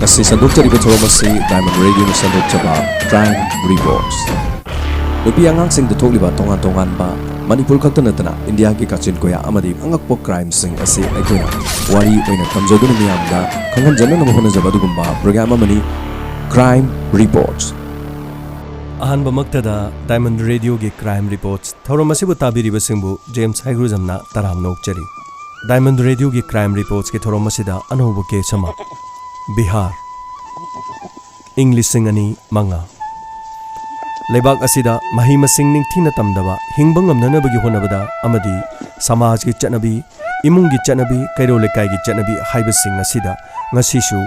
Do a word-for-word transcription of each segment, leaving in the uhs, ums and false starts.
ꯑꯁꯤ ꯁꯟꯗꯣꯛꯆꯔꯤꯕ ꯊꯧꯔꯝ ꯑꯁꯤ Diamond Radioꯅ ꯁꯟꯗꯣꯛꯆꯕ Crime Reports꯫ ꯅꯨꯄꯤ ꯑꯉꯥꯡꯁꯤꯡꯗ ꯊꯣꯛꯂꯤꯕ ꯇꯣꯉꯥꯟ ꯇꯣꯉꯥꯟꯕ, ꯃꯅꯤꯄꯨꯔ ꯈꯛꯇ ꯅꯠꯇꯅ ꯏꯟꯗꯤꯌꯥꯒꯤ ꯀꯥꯆꯤꯟ ꯀꯣꯌꯥ ꯑꯃꯗꯤ ꯑꯉꯛꯄ crimeꯁꯤꯡ ꯑꯁꯤ ꯑꯩꯈꯣꯏꯅ ꯋꯥꯔꯤ ꯑꯣꯏꯅ ꯊꯝꯖꯗꯨꯅ ꯃꯤꯌꯥꯝꯗ ꯈꯪꯍꯟꯖꯅꯅꯕ ꯍꯣꯠꯅꯖꯕ ꯑꯗꯨꯒꯨꯝꯕ program ꯑꯃꯅꯤ Crime Reports꯫ ꯑꯍꯥꯟꯕꯃꯛꯇꯗ Diamond Radioꯒꯤ Crime Reports ꯊꯧꯔꯝ ꯑꯁꯤꯕꯨ ꯇꯥꯕꯤꯔꯤꯕꯁꯤꯡꯕꯨ ꯖꯦꯝꯁ ꯍꯩꯒ꯭ꯔꯨꯖꯝꯅ ꯇꯔꯥꯝꯅ ꯑꯣꯛꯆꯔꯤ꯫ Diamond Radioꯒꯤ Crime Reportsꯀꯤ ꯊꯧꯔꯝ ꯑꯁꯤꯗ ꯑꯅꯧꯕ case ꯑꯃ꯫ ꯕꯤꯍꯥꯔ, ꯏꯪ ꯂꯤꯁꯤꯡ ꯑꯅꯤ ꯃꯉꯥ꯫ ꯂꯩꯕꯥꯛ ꯑꯁꯤꯗ ꯃꯍꯩ ꯃꯁꯤꯡ ꯅꯤꯡꯊꯤꯅ ꯇꯝꯗꯕ, ꯍꯤꯡꯕ ꯉꯝꯅꯅꯕꯒꯤ ꯍꯣꯠꯅꯕꯗ ꯑꯃꯗꯤ ꯁꯃꯥꯖꯒꯤ ꯆꯠꯅꯕꯤ, ꯏꯃꯨꯡꯒꯤ ꯆꯠꯅꯕꯤ, ꯀꯩꯔꯣꯜ ꯂꯩꯀꯥꯏꯒꯤ ꯆꯠꯅꯕꯤ ꯍꯥꯏꯕꯁꯤꯡ ꯑꯁꯤꯗ ꯉꯁꯤꯁꯨ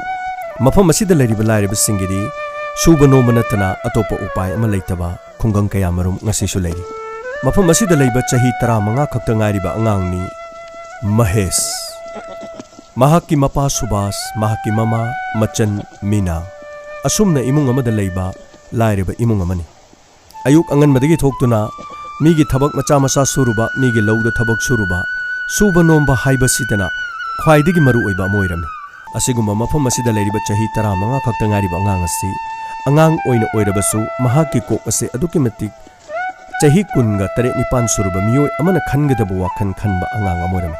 ꯃꯐꯝ ꯑꯁꯤꯗ ꯂꯩꯔꯤꯕ ꯂꯥꯏꯔꯕꯁꯤꯡꯒꯤꯗꯤ ꯁꯨꯕ ꯅꯣꯝꯕ ꯅꯠꯇꯅ ꯑꯇꯣꯞꯄ ꯎꯄꯥꯏ ꯑꯃ ꯂꯩꯇꯕ ꯈꯨꯡꯒꯪ ꯀꯌꯥꯃꯔꯨꯝ ꯉꯁꯤꯁꯨ ꯂꯩꯔꯤ꯫ ꯃꯐꯝ ꯑꯁꯤꯗ ꯂꯩꯕ ꯆꯍꯤ ꯇꯔꯥꯃꯉꯥ ꯈꯛꯇ ꯉꯥꯏꯔꯤꯕ ꯑꯉꯥꯡꯅꯤ ꯃꯍꯦꯁ꯫ ꯃꯍꯥꯛꯀꯤ ꯃꯄꯥ ꯁꯨꯕꯥꯁ, ꯃꯍꯥꯛꯀꯤ ꯃꯃꯥ, ꯃꯆꯟ ꯃꯤꯅꯥ꯫ ꯑꯁꯨꯝꯅ ꯏꯃꯨꯡ ꯑꯃꯗ ꯂꯩꯕ ꯂꯥꯏꯔꯕ ꯏꯃꯨꯡ ꯑꯃꯅꯤ꯫ ꯑꯌꯨꯛ ꯑꯉꯟꯕꯗꯒꯤ ꯊꯣꯛꯇꯨꯅ ꯃꯤꯒꯤ ꯊꯕꯛ ꯃꯆꯥ ꯃꯆꯥ ꯁꯨꯔꯨꯕ, ꯃꯤꯒꯤ ꯂꯧꯗ ꯊꯕꯛ ꯁꯨꯔꯨꯕ, ꯁꯨꯕ ꯅꯣꯝꯕ ꯍꯥꯏꯕꯁꯤꯗꯅ ꯈ꯭ꯋꯥꯏꯗꯒꯤ ꯃꯔꯨ ꯑꯣꯏꯕ ꯑꯃ ꯑꯣꯏꯔꯝꯃꯤ꯫ ꯑꯁꯤꯒꯨꯝꯕ ꯃꯐꯝ ꯑꯁꯤꯗ ꯂꯩꯔꯤꯕ ꯆꯍꯤ ꯇꯔꯥꯃꯉꯥ ꯈꯛꯇ ꯉꯥꯏꯔꯤꯕ ꯑꯉꯥꯡ ꯑꯁꯤ ꯑꯉꯥꯡ ꯑꯣꯏꯅ ꯑꯣꯏꯔꯕꯁꯨ ꯃꯍꯥꯛꯀꯤ ꯀꯣꯛ ꯑꯁꯤ ꯑꯗꯨꯛꯀꯤ ꯃꯇꯤꯛ ꯆꯍꯤ ꯀꯨꯟꯒ ꯇꯔꯦꯠ ꯅꯤꯄꯥꯟ ꯁꯨꯔꯕ ꯃꯤꯑꯣꯏ ꯑꯃꯅ ꯈꯟꯒꯗꯕ ꯋꯥꯈꯜ ꯈꯟꯕ ꯑꯉꯥꯡ ꯑꯃ ꯑꯣꯏꯔꯝꯃꯤ꯫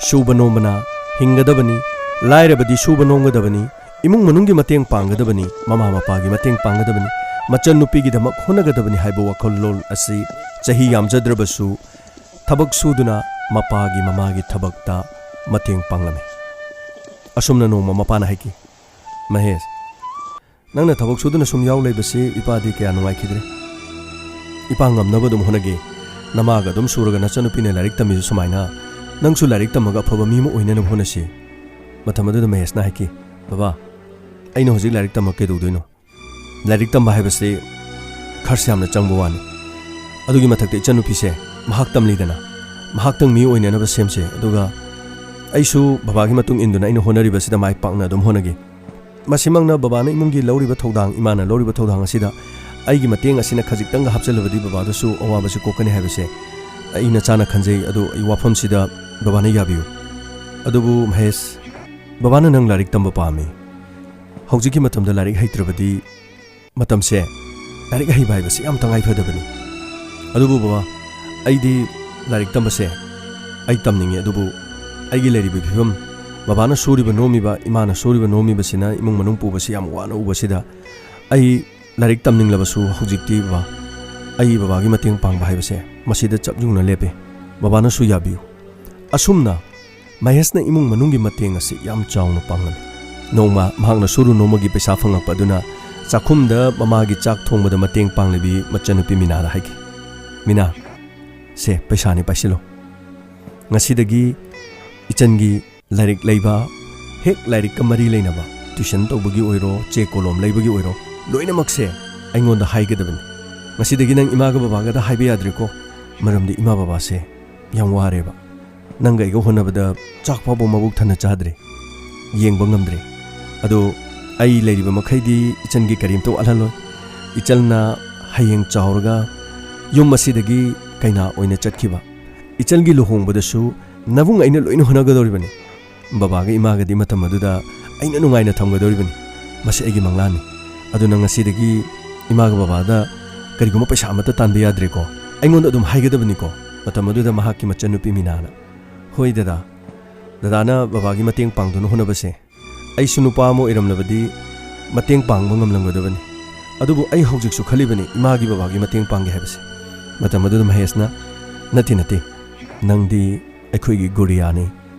ꯁꯨꯕ ꯅꯣꯝꯕꯅ ꯍꯤꯡꯒꯗꯕꯅꯤ, ꯂꯥꯏꯔꯕꯗꯤ ꯁꯨꯕ ꯅꯣꯝꯒꯗꯕꯅꯤ, ꯏꯃꯨꯡ ꯃꯅꯨꯡꯒꯤ ꯃꯇꯦꯡ ꯄꯥꯡꯒꯗꯕꯅꯤ, ꯃꯃꯥ ꯃꯄꯥꯒꯤ ꯃꯇꯦꯡ ꯄꯥꯡꯒꯗꯕꯅꯤ, ꯃꯆꯟꯅꯨꯄꯤꯒꯤꯗꯃꯛ ꯍꯣꯠꯅꯒꯗꯕꯅꯤ ꯍꯥꯏꯕ ꯋꯥꯈꯜꯂꯣꯟ ꯑꯁꯤ ꯆꯍꯤ ꯌꯥꯝꯖꯗ꯭ꯔꯕꯁꯨ ꯊꯕꯛ ꯁꯨꯗꯨꯅ ꯃꯄꯥꯒꯤ ꯃꯃꯥꯒꯤ ꯊꯕꯛꯇ ꯃꯇꯦꯡ ꯄꯥꯡꯂꯝꯃꯤ꯫ ꯑꯁꯨꯝꯅ ꯅꯣꯡꯃ ꯃꯄꯥꯅ ꯍꯥꯏꯈꯤ, "ꯃꯍꯦꯁ, ꯅꯪꯅ ꯊꯕꯛ ꯁꯨꯗꯨꯅ ꯁꯨꯝ ꯌꯥꯎ ꯂꯩꯕꯁꯤ ꯏꯄꯥꯗꯤ ꯀꯌꯥ ꯅꯨꯡꯉꯥꯏꯈꯤꯗ꯭ꯔꯦ꯫ ꯏꯄꯥ ꯉꯝꯅꯕ ꯑꯗꯨꯝ ꯍꯣꯠꯅꯒꯦ꯫ ꯅꯃꯥꯒ ꯑꯗꯨꯝ ꯁꯨꯔꯒ ꯅꯆꯟꯅꯨꯄꯤꯅ ꯂꯥꯏꯔꯤꯛ ꯇꯝꯃꯤꯁꯨ ꯁꯨꯃꯥꯏꯅ ꯅꯪꯁꯨ ꯂꯥꯏꯔꯤꯛ ꯇꯝꯃꯒ ꯑꯐꯕ ꯃꯤ ꯑꯃ ꯑꯣꯏꯅꯅꯕ ꯍꯣꯠꯅꯁꯤ꯫" ꯃꯇꯝ ꯑꯗꯨꯗ ꯃꯍꯦꯁꯅ ꯍꯥꯏꯈꯤ, "ꯕꯕꯥ, ꯑꯩꯅ ꯍꯧꯖꯤꯛ ꯂꯥꯏꯔꯤꯛ ꯇꯝꯃꯒ ꯀꯩꯗꯧꯗꯣꯏꯅꯣ? ꯂꯥꯏꯔꯤꯛ ꯇꯝꯕ ꯍꯥꯏꯕꯁꯤ ꯈꯔꯁꯨ ꯌꯥꯝꯅ ꯆꯪꯕ ꯋꯥꯅꯤ꯫ ꯑꯗꯨꯒꯤ ꯃꯊꯛꯇ ꯏꯆꯟꯅꯨꯄꯤꯁꯦ ꯃꯍꯥꯛ ꯇꯝꯂꯤꯗꯅ, ꯃꯍꯥꯛꯇꯪ ꯃꯤ ꯑꯣꯏꯅꯅꯕ ꯁꯦꯝꯁꯦ꯫ ꯑꯗꯨꯒ ꯑꯩꯁꯨ ꯕꯕꯥꯒꯤ ꯃꯇꯨꯡ ꯏꯟꯗꯨꯅ ꯑꯩꯅ ꯍꯣꯠꯅꯔꯤꯕꯁꯤꯗ ꯃꯥꯏ ꯄꯥꯛꯅ ꯑꯗꯨꯝ ꯍꯣꯠꯅꯒꯦ꯫ ꯃꯁꯤꯃꯛꯅ ꯕꯕꯥꯅ ꯏꯃꯨꯡꯒꯤ ꯂꯧꯔꯤꯕ ꯊꯧꯗꯥꯡ, ꯏꯃꯥꯅ ꯂꯧꯔꯤꯕ ꯊꯧꯗꯥꯡ ꯑꯁꯤꯗ ꯑꯩꯒꯤ ꯃꯇꯦꯡ ꯑꯁꯤꯅ ꯈꯖꯤꯛꯇꯪꯒ ꯍꯥꯞꯆꯤꯜꯂꯕꯗꯤ ꯕꯕꯥꯗꯁꯨ ꯑꯋꯥꯕꯁꯤ ꯀꯣꯛꯀꯅꯤ ꯍꯥꯏꯕꯁꯦ ꯑꯩ ꯅꯆꯥꯅ ꯈꯟꯖꯩ꯫ ꯑꯗꯨ ꯑꯩ ꯋꯥꯐꯝꯁꯤꯗ ꯕꯕꯥꯅ ꯌꯥꯕꯤꯌꯨ꯫ ꯑꯗꯨꯕꯨ ꯃꯍꯦꯁ, ꯕꯕꯥꯅ ꯅꯪ ꯂꯥꯏꯔꯤꯛ ꯇꯝꯕ ꯄꯥꯝꯃꯤ꯫ ꯍꯧꯖꯤꯛꯀꯤ ꯃꯇꯝꯗ ꯂꯥꯏꯔꯤꯛ ꯍꯩꯇ꯭ꯔꯕꯗꯤ ꯃꯇꯝꯁꯦ, ꯂꯥꯏꯔꯤꯛ ꯍꯩꯕ ꯍꯥꯏꯕꯁꯤ ꯌꯥꯝ ꯇꯉꯥꯏ ꯐꯗꯕꯅꯤ꯫ ꯑꯗꯨꯕꯨ ꯕꯕꯥ, ꯑꯩꯗꯤ ꯂꯥꯏꯔꯤꯛ ꯇꯝꯕꯁꯦ ꯑꯩ ꯇꯝꯅꯤꯡꯉꯤ, ꯑꯗꯨꯕꯨ ꯑꯩꯒꯤ ꯂꯩꯔꯤꯕ ꯐꯤꯕꯝ, ꯕꯕꯥꯅ ꯁꯨꯔꯤꯕ ꯅꯣꯝꯃꯤꯕ, ꯏꯃꯥꯅ ꯁꯨꯔꯤꯕ ꯅꯣꯝꯃꯤꯕꯁꯤꯅ ꯏꯃꯨꯡ ꯃꯅꯨꯡ ꯄꯨꯕꯁꯤ ꯌꯥꯝ ꯋꯥꯅ ꯎꯕꯁꯤꯗ, ꯑꯩ ꯂꯥꯏꯔꯤꯛ ꯇꯝꯅꯤꯡꯂꯕꯁꯨ ꯍꯧꯖꯤꯛꯇꯤ ꯕꯕꯥ, ꯑꯩ ꯕꯕꯥꯒꯤ ꯃꯇꯦꯡ ꯄꯥꯡꯕ ꯍꯥꯏꯕꯁꯦ ꯃꯁꯤꯗ ꯆꯞ ꯌꯨꯡꯅ ꯂꯦꯞꯄꯦ꯫ ꯕꯕꯥꯅꯁꯨ ꯌꯥꯕꯤꯌꯨ꯫ ꯑꯁꯨꯝꯅ ꯃꯍꯦꯁꯅ ꯏꯃꯨꯡ ꯃꯅꯨꯡꯒꯤ ꯃꯇꯦꯡ ꯑꯁꯤ ꯌꯥꯝ ꯆꯥꯎꯅ ꯄꯥꯡꯂꯝꯃꯤ꯫ ꯅꯣꯡꯃ ꯃꯍꯥꯛꯅ ꯁꯨꯔꯨ ꯅꯣꯝꯕꯒꯤ ꯄꯩꯁꯥ ꯐꯪꯂꯛꯄ ꯑꯗꯨꯅ ꯆꯥꯛꯈꯨꯝꯗ ꯃꯃꯥꯒꯤ ꯆꯥꯛ ꯊꯣꯡꯕꯗ ꯃꯇꯦꯡ ꯄꯥꯡꯂꯤꯕꯤ ꯃꯆꯟꯅꯨꯄꯤ ꯃꯤꯅꯥꯗ ꯍꯥꯏꯈꯤ, "ꯃꯤꯅꯥ, ꯁꯦ ꯄꯩꯁꯥꯅꯤ, ꯄꯥꯏꯁꯤꯜꯂꯣ꯫ ꯉꯁꯤꯗꯒꯤ ꯏꯆꯟꯒꯤ ꯂꯥꯏꯔꯤꯛ ꯂꯩꯕ, ꯍꯦꯛ ꯂꯥꯏꯔꯤꯛꯀ ꯃꯔꯤ ꯂꯩꯅꯕ, ꯇ꯭ꯌꯨꯁꯟ ꯇꯧꯕꯒꯤ ꯑꯣꯏꯔꯣ, ꯆꯦ ꯀꯣꯂꯣꯝ ꯂꯩꯕꯒꯤ ꯑꯣꯏꯔꯣ, ꯂꯣꯏꯅꯃꯛꯁꯦ ꯑꯩꯉꯣꯟꯗ ꯍꯥꯏꯒꯗꯕꯅꯤ꯫ ꯉꯁꯤꯗꯒꯤ ꯅꯪ ꯏꯃꯥꯒ ꯕꯕꯥꯒꯗ ꯍꯥꯏꯕ ꯌꯥꯗ꯭ꯔꯦꯀꯣ, ꯃꯔꯝꯗꯤ ꯏꯃꯥ ꯕꯕꯥꯁꯦ ꯌꯥꯝ ꯋꯥꯔꯦꯕ꯫ ꯅꯪꯒ ꯑꯩꯒ ꯍꯣꯠꯅꯕꯗ ꯆꯥꯛ ꯐꯥꯎꯕ ꯃꯕꯨꯛ ꯊꯟꯅ ꯆꯥꯗ꯭ꯔꯦ, ꯌꯦꯡꯕ ꯉꯝꯗ꯭ꯔꯦ꯫ ꯑꯗꯣ ꯑꯩ ꯂꯩꯔꯤꯕ ꯃꯈꯩꯗꯤ ꯏꯆꯟꯒꯤ ꯀꯔꯤꯝꯇ ꯋꯥꯠꯍꯜꯂꯣꯏ꯫ ꯏꯆꯟꯅ ꯍꯌꯦꯡ ꯆꯥꯎꯔꯒ ꯌꯨꯝ ꯑꯁꯤꯗꯒꯤ ꯀꯩꯅꯥ ꯑꯣꯏꯅ ꯆꯠꯈꯤꯕ, ꯏꯆꯟꯒꯤ ꯂꯨꯍꯣꯡꯕꯗꯁꯨ ꯅꯕꯨꯡ ꯑꯩꯅ ꯂꯣꯏꯅ ꯍꯣꯠꯅꯒꯗꯧꯔꯤꯕꯅꯤ꯫ ꯕꯕꯥꯒ ꯏꯃꯥꯒꯗꯤ ꯃꯇꯝ ꯑꯗꯨꯗ ꯑꯩꯅ ꯅꯨꯡꯉꯥꯏꯅ ꯊꯝꯒꯗꯧꯔꯤꯕꯅꯤ꯫ ꯃꯁꯤ ꯑꯩꯒꯤ ꯃꯪꯂꯥꯟꯅꯤ꯫ ꯑꯗꯨꯅ ꯉꯁꯤꯗꯒꯤ ꯏꯃꯥꯒ ꯕꯕꯥꯗ ꯀꯔꯤꯒꯨꯝꯕ ꯄꯩꯁꯥ ꯑꯃꯠꯇ ꯇꯥꯟꯕ ꯌꯥꯗ꯭ꯔꯦꯀꯣ꯫ ꯑꯩꯉꯣꯟꯗ ꯑꯗꯨꯝ ꯍꯥꯏꯒꯗꯕꯅꯤꯀꯣ"꯫ ꯃꯇꯝ ꯑꯗꯨꯗ ꯃꯍꯥꯛꯀꯤ ꯃꯆꯟꯅꯨꯄꯤ ꯃꯤꯅꯥꯅ, "ꯍꯣꯏ ꯗꯗꯥ, ꯗꯗꯥꯅ ꯕꯕꯥꯒꯤ ꯃꯇꯦꯡ ꯄꯥꯡꯗꯨꯅ ꯍꯣꯠꯅꯕꯁꯦ, ꯑꯩꯁꯨ ꯅꯨꯄꯥ ꯑꯃ ꯑꯣꯏꯔꯝꯂꯕꯗꯤ ꯃꯇꯦꯡ ꯄꯥꯡꯕ ꯉꯝꯂꯝꯒꯗꯕꯅꯤ꯫ ꯑꯗꯨꯕꯨ ꯑꯩ ꯍꯧꯖꯤꯛꯁꯨ ꯈꯜꯂꯤꯕꯅꯤ ꯏꯃꯥꯒꯤ ꯕꯕꯥꯒꯤ ꯃꯇꯦꯡ ꯄꯥꯡꯒꯦ ꯍꯥꯏꯕꯁꯦ"꯫ ꯃꯇꯝ ꯑꯗꯨꯗ ꯃꯍꯦꯁꯅ, "ꯅꯠꯇꯦ, ꯅꯠꯇꯦ, ꯅꯪꯗꯤ ꯑꯩꯈꯣꯏꯒꯤ ꯒꯨꯔꯤꯌꯥꯅꯤ,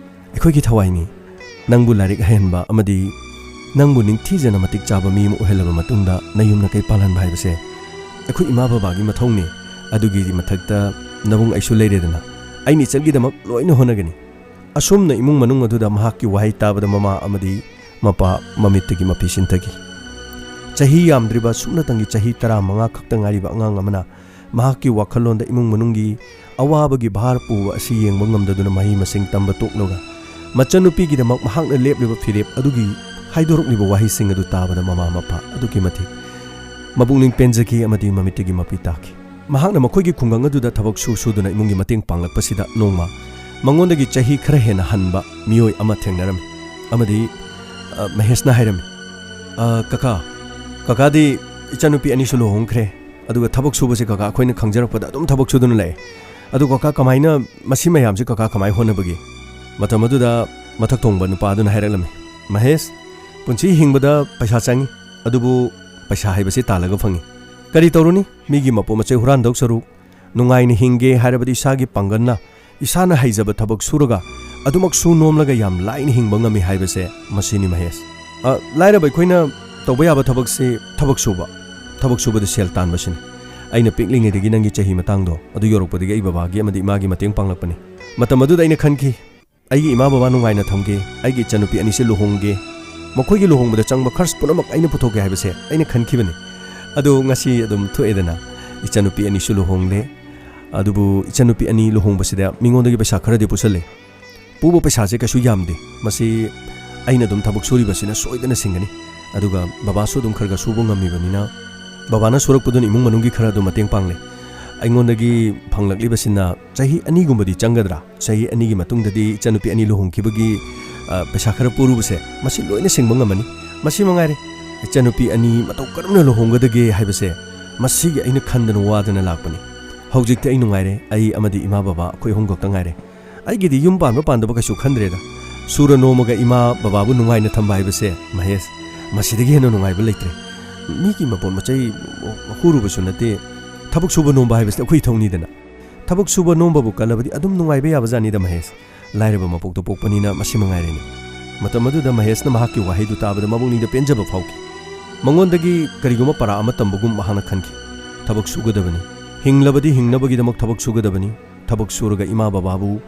ꯑꯩꯈꯣꯏꯒꯤ ꯊꯋꯥꯏꯅꯤ꯫ ꯅꯪꯕꯨ ꯂꯥꯏꯔꯤꯛ ꯍꯩꯍꯟꯕ ꯑꯃꯗꯤ ꯅꯪꯕꯨ ꯅꯤꯡꯊꯤꯖꯅ ꯃꯇꯤꯛ ꯆꯥꯕ ꯃꯤ ꯑꯃ ꯑꯣꯏꯍꯜꯂꯕ ꯃꯇꯨꯡꯗ ꯅꯌꯨꯝ ꯅꯀꯩ ꯄꯥꯜꯍꯟꯕ ꯍꯥꯏꯕꯁꯦ ꯑꯩꯈꯣꯏ ꯏꯃꯥ ꯕꯕꯥꯒꯤ ꯃꯊꯧꯅꯤ꯫ ꯑꯗꯨꯒꯤ ꯃꯊꯛꯇ ꯅꯕꯨꯡ ꯑꯩꯁꯨ ꯂꯩꯔꯦꯗꯅ, ꯑꯩꯅ ꯏꯆꯟꯒꯤꯗꯃꯛ ꯂꯣꯏꯅ ꯍꯣꯠꯅꯒꯅꯤ"꯫ ꯑꯁꯨꯝꯅ ꯏꯃꯨꯡ ꯃꯅꯨꯡ ꯑꯗꯨꯗ ꯃꯍꯥꯛꯀꯤ ꯋꯥꯍꯩ ꯇꯥꯕꯗ ꯃꯃꯥ ꯑꯃꯗꯤ ꯃꯄꯥ ꯃꯃꯤꯠꯇꯒꯤ ꯃꯄꯤ ꯁꯤꯟꯊꯈꯤ꯫ ꯆꯍꯤ ꯌꯥꯝꯗ꯭ꯔꯤꯕ ꯁꯨꯞꯅꯇꯪꯒꯤ ꯆꯍꯤ ꯇꯔꯥꯃꯉꯥ ꯈꯛꯇ ꯉꯥꯏꯔꯤꯕ ꯑꯉꯥꯡ ꯑꯃꯅ ꯃꯍꯥꯛꯀꯤ ꯋꯥꯈꯜꯂꯣꯟꯗ ꯏꯃꯨꯡ ꯃꯅꯨꯡꯒꯤ ꯑꯋꯥꯕꯒꯤ ꯚꯥꯔ ꯄꯨꯕ ꯑꯁꯤ ꯌꯦꯡꯕ ꯉꯝꯗꯗꯨꯅ ꯃꯍꯩ ꯃꯁꯤꯡ ꯇꯝꯕ ꯇꯣꯛꯂꯒ ꯃꯆꯟꯅꯨꯄꯤꯒꯤꯗꯃꯛ ꯃꯍꯥꯛꯅ ꯂꯦꯞꯂꯤꯕ ꯐꯤꯔꯦꯞ ꯑꯗꯨꯒꯤ ꯍꯥꯏꯗꯣꯔꯛꯂꯤꯕ ꯋꯥꯍꯩꯁꯤꯡ ꯑꯗꯨ ꯇꯥꯕꯗ ꯃꯃꯥ ꯃꯄꯥ ꯑꯗꯨꯛꯀꯤ ꯃꯇꯤꯛ ꯃꯄꯨꯛꯅꯤꯡ ꯄꯦꯟꯖꯈꯤ ꯑꯃꯗꯤ ꯃꯃꯤꯠꯇꯒꯤ ꯃꯄꯤ ꯇꯥꯈꯤ꯫ ꯃꯍꯥꯛꯅ ꯃꯈꯣꯏꯒꯤ ꯈꯨꯡꯒꯪ ꯑꯗꯨꯗ ꯊꯕꯛ ꯁꯨ ꯁꯨꯗꯨꯅ ꯏꯃꯨꯡꯒꯤ ꯃꯇꯦꯡ ꯄꯥꯡꯂꯛꯄꯁꯤꯗ ꯅꯣꯡꯃ ꯃꯉꯣꯟꯗꯒꯤ ꯆꯍꯤ ꯈꯔ ꯍꯦꯟꯅ ꯍꯟꯕ ꯃꯤꯑꯣꯏ ꯑꯃ ꯊꯦꯡꯅꯔꯝꯃꯤ ꯑꯃꯗꯤ, ꯑ, ꯃꯍꯦꯁꯅ ꯍꯥꯏꯔꯝꯃꯤ, "ꯑ, ꯀꯀꯥ, ꯀꯀꯥꯗꯤ ꯏꯆꯟꯅꯨꯄꯤ ꯑꯅꯤꯁꯨ ꯂꯨꯍꯣꯡꯈ꯭ꯔꯦ, ꯑꯗꯨꯒ ꯊꯕꯛ ꯁꯨꯕꯁꯦ ꯀꯀꯥ ꯑꯩꯈꯣꯏꯅ ꯈꯪꯖꯔꯛꯄꯗ ꯑꯗꯨꯝ ꯊꯕꯛ ꯁꯨꯗꯨꯅ ꯂꯥꯛꯑꯦ꯫ ꯑꯗꯨ ꯀꯀꯥ, ꯀꯃꯥꯏꯅ ꯃꯁꯤ ꯃꯌꯥꯝꯁꯦ ꯀꯀꯥ ꯀꯃꯥꯏ ꯍꯣꯠꯅꯕꯒꯦ?" ꯃꯇꯝ ꯑꯗꯨꯗ ꯃꯊꯛ ꯊꯣꯡꯕ ꯅꯨꯄꯥꯗꯨꯅ ꯍꯥꯏꯔꯛꯂꯝꯃꯤ, "ꯃꯍꯦꯁ, ꯄꯨꯟꯁꯤ ꯍꯤꯡꯕꯗ ꯄꯩꯁꯥ ꯆꯪꯉꯤ, ꯑꯗꯨꯕꯨ ꯄꯩꯁꯥ ꯍꯥꯏꯕꯁꯤ ꯇꯥꯜꯂꯒ ꯐꯪꯉꯤ꯫ ꯀꯔꯤ ꯇꯧꯔꯨꯅꯤ? ꯃꯤꯒꯤ ꯃꯄꯣꯠ ꯃꯆꯩ ꯍꯨꯔꯥꯟꯗꯧ ꯁꯔꯨꯛ, ꯅꯨꯡꯉꯥꯏꯅ ꯍꯤꯡꯒꯦ ꯍꯥꯏꯔꯕꯗꯤ ꯏꯁꯥꯒꯤ ꯄꯥꯡꯒꯜꯅ, ꯏꯁꯥꯅ ꯍꯩꯖꯕ ꯊꯕꯛ ꯁꯨꯔꯒ ꯑꯗꯨꯃꯛ ꯁꯨ ꯅꯣꯝꯂꯒ ꯌꯥꯝ ꯂꯥꯏꯅ ꯍꯤꯡꯕ ꯉꯝꯃꯤ ꯍꯥꯏꯕꯁꯦ ꯃꯁꯤꯅꯤ ꯃꯍꯦꯁ꯫ ꯑ, ꯂꯥꯏꯔꯕ ꯑꯩꯈꯣꯏꯅ ꯇꯧꯕ ꯌꯥꯕ ꯊꯕꯛꯁꯤ ꯊꯕꯛ ꯁꯨꯕ, ꯊꯕꯛ ꯁꯨꯕꯗ ꯁꯦꯜ ꯇꯥꯟꯕꯁꯤꯅꯤ꯫ ꯑꯩꯅ ꯄꯤꯛꯂꯤꯉꯩꯗꯒꯤ ꯅꯪꯒꯤ ꯆꯍꯤ ꯃꯇꯥꯡꯗꯣ ꯑꯗꯨ ꯌꯧꯔꯛꯄꯗꯒꯤ ꯑꯩ ꯕꯕꯥꯒꯤ ꯑꯃꯗꯤ ꯏꯃꯥꯒꯤ ꯃꯇꯦꯡ ꯄꯥꯡꯂꯛꯄꯅꯤ꯫ ꯃꯇꯝ ꯑꯗꯨꯗ ꯑꯩꯅ ꯈꯟꯈꯤ, ꯑꯩꯒꯤ ꯏꯃꯥ ꯕꯕꯥ ꯅꯨꯡꯉꯥꯏꯅ ꯊꯝꯒꯦ, ꯑꯩꯒꯤ ꯏꯆꯟꯅꯨꯄꯤ ꯑꯅꯤꯁꯦ ꯂꯨꯍꯣꯡꯒꯦ, ꯃꯈꯣꯏꯒꯤ ꯂꯨꯍꯣꯡꯕꯗ ꯆꯪꯕ ꯈꯔꯆ ꯄꯨꯝꯅꯃꯛ ꯑꯩꯅ ꯄꯨꯊꯣꯛꯀꯦ ꯍꯥꯏꯕꯁꯦ ꯑꯩꯅ ꯈꯟꯈꯤꯕꯅꯤ꯫ ꯑꯗꯨ ꯉꯁꯤ ꯑꯗꯨꯝ ꯊꯣꯛꯑꯦꯗꯅ, ꯏꯆꯟꯅꯨꯄꯤ ꯑꯅꯤꯁꯨ ꯂꯨꯍꯣꯡꯂꯦ꯫ ꯑꯗꯨꯕꯨ ꯏꯆꯟꯅꯨꯄꯤ ꯑꯅꯤ ꯂꯨꯍꯣꯡꯕꯁꯤꯗ ꯃꯤꯉꯣꯟꯗꯒꯤ ꯄꯩꯁꯥ ꯈꯔꯗꯤ ꯄꯨꯁꯜꯂꯦ꯫ ꯄꯨꯕ ꯄꯩꯁꯥꯁꯦ ꯀꯩꯁꯨ ꯌꯥꯝꯗꯦ꯫ ꯃꯁꯤ ꯑꯩꯅ ꯑꯗꯨꯝ ꯊꯕꯛ ꯁꯨꯔꯤꯕꯁꯤꯅ ꯁꯣꯏꯗꯅ ꯁꯤꯡꯒꯅꯤ꯫ ꯑꯗꯨꯒ ꯕꯕꯥꯁꯨ ꯑꯗꯨꯝ ꯈꯔ ꯈꯔ ꯁꯨꯕ ꯉꯝꯃꯤꯕꯅꯤꯅ, ꯕꯕꯥꯅ ꯁꯨꯔꯛꯄꯗꯨꯅ ꯏꯃꯨꯡ ꯃꯅꯨꯡꯒꯤ ꯈꯔ ꯑꯗꯨꯝ ꯃꯇꯦꯡ ꯄꯥꯡꯂꯦ꯫ ꯑꯩꯉꯣꯟꯗꯒꯤ ꯐꯪꯂꯛꯂꯤꯕꯁꯤꯅ ꯆꯍꯤ ꯑꯅꯤꯒꯨꯝꯕꯗꯤ ꯆꯪꯒꯗ꯭ꯔꯥ? ꯆꯍꯤ ꯑꯅꯤꯒꯤ ꯃꯇꯨꯡꯗꯗꯤ ꯏꯆꯟꯅꯨꯄꯤ ꯑꯅꯤ ꯂꯨꯍꯣꯡꯈꯤꯕꯒꯤ, ꯑ, ꯄꯩꯁꯥ ꯈꯔ ꯄꯨꯔꯨꯕꯁꯦ, ꯃꯁꯤ ꯂꯣꯏꯅ ꯁꯤꯡꯕ ꯉꯝꯃꯅꯤ꯫ ꯃꯁꯤ ꯃꯉꯥꯏꯔꯦ꯫ ꯏꯆꯟꯅꯨꯄꯤ ꯑꯅꯤ ꯃꯇꯧ ꯀꯔꯝꯅ ꯂꯨꯍꯣꯡꯒꯗꯒꯦ ꯍꯥꯏꯕꯁꯦ, ꯃꯁꯤꯒꯤ ꯑꯩꯅ ꯈꯟꯗꯅ ꯋꯥꯗꯅ ꯂꯥꯛꯄꯅꯤ꯫ ꯍꯧꯖꯤꯛꯇꯤ ꯑꯩ ꯅꯨꯡꯉꯥꯏꯔꯦ꯫ ꯑꯩ ꯑꯃꯗꯤ ꯏꯃꯥ ꯕꯕꯥ ꯑꯩꯈꯣꯏ ꯑꯍꯨꯝ ꯈꯛꯇ ꯉꯥꯏꯔꯦ꯫ ꯑꯩꯒꯤꯗꯤ ꯌꯨꯝ ꯄꯥꯟꯕ ꯄꯥꯟꯗꯕ ꯀꯩꯁꯨ ꯈꯟꯗ꯭ꯔꯦꯗ꯫ ꯁꯨꯔ ꯅꯣꯝꯃꯒ ꯏꯃꯥ ꯕꯕꯥꯕꯨ ꯅꯨꯡꯉꯥꯏꯅ ꯊꯝꯕ ꯍꯥꯏꯕꯁꯦ, ꯃꯍꯦꯁ, ꯃꯁꯤꯗꯒꯤ ꯍꯦꯟꯅ ꯅꯨꯡꯉꯥꯏꯕ ꯂꯩꯇ꯭ꯔꯦ꯫ ꯃꯤꯒꯤ ꯃꯄꯣꯠ ꯃꯆꯩ ꯍꯨꯔꯨꯕꯁꯨ ꯅꯠꯇꯦ꯫ ꯊꯕꯛ ꯁꯨꯕ ꯅꯣꯝꯕ ꯍꯥꯏꯕꯁꯤꯗꯤ ꯑꯩꯈꯣꯏ ꯏꯊꯧꯅꯤꯗꯅ꯫ ꯊꯕꯛ ꯁꯨꯕ ꯅꯣꯝꯕꯕꯨ ꯀꯜꯂꯕꯗꯤ ꯑꯗꯨꯝ ꯅꯨꯡꯉꯥꯏꯕ ꯌꯥꯕ ꯖꯥꯠꯅꯤꯗ ꯃꯍꯦꯁ꯫ ꯂꯥꯏꯔꯕ ꯃꯄꯣꯛꯇ ꯄꯣꯛꯄꯅꯤꯅ ꯃꯁꯤ ꯃꯉꯥꯏꯔꯦꯅꯦ꯫ ꯃꯇꯝ ꯑꯗꯨꯗ ꯃꯍꯦꯁꯅ ꯃꯍꯥꯛꯀꯤ ꯋꯥꯍꯩꯗꯨ ꯇꯥꯕꯗ ꯃꯕꯨꯛꯅꯤꯡꯗ ꯄꯦꯟꯖꯕ ꯐꯥꯎꯈꯤ꯫ ꯃꯉꯣꯟꯗꯒꯤ ꯀꯔꯤꯒꯨꯝꯕ ꯄꯔꯥ ꯑꯃ ꯇꯝꯕꯒꯨꯝ ꯃꯍꯥꯛꯅ ꯈꯟꯈꯤ꯫ ꯊꯕꯛ ꯁꯨꯒꯗꯕꯅꯤ꯫ ꯍꯤꯡꯂꯕꯗꯤ ꯍꯤꯡꯅꯕꯒꯤꯗꯃꯛ ꯊꯕꯛ ꯁꯨꯒꯗꯕꯅꯤ꯫ ꯊꯕꯛ ꯁꯨꯔꯒ ꯏꯃꯥ ꯕꯕꯥꯕꯨ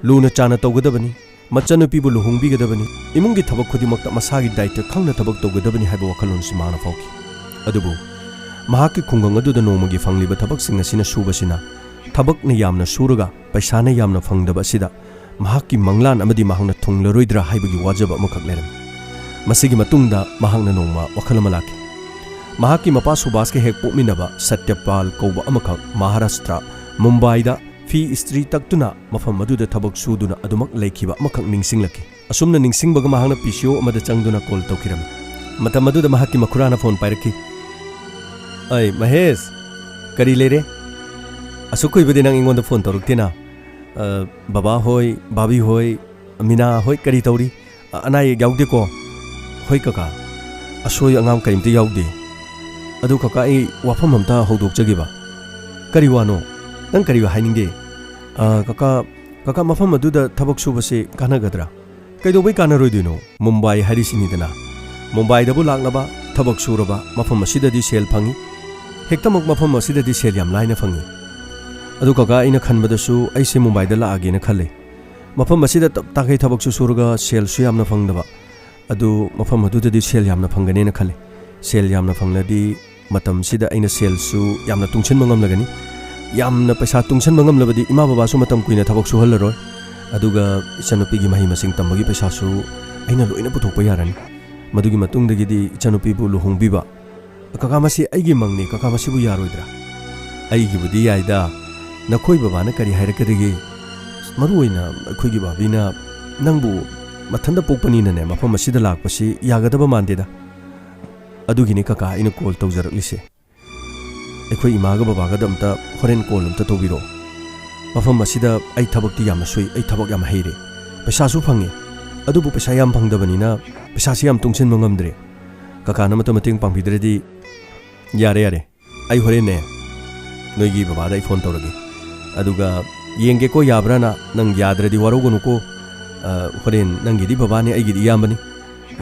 ꯂꯨꯅ ꯆꯥꯅ ꯇꯧꯒꯗꯕꯅꯤ꯫ ꯃꯆꯟꯅꯨꯄꯤꯕꯨ ꯂꯨꯍꯣꯡꯕꯤꯒꯗꯕꯅꯤ꯫ ꯏꯃꯨꯡꯒꯤ ꯊꯕꯛ ꯈꯨꯗꯤꯡꯃꯛꯇ ꯃꯁꯥꯒꯤ ꯗꯥꯏꯇ ꯈꯪꯅ ꯊꯕꯛ ꯇꯧꯒꯗꯕꯅꯤ ꯍꯥꯏꯕ ꯋꯥꯈꯜꯂꯣꯟꯁꯤ ꯃꯍꯥꯛꯅ ꯐꯥꯎꯈꯤ꯫ ꯑꯗꯨꯕꯨ ꯃꯍꯥꯛꯀꯤ ꯈꯨꯡꯒꯪ ꯑꯗꯨꯗ ꯅꯣꯡꯃꯒꯤ ꯐꯪꯂꯤꯕ ꯊꯕꯛꯁꯤꯡ ꯑꯁꯤꯅ ꯁꯨꯕꯁꯤꯅ, ꯊꯕꯛꯅ ꯌꯥꯝꯅ ꯁꯨꯔꯒ ꯄꯩꯁꯥꯅ ꯌꯥꯝꯅ ꯐꯪꯗꯕ ꯑꯁꯤꯗ ꯃꯍꯥꯛꯀꯤ ꯃꯪꯂꯥꯟ ꯑꯃꯗꯤ ꯃꯍꯥꯛꯅ ꯊꯨꯡꯂꯔꯣꯏꯗ꯭ꯔꯥ ꯍꯥꯏꯕꯒꯤ ꯋꯥꯖꯕ ꯑꯃꯈꯛ ꯂꯩꯔꯝꯃꯤ꯫ ꯃꯁꯤꯒꯤ ꯃꯇꯨꯡꯗ ꯃꯍꯥꯛꯅ ꯅꯣꯡꯃ ꯋꯥꯈꯜ ꯑꯃ ꯂꯥꯛꯈꯤ꯫ ꯃꯍꯥꯛꯀꯤ ꯃꯄꯥ ꯁꯨꯕꯥꯁꯀ ꯍꯦꯛ ꯄꯣꯛꯃꯤꯟꯅꯕ ꯁꯠꯌꯄꯥꯜ ꯀꯧꯕ ꯑꯃꯈꯛ ꯃꯍꯥꯔꯥꯁꯇ꯭ꯔ, ꯃꯨꯝꯕꯥꯏꯗ ꯐꯤ ꯏꯁꯇ꯭ꯔꯤ ꯇꯛꯇꯨꯅ ꯃꯐꯝ ꯑꯗꯨꯗ ꯊꯕꯛ ꯁꯨꯗꯨꯅ ꯑꯗꯨꯃꯛ ꯂꯩꯈꯤꯕ ꯑꯃꯈꯛ ꯅꯤꯡꯁꯤꯡꯂꯛꯈꯤ꯫ ꯑꯁꯨꯝꯅ ꯅꯤꯡꯁꯤꯡꯕꯒ ꯃꯍꯥꯛꯅ ꯄꯤ ꯁꯤ ꯑꯣ ꯑꯃꯗ ꯆꯪꯗꯨꯅ ꯀꯣꯜ ꯇꯧꯈꯤꯔꯝꯃꯤ꯫ ꯃꯇꯝ ꯑꯗꯨꯗ ꯃꯍꯥꯛꯀꯤ ꯃꯈꯨꯔꯥꯅ ꯐꯣꯟ ꯄꯥꯏꯔꯛꯈꯤ꯫ "ꯑꯩ, ꯃꯍꯦꯁ, ꯀꯔꯤ ꯂꯩꯔꯦ? ꯑꯁꯨꯛ ꯀꯨꯏꯕꯗꯤ ꯅꯪ ꯑꯩꯉꯣꯟꯗ ꯐꯣꯟ ꯇꯧꯔꯛꯇꯦꯅ? ꯑ, ꯕꯕꯥ ꯍꯣꯏ, ꯚꯥꯕꯤ ꯍꯣꯏ, ꯃꯤꯅꯥ ꯍꯣꯏ ꯀꯔꯤ ꯇꯧꯔꯤ? ꯑ, ꯑꯅꯥ ꯑꯌꯦꯛ ꯌꯥꯎꯗꯦꯀꯣ?" "ꯍꯣꯏ ꯀꯀꯥ, ꯑꯁꯣꯏ ꯑꯉꯥꯝ ꯀꯔꯤꯝꯇ ꯌꯥꯎꯗꯦ꯫ ꯑꯗꯨ ꯀꯀꯥ, ꯑꯩ ꯋꯥꯐꯝ ꯑꯝꯇ ꯍꯧꯗꯣꯛꯆꯒꯦꯕ꯫" "ꯀꯔꯤ ꯋꯥꯅꯣ? ꯅꯪ ꯀꯔꯤ ꯍꯥꯏꯅꯤꯡꯒꯦ?" "ꯑ, ꯀꯀꯥ, ꯀꯀꯥ, ꯃꯐꯝ ꯑꯗꯨꯗ ꯊꯕꯛ ꯁꯨꯕꯁꯦ ꯀꯥꯟꯅꯒꯗ꯭ꯔꯥ?" "ꯀꯩꯗꯧꯕꯩ ꯀꯥꯟꯅꯔꯣꯏꯗꯣꯏꯅꯣ? ꯃꯨꯝꯕꯥꯏ ꯍꯥꯏꯔꯤꯁꯤꯅꯤꯗꯅ꯫ ꯃꯨꯝꯕꯥꯏꯗꯕꯨ ꯂꯥꯛꯂꯕ, ꯊꯕꯛ ꯁꯨꯔꯕ, ꯃꯐꯝ ꯑꯁꯤꯗꯗꯤ ꯁꯦꯜ ꯐꯪꯏ꯫ ꯍꯦꯛꯇꯃꯛ ꯃꯐꯝ ꯑꯁꯤꯗꯗꯤ ꯁꯦꯜ ꯌꯥꯝ ꯂꯥꯏꯅ ꯐꯪꯏ꯫ ꯑꯗꯨ ꯀꯀꯥ, ꯑꯩꯅ ꯈꯟꯕꯗꯁꯨ ꯑꯩꯁꯦ ꯃꯨꯝꯕꯥꯏꯗ ꯂꯥꯛꯑꯒꯦꯅ ꯈꯜꯂꯦ꯫ ꯃꯐꯝ ꯑꯁꯤꯗ ꯇꯞ ꯇꯥꯈꯩ ꯊꯕꯛꯁꯨ ꯁꯨꯔꯒ ꯁꯦꯜꯁꯨ ꯌꯥꯝꯅ ꯐꯪꯗꯕ꯫ ꯑꯗꯨ ꯃꯐꯝ ꯑꯗꯨꯗꯗꯤ ꯁꯦꯜ ꯌꯥꯝꯅ ꯐꯪꯒꯅꯦꯅ ꯈꯜꯂꯦ꯫ ꯁꯦꯜ ꯌꯥꯝꯅ ꯐꯪꯂꯗꯤ ꯃꯇꯝꯁꯤꯗ ꯑꯩꯅ ꯁꯦꯜꯁꯨ ꯌꯥꯝꯅ ꯇꯨꯡꯁꯤꯟꯕ ꯉꯝꯂꯒꯅꯤ꯫ ꯌꯥꯝꯅ ꯄꯩꯁꯥ ꯇꯨꯡꯁꯤꯟꯕ ꯉꯝꯂꯕꯗꯤ ꯏꯃꯥ ꯕꯕꯥꯁꯨ ꯃꯇꯝ ꯀꯨꯏꯅ ꯊꯕꯛ ꯁꯨꯍꯜꯂꯔꯣꯏ꯫ ꯑꯗꯨꯒ ꯏꯆꯟꯅꯨꯄꯤꯒꯤ ꯃꯍꯩ ꯃꯁꯤꯡ ꯇꯝꯕꯒꯤ ꯄꯩꯁꯥꯁꯨ ꯑꯩꯅ ꯂꯣꯏꯅ ꯄꯨꯊꯣꯛꯄ ꯌꯥꯔꯅꯤ꯫ ꯃꯗꯨꯒꯤ ꯃꯇꯨꯡꯗꯒꯤꯗꯤ ꯏꯆꯟꯅꯨꯄꯤꯕꯨ ꯂꯨꯍꯣꯡꯕꯤꯕ꯫" "ꯀꯀꯥ, ꯃꯁꯤ ꯑꯩꯒꯤ ꯃꯪꯅꯤ꯫ ꯀꯀꯥ, ꯃꯁꯤꯕꯨ ꯌꯥꯔꯣꯏꯗ꯭ꯔꯥ?" "ꯑꯩꯒꯤꯕꯨꯗꯤ ꯌꯥꯏꯗ꯫ ꯅꯈꯣꯏ ꯕꯕꯥꯅ ꯀꯔꯤ ꯍꯥꯏꯔꯛꯀꯗꯒꯦ? ꯃꯔꯨ ꯑꯣꯏꯅ ꯑꯩꯈꯣꯏꯒꯤ ꯚꯥꯕꯤꯅ ꯅꯪꯕꯨ ꯃꯊꯟꯇ ꯄꯣꯛꯄꯅꯤꯅꯅꯦ, ꯃꯐꯝ ꯑꯁꯤꯗ ꯂꯥꯛꯄꯁꯤ ꯌꯥꯒꯗꯕ ꯃꯥꯟꯗꯦꯗ꯫ ꯑꯗꯨꯒꯤꯅꯤ ꯀꯀꯥ ꯑꯩꯅ ꯀꯣꯜ ꯇꯧꯖꯔꯛꯂꯤꯁꯦ꯫ ꯑꯩꯈꯣꯏ ꯏꯃꯥꯒ ꯕꯕꯥꯒꯗ ꯑꯝꯇ ꯍꯣꯔꯦꯟ ꯀꯣꯜ ꯑꯝꯇ ꯇꯧꯕꯤꯔꯛꯑꯣ꯫ ꯃꯐꯝ ꯑꯁꯤꯗ ꯑꯩ ꯊꯕꯛꯇꯤ ꯌꯥꯝꯅ ꯁꯨꯏ, ꯑꯩ ꯊꯕꯛ ꯌꯥꯝ ꯍꯩꯔꯦ꯫ ꯄꯩꯁꯥꯁꯨ ꯐꯪꯉꯦ꯫ ꯑꯗꯨꯕꯨ ꯄꯩꯁꯥ ꯌꯥꯝ ꯐꯪꯗꯕꯅꯤꯅ ꯄꯩꯁꯥꯁꯤ ꯌꯥꯝ ꯇꯨꯡꯁꯤꯟꯕ ꯉꯝꯗ꯭ꯔꯦ꯫ ꯀꯀꯥꯅ ꯑꯃꯇ ꯃꯇꯦꯡ ꯄꯥꯡꯕꯤꯗ꯭ꯔꯗꯤ꯫" "ꯌꯥꯔꯦ, ꯌꯥꯔꯦ꯫ ꯑꯩ ꯍꯣꯔꯦꯟꯅꯦ ꯅꯣꯏꯒꯤ ꯕꯕꯥꯗ ꯑꯩ ꯐꯣꯟ ꯇꯧꯔꯒꯦ꯫ ꯑꯗꯨꯒ ꯌꯦꯡꯒꯦꯀꯣ, ꯌꯥꯕ꯭ꯔꯥꯅ꯫ ꯅꯪ ꯌꯥꯗ꯭ꯔꯗꯤ ꯋꯥꯔꯧꯒꯅꯨꯀꯣ꯫ ꯑ, ꯍꯣꯔꯦꯟ ꯅꯪꯒꯤꯗꯤ ꯕꯕꯥꯅꯤ, ꯑꯩꯒꯤꯗꯤ ꯏꯌꯥꯝꯕꯅꯤ꯫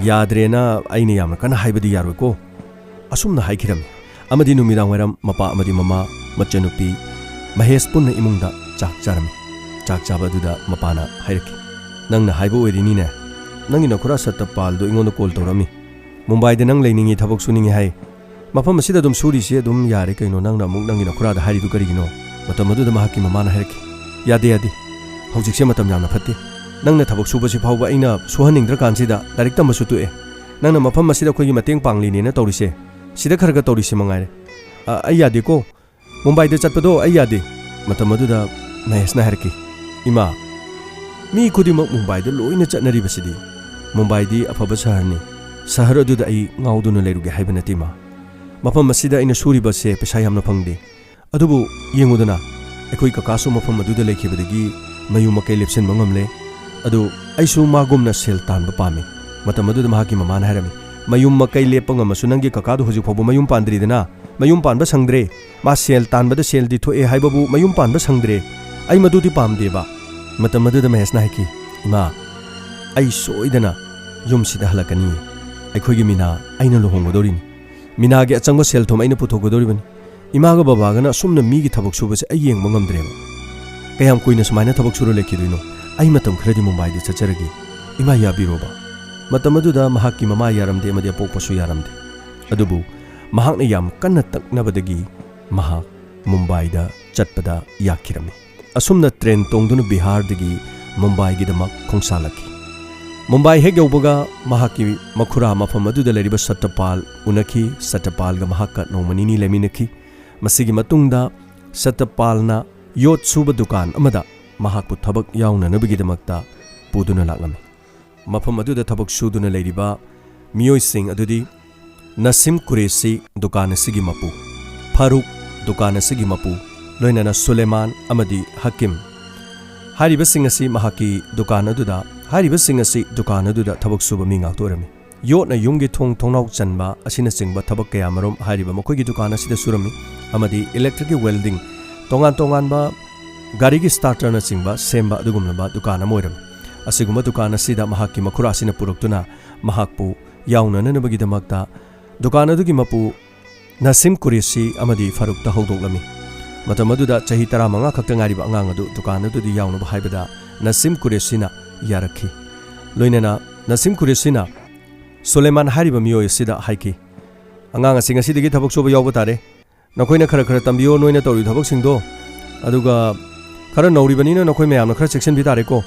ꯌꯥꯗ꯭ꯔꯦꯅ ꯑꯩꯅ ꯌꯥꯝꯅ ꯀꯟꯅ ꯍꯥꯏꯕꯗꯤ ꯌꯥꯔꯣꯏꯀꯣ꯫" ꯑꯁꯨꯝꯅ ꯍꯥꯏꯈꯤꯔꯝꯃꯤ꯫ ꯑꯃꯗꯤ ꯅꯨꯃꯤꯗꯥꯡ ꯋꯥꯏꯔꯝ ꯃꯄꯥ ꯑꯃꯗꯤ ꯃꯃꯥ, ꯃꯆꯟꯅꯨꯄꯤ ꯃꯍꯦꯁ ꯄꯨꯟꯅ ꯏꯃꯨꯡꯗ ꯆꯥꯛ ꯆꯥꯔꯝꯃꯤ꯫ ꯆꯥꯛ ꯆꯥꯕ ꯑꯗꯨꯗ ꯃꯄꯥꯅ ꯍꯥꯏꯔꯛꯈꯤ, "ꯅꯪꯅ ꯍꯥꯏꯕ ꯑꯣꯏꯔꯤꯅꯤꯅꯦ꯫ ꯅꯪꯒꯤ ꯅꯈꯨꯔꯥ ꯁꯠꯇꯄꯥꯜꯗꯣ ꯑꯩꯉꯣꯟꯗ ꯀꯣꯜ ꯇꯧꯔꯛꯑꯝꯃꯤ꯫ ꯃꯨꯝꯕꯥꯏꯗ ꯅꯪ ꯂꯩꯅꯤꯡꯉꯤ, ꯊꯕꯛ ꯁꯨꯅꯤꯡꯉꯤ ꯍꯥꯏ꯫ ꯃꯐꯝ ꯑꯁꯤꯗ ꯑꯗꯨꯝ ꯁꯨꯔꯤꯁꯤ ꯑꯗꯨꯝ ꯌꯥꯔꯦ ꯀꯩꯅꯣ, ꯅꯪꯅ ꯑꯃꯨꯛ ꯅꯪꯒꯤ ꯅꯈꯨꯔꯥꯗ ꯍꯥꯏꯔꯤꯗꯨ ꯀꯔꯤꯒꯤꯅꯣ?" ꯃꯇꯝ ꯑꯗꯨꯗ ꯃꯍꯥꯛꯀꯤ ꯃꯃꯥꯅ ꯍꯥꯏꯔꯛꯈꯤ, "ꯌꯥꯗꯦ, ꯌꯥꯗꯦ꯫ ꯍꯧꯖꯤꯛꯁꯦ ꯃꯇꯝ ꯌꯥꯝꯅ ꯐꯠꯇꯦ꯫ ꯅꯪꯅ ꯊꯕꯛ ꯁꯨꯕꯁꯤ ꯐꯥꯎꯕ ꯑꯩꯅ ꯁꯨꯍꯟꯅꯤꯡꯗ꯭ꯔꯀꯥꯟꯁꯤꯗ ꯂꯥꯏꯔꯤꯛ ꯇꯝꯕꯁꯨ ꯇꯣꯛꯑꯦ꯫ ꯅꯪꯅ ꯃꯐꯝ ꯑꯁꯤꯗ ꯑꯩꯈꯣꯏꯒꯤ ꯃꯇꯦꯡ ꯄꯥꯡꯂꯤꯅꯦꯅ ꯇꯧꯔꯤꯁꯦ, ꯁꯤꯗ ꯈꯔ ꯈꯔ ꯇꯧꯔꯤꯁꯤ ꯃꯉꯥꯏꯔꯦ꯫ ꯑ, ꯑꯩ ꯌꯥꯗꯦꯀꯣ꯫ ꯃꯨꯝꯕꯥꯏꯗ ꯆꯠꯄꯗꯣ ꯑꯩ ꯌꯥꯗꯦ꯫" ꯃꯇꯝ ꯑꯗꯨꯗ ꯃꯍꯦꯁꯅ ꯍꯥꯏꯔꯛꯈꯤ, "ꯏꯃꯥ, ꯃꯤ ꯈꯨꯗꯤꯡꯃꯛ ꯃꯨꯝꯕꯥꯏꯗ ꯂꯣꯏꯅ ꯆꯠꯅꯔꯤꯕꯁꯤꯗꯤ꯫ ꯃꯨꯝꯕꯥꯏꯗꯤ ꯑꯐꯕ ꯁꯍꯔꯅꯤ꯫ ꯁꯍꯔ ꯑꯗꯨꯗ ꯑꯩ ꯉꯥꯎꯗꯨꯅ ꯂꯩꯔꯨꯒꯦ ꯍꯥꯏꯕ ꯅꯠꯇꯦ, ꯏꯃꯥ꯫ ꯃꯐꯝ ꯑꯁꯤꯗ ꯑꯩꯅ ꯁꯨꯔꯤꯕꯁꯦ ꯄꯩꯁꯥ ꯌꯥꯝꯅ ꯐꯪꯗꯦ꯫ ꯑꯗꯨꯕꯨ ꯌꯦꯡꯉꯨꯗꯅ, ꯑꯩꯈꯣꯏ ꯀꯀꯥꯁꯨ ꯃꯐꯝ ꯑꯗꯨꯗ ꯂꯩꯈꯤꯕꯗꯒꯤ ꯃꯌꯨꯝ ꯃꯀꯩ ꯂꯦꯞꯁꯤꯟꯕ ꯉꯝꯂꯦ꯫ ꯑꯗꯨ ꯑꯩꯁꯨ ꯃꯥꯒꯨꯝꯅ ꯁꯦꯜ ꯇꯥꯟꯕ ꯄꯥꯝꯃꯤ꯫ ꯃꯇꯝ ꯑꯗꯨꯗ ꯃꯍꯥꯛꯀꯤ ꯃꯃꯥꯅ ꯍꯥꯏꯔꯝꯃꯤ, "ꯃꯌꯨꯝ ꯃꯀꯩ ꯂꯦꯞꯄ ꯉꯝꯃꯁꯨ ꯅꯪꯒꯤ ꯀꯀꯥꯗꯨ ꯍꯧꯖꯤꯛ ꯐꯥꯎꯕ ꯃꯌꯨꯝ ꯄꯥꯟꯗ꯭ꯔꯤꯗꯅ, ꯃꯌꯨꯝ ꯄꯥꯟꯕ ꯁꯪꯗ꯭ꯔꯦ꯫ ꯃꯥ ꯁꯦꯜ ꯇꯥꯟꯕꯗ ꯁꯦꯜꯗꯤ ꯊꯣꯛꯑꯦ ꯍꯥꯏꯕꯕꯨ ꯃꯌꯨꯝ ꯄꯥꯟꯕ ꯁꯪꯗ꯭ꯔꯦ꯫ ꯑꯩ ꯃꯗꯨꯗꯤ ꯄꯥꯝꯗꯦꯕ"꯫ ꯃꯇꯝ ꯑꯗꯨꯗ ꯃꯍꯦꯁꯅ ꯍꯥꯏꯈꯤ, "ꯏꯃꯥ, ꯑꯩ ꯁꯣꯏꯗꯅ ꯌꯨꯝꯁꯤꯗ ꯍꯜꯂꯛꯀꯅꯤ꯫ ꯑꯩꯈꯣꯏꯒꯤ ꯃꯤꯅꯥ ꯑꯩꯅ ꯂꯨꯍꯣꯡꯒꯗꯧꯔꯤꯅꯤ꯫ ꯃꯤꯅꯥꯒꯤ ꯑꯆꯪꯕ ꯁꯦꯜ ꯊꯨꯝ ꯑꯩꯅ ꯄꯨꯊꯣꯛꯀꯗꯧꯔꯤꯕꯅꯤ꯫ ꯏꯃꯥꯒ ꯕꯕꯥꯒꯅ ꯑꯁꯨꯝꯅ ꯃꯤꯒꯤ ꯊꯕꯛ ꯁꯨꯕꯁꯦ ꯑꯩ ꯌꯦꯡꯕ ꯉꯝꯗ꯭ꯔꯦꯕ꯫ ꯀꯌꯥꯝ ꯀꯨꯏꯅ ꯁꯨꯃꯥꯏꯅ ꯊꯕꯛ ꯁꯨꯔ ꯂꯩꯈꯤꯗꯣꯏꯅꯣ? ꯑꯩ ꯃꯇꯝ ꯈꯔꯗꯤ ꯃꯨꯝꯕꯥꯏꯗ ꯆꯠꯆꯔꯒꯦ꯫ ꯏꯃꯥ ꯌꯥꯕꯤꯔꯣꯕ"꯫ ꯃꯇꯝ ꯑꯗꯨꯗ ꯃꯍꯥꯛꯀꯤ ꯃꯃꯥ ꯌꯥꯔꯝꯗꯦ ꯑꯃꯗꯤ ꯑꯄꯣꯛꯄꯁꯨ ꯌꯥꯔꯝꯗꯦ꯫ ꯑꯗꯨꯕꯨ ꯃꯍꯥꯛꯅ ꯌꯥꯝ ꯀꯟꯅ ꯇꯛꯅꯕꯗꯒꯤ ꯃꯍꯥꯛ ꯃꯨꯝꯕꯥꯏꯗ ꯆꯠꯄꯗ ꯌꯥꯈꯤꯔꯝꯃꯤ꯫ ꯑꯁꯨꯝꯅ ꯇ꯭ꯔꯦꯟ ꯇꯣꯡꯗꯨꯅ ꯕꯤꯍꯥꯔꯗꯒꯤ ꯃꯨꯝꯕꯥꯏꯒꯤꯗꯃꯛ ꯈꯣꯡꯁꯥꯜꯂꯛꯈꯤ꯫ ꯃꯨꯝꯕꯥꯏ ꯍꯦꯛ ꯌꯧꯕꯒ ꯃꯍꯥꯛꯀꯤ ꯃꯈꯨꯔꯥ ꯃꯐꯝ ꯑꯗꯨꯗ ꯂꯩꯔꯤꯕ ꯁꯇꯄꯥꯜ ꯎꯅꯈꯤ꯫ ꯁꯇꯄꯥꯜꯒ ꯃꯍꯥꯛꯀ ꯅꯣꯡꯃ ꯅꯤꯅꯤ ꯂꯩꯃꯤꯟꯅꯈꯤ꯫ ꯃꯁꯤꯒꯤ ꯃꯇꯨꯡꯗ ꯁꯇꯄꯥꯜꯅ ꯌꯣꯠ ꯁꯨꯕ ꯗꯨꯀꯥꯟ ꯑꯃꯗ ꯃꯍꯥꯛꯄꯨ ꯊꯕꯛ ꯌꯥꯎꯅꯅꯕꯒꯤꯗꯃꯛꯇ ꯄꯨꯗꯨꯅ ꯂꯥꯛꯂꯝꯃꯤ꯫ ꯃꯐꯝ ꯑꯗꯨꯗ ꯊꯕꯛ ꯁꯨꯗꯨꯅ ꯂꯩꯔꯤꯕ ꯃꯤꯑꯣꯏꯁꯤꯡ ꯑꯗꯨꯗꯤ ꯅꯁꯤꯝ ꯀꯨꯔꯦꯁꯤ, ꯗꯨꯀꯥꯟ ꯑꯁꯤꯒꯤ ꯃꯄꯨ, ꯐꯥꯔꯨꯛ, ꯗꯨꯀꯥꯟ ꯑꯁꯤꯒꯤ ꯃꯄꯨ, ꯂꯣꯏꯅꯅ ꯁꯨꯂꯦꯃꯥꯟ ꯑꯃꯗꯤ ꯍꯀꯤꯝ꯫ ꯍꯥꯏꯔꯤꯕꯁꯤꯡ ꯑꯁꯤ ꯃꯍꯥꯛꯀꯤ ꯗꯨꯀꯥꯟ ꯑꯗꯨꯗ, ꯍꯥꯏꯔꯤꯕꯁꯤꯡ ꯑꯁꯤ ꯗꯨꯀꯥꯟ ꯑꯗꯨꯗ ꯊꯕꯛ ꯁꯨꯕ ꯃꯤ ꯉꯥꯛꯇ ꯑꯣꯏꯔꯝꯃꯤ꯫ ꯌꯣꯠꯅ ꯌꯨꯝꯒꯤ ꯊꯣꯡ ꯊꯣꯡꯅꯥꯎ ꯆꯟꯕ ꯑꯁꯤꯅꯆꯤꯡꯕ ꯊꯕꯛ ꯀꯌꯥꯃꯔꯨꯝ ꯍꯥꯏꯔꯤꯕ ꯃꯈꯣꯏꯒꯤ ꯗꯨꯀꯥꯟ ꯑꯁꯤꯗ ꯁꯨꯔꯝꯃꯤ, ꯑꯃꯗꯤ electric ꯀꯤ welding, ꯇꯣꯉꯥꯟ ꯇꯣꯉꯥꯟꯕ ꯒꯥꯔꯤꯒꯤ starter ꯅꯆꯤꯡꯕ ꯁꯦꯝꯕ ꯑꯗꯨꯒꯨꯝꯂꯕ ꯗꯨꯀꯥꯟ ꯑꯃ ꯑꯣꯏꯔꯝꯃꯤ꯫ ꯑꯁꯤꯒꯨꯝꯕ ꯗꯨꯀꯥꯟ ꯑꯁꯤꯗ ꯃꯍꯥꯛꯀꯤ ꯃꯈꯨꯔꯥꯁꯤꯅ ꯄꯨꯔꯛꯇꯨꯅ ꯃꯍꯥꯛꯄꯨ ꯌꯥꯎꯅꯅꯕꯒꯤꯗꯃꯛꯇ ꯗꯨꯀꯥꯟ ꯑꯗꯨꯒꯤ ꯃꯄꯨ ꯅꯁꯤꯝ ꯀꯨꯔꯦꯁꯤ ꯑꯃꯗꯤ ꯐꯥꯔꯨꯛꯇ ꯍꯧꯗꯣꯛꯂꯝꯃꯤ꯫ ꯃꯇꯝ ꯑꯗꯨꯗ ꯆꯍꯤ ꯇꯔꯥꯃꯉꯥ ꯈꯛꯇ ꯉꯥꯏꯔꯤꯕ ꯑꯉꯥꯡ ꯑꯗꯨ ꯗꯨꯀꯥꯟ ꯑꯗꯨꯗ ꯌꯥꯎꯅꯕ ꯍꯥꯏꯕꯗ ꯅꯁꯤꯝ ꯀꯨꯔꯦꯁꯤꯅ ꯌꯥꯔꯛꯈꯤ꯫ ꯂꯣꯏꯅꯅ ꯅꯁꯤꯝ ꯀꯨꯔꯦꯁꯤꯅ ꯁꯨꯂꯦꯃꯥꯟ ꯍꯥꯏꯔꯤꯕ ꯃꯤꯑꯣꯏ ꯑꯁꯤꯗ ꯍꯥꯏꯈꯤ, "ꯑꯉꯥꯡ ꯑꯁꯤ ꯉꯁꯤꯗꯒꯤ ꯊꯕꯛ ꯁꯨꯕ ꯌꯥꯎꯕ ꯇꯥꯔꯦ꯫ ꯅꯈꯣꯏꯅ ꯈꯔ ꯈꯔ ꯇꯝꯕꯤꯌꯣ ꯅꯣꯏꯅ ꯇꯧꯔꯤꯕ ꯊꯕꯛꯁꯤꯡꯗꯣ꯫ ꯑꯗꯨꯒ ꯈꯔ ꯅꯧꯔꯤꯕꯅꯤꯅ ꯅꯈꯣꯏ ꯃꯌꯥꯝꯅ ꯈꯔ ꯆꯦꯛꯁꯤꯟꯕꯤ ꯇꯥꯔꯦꯀꯣ"꯫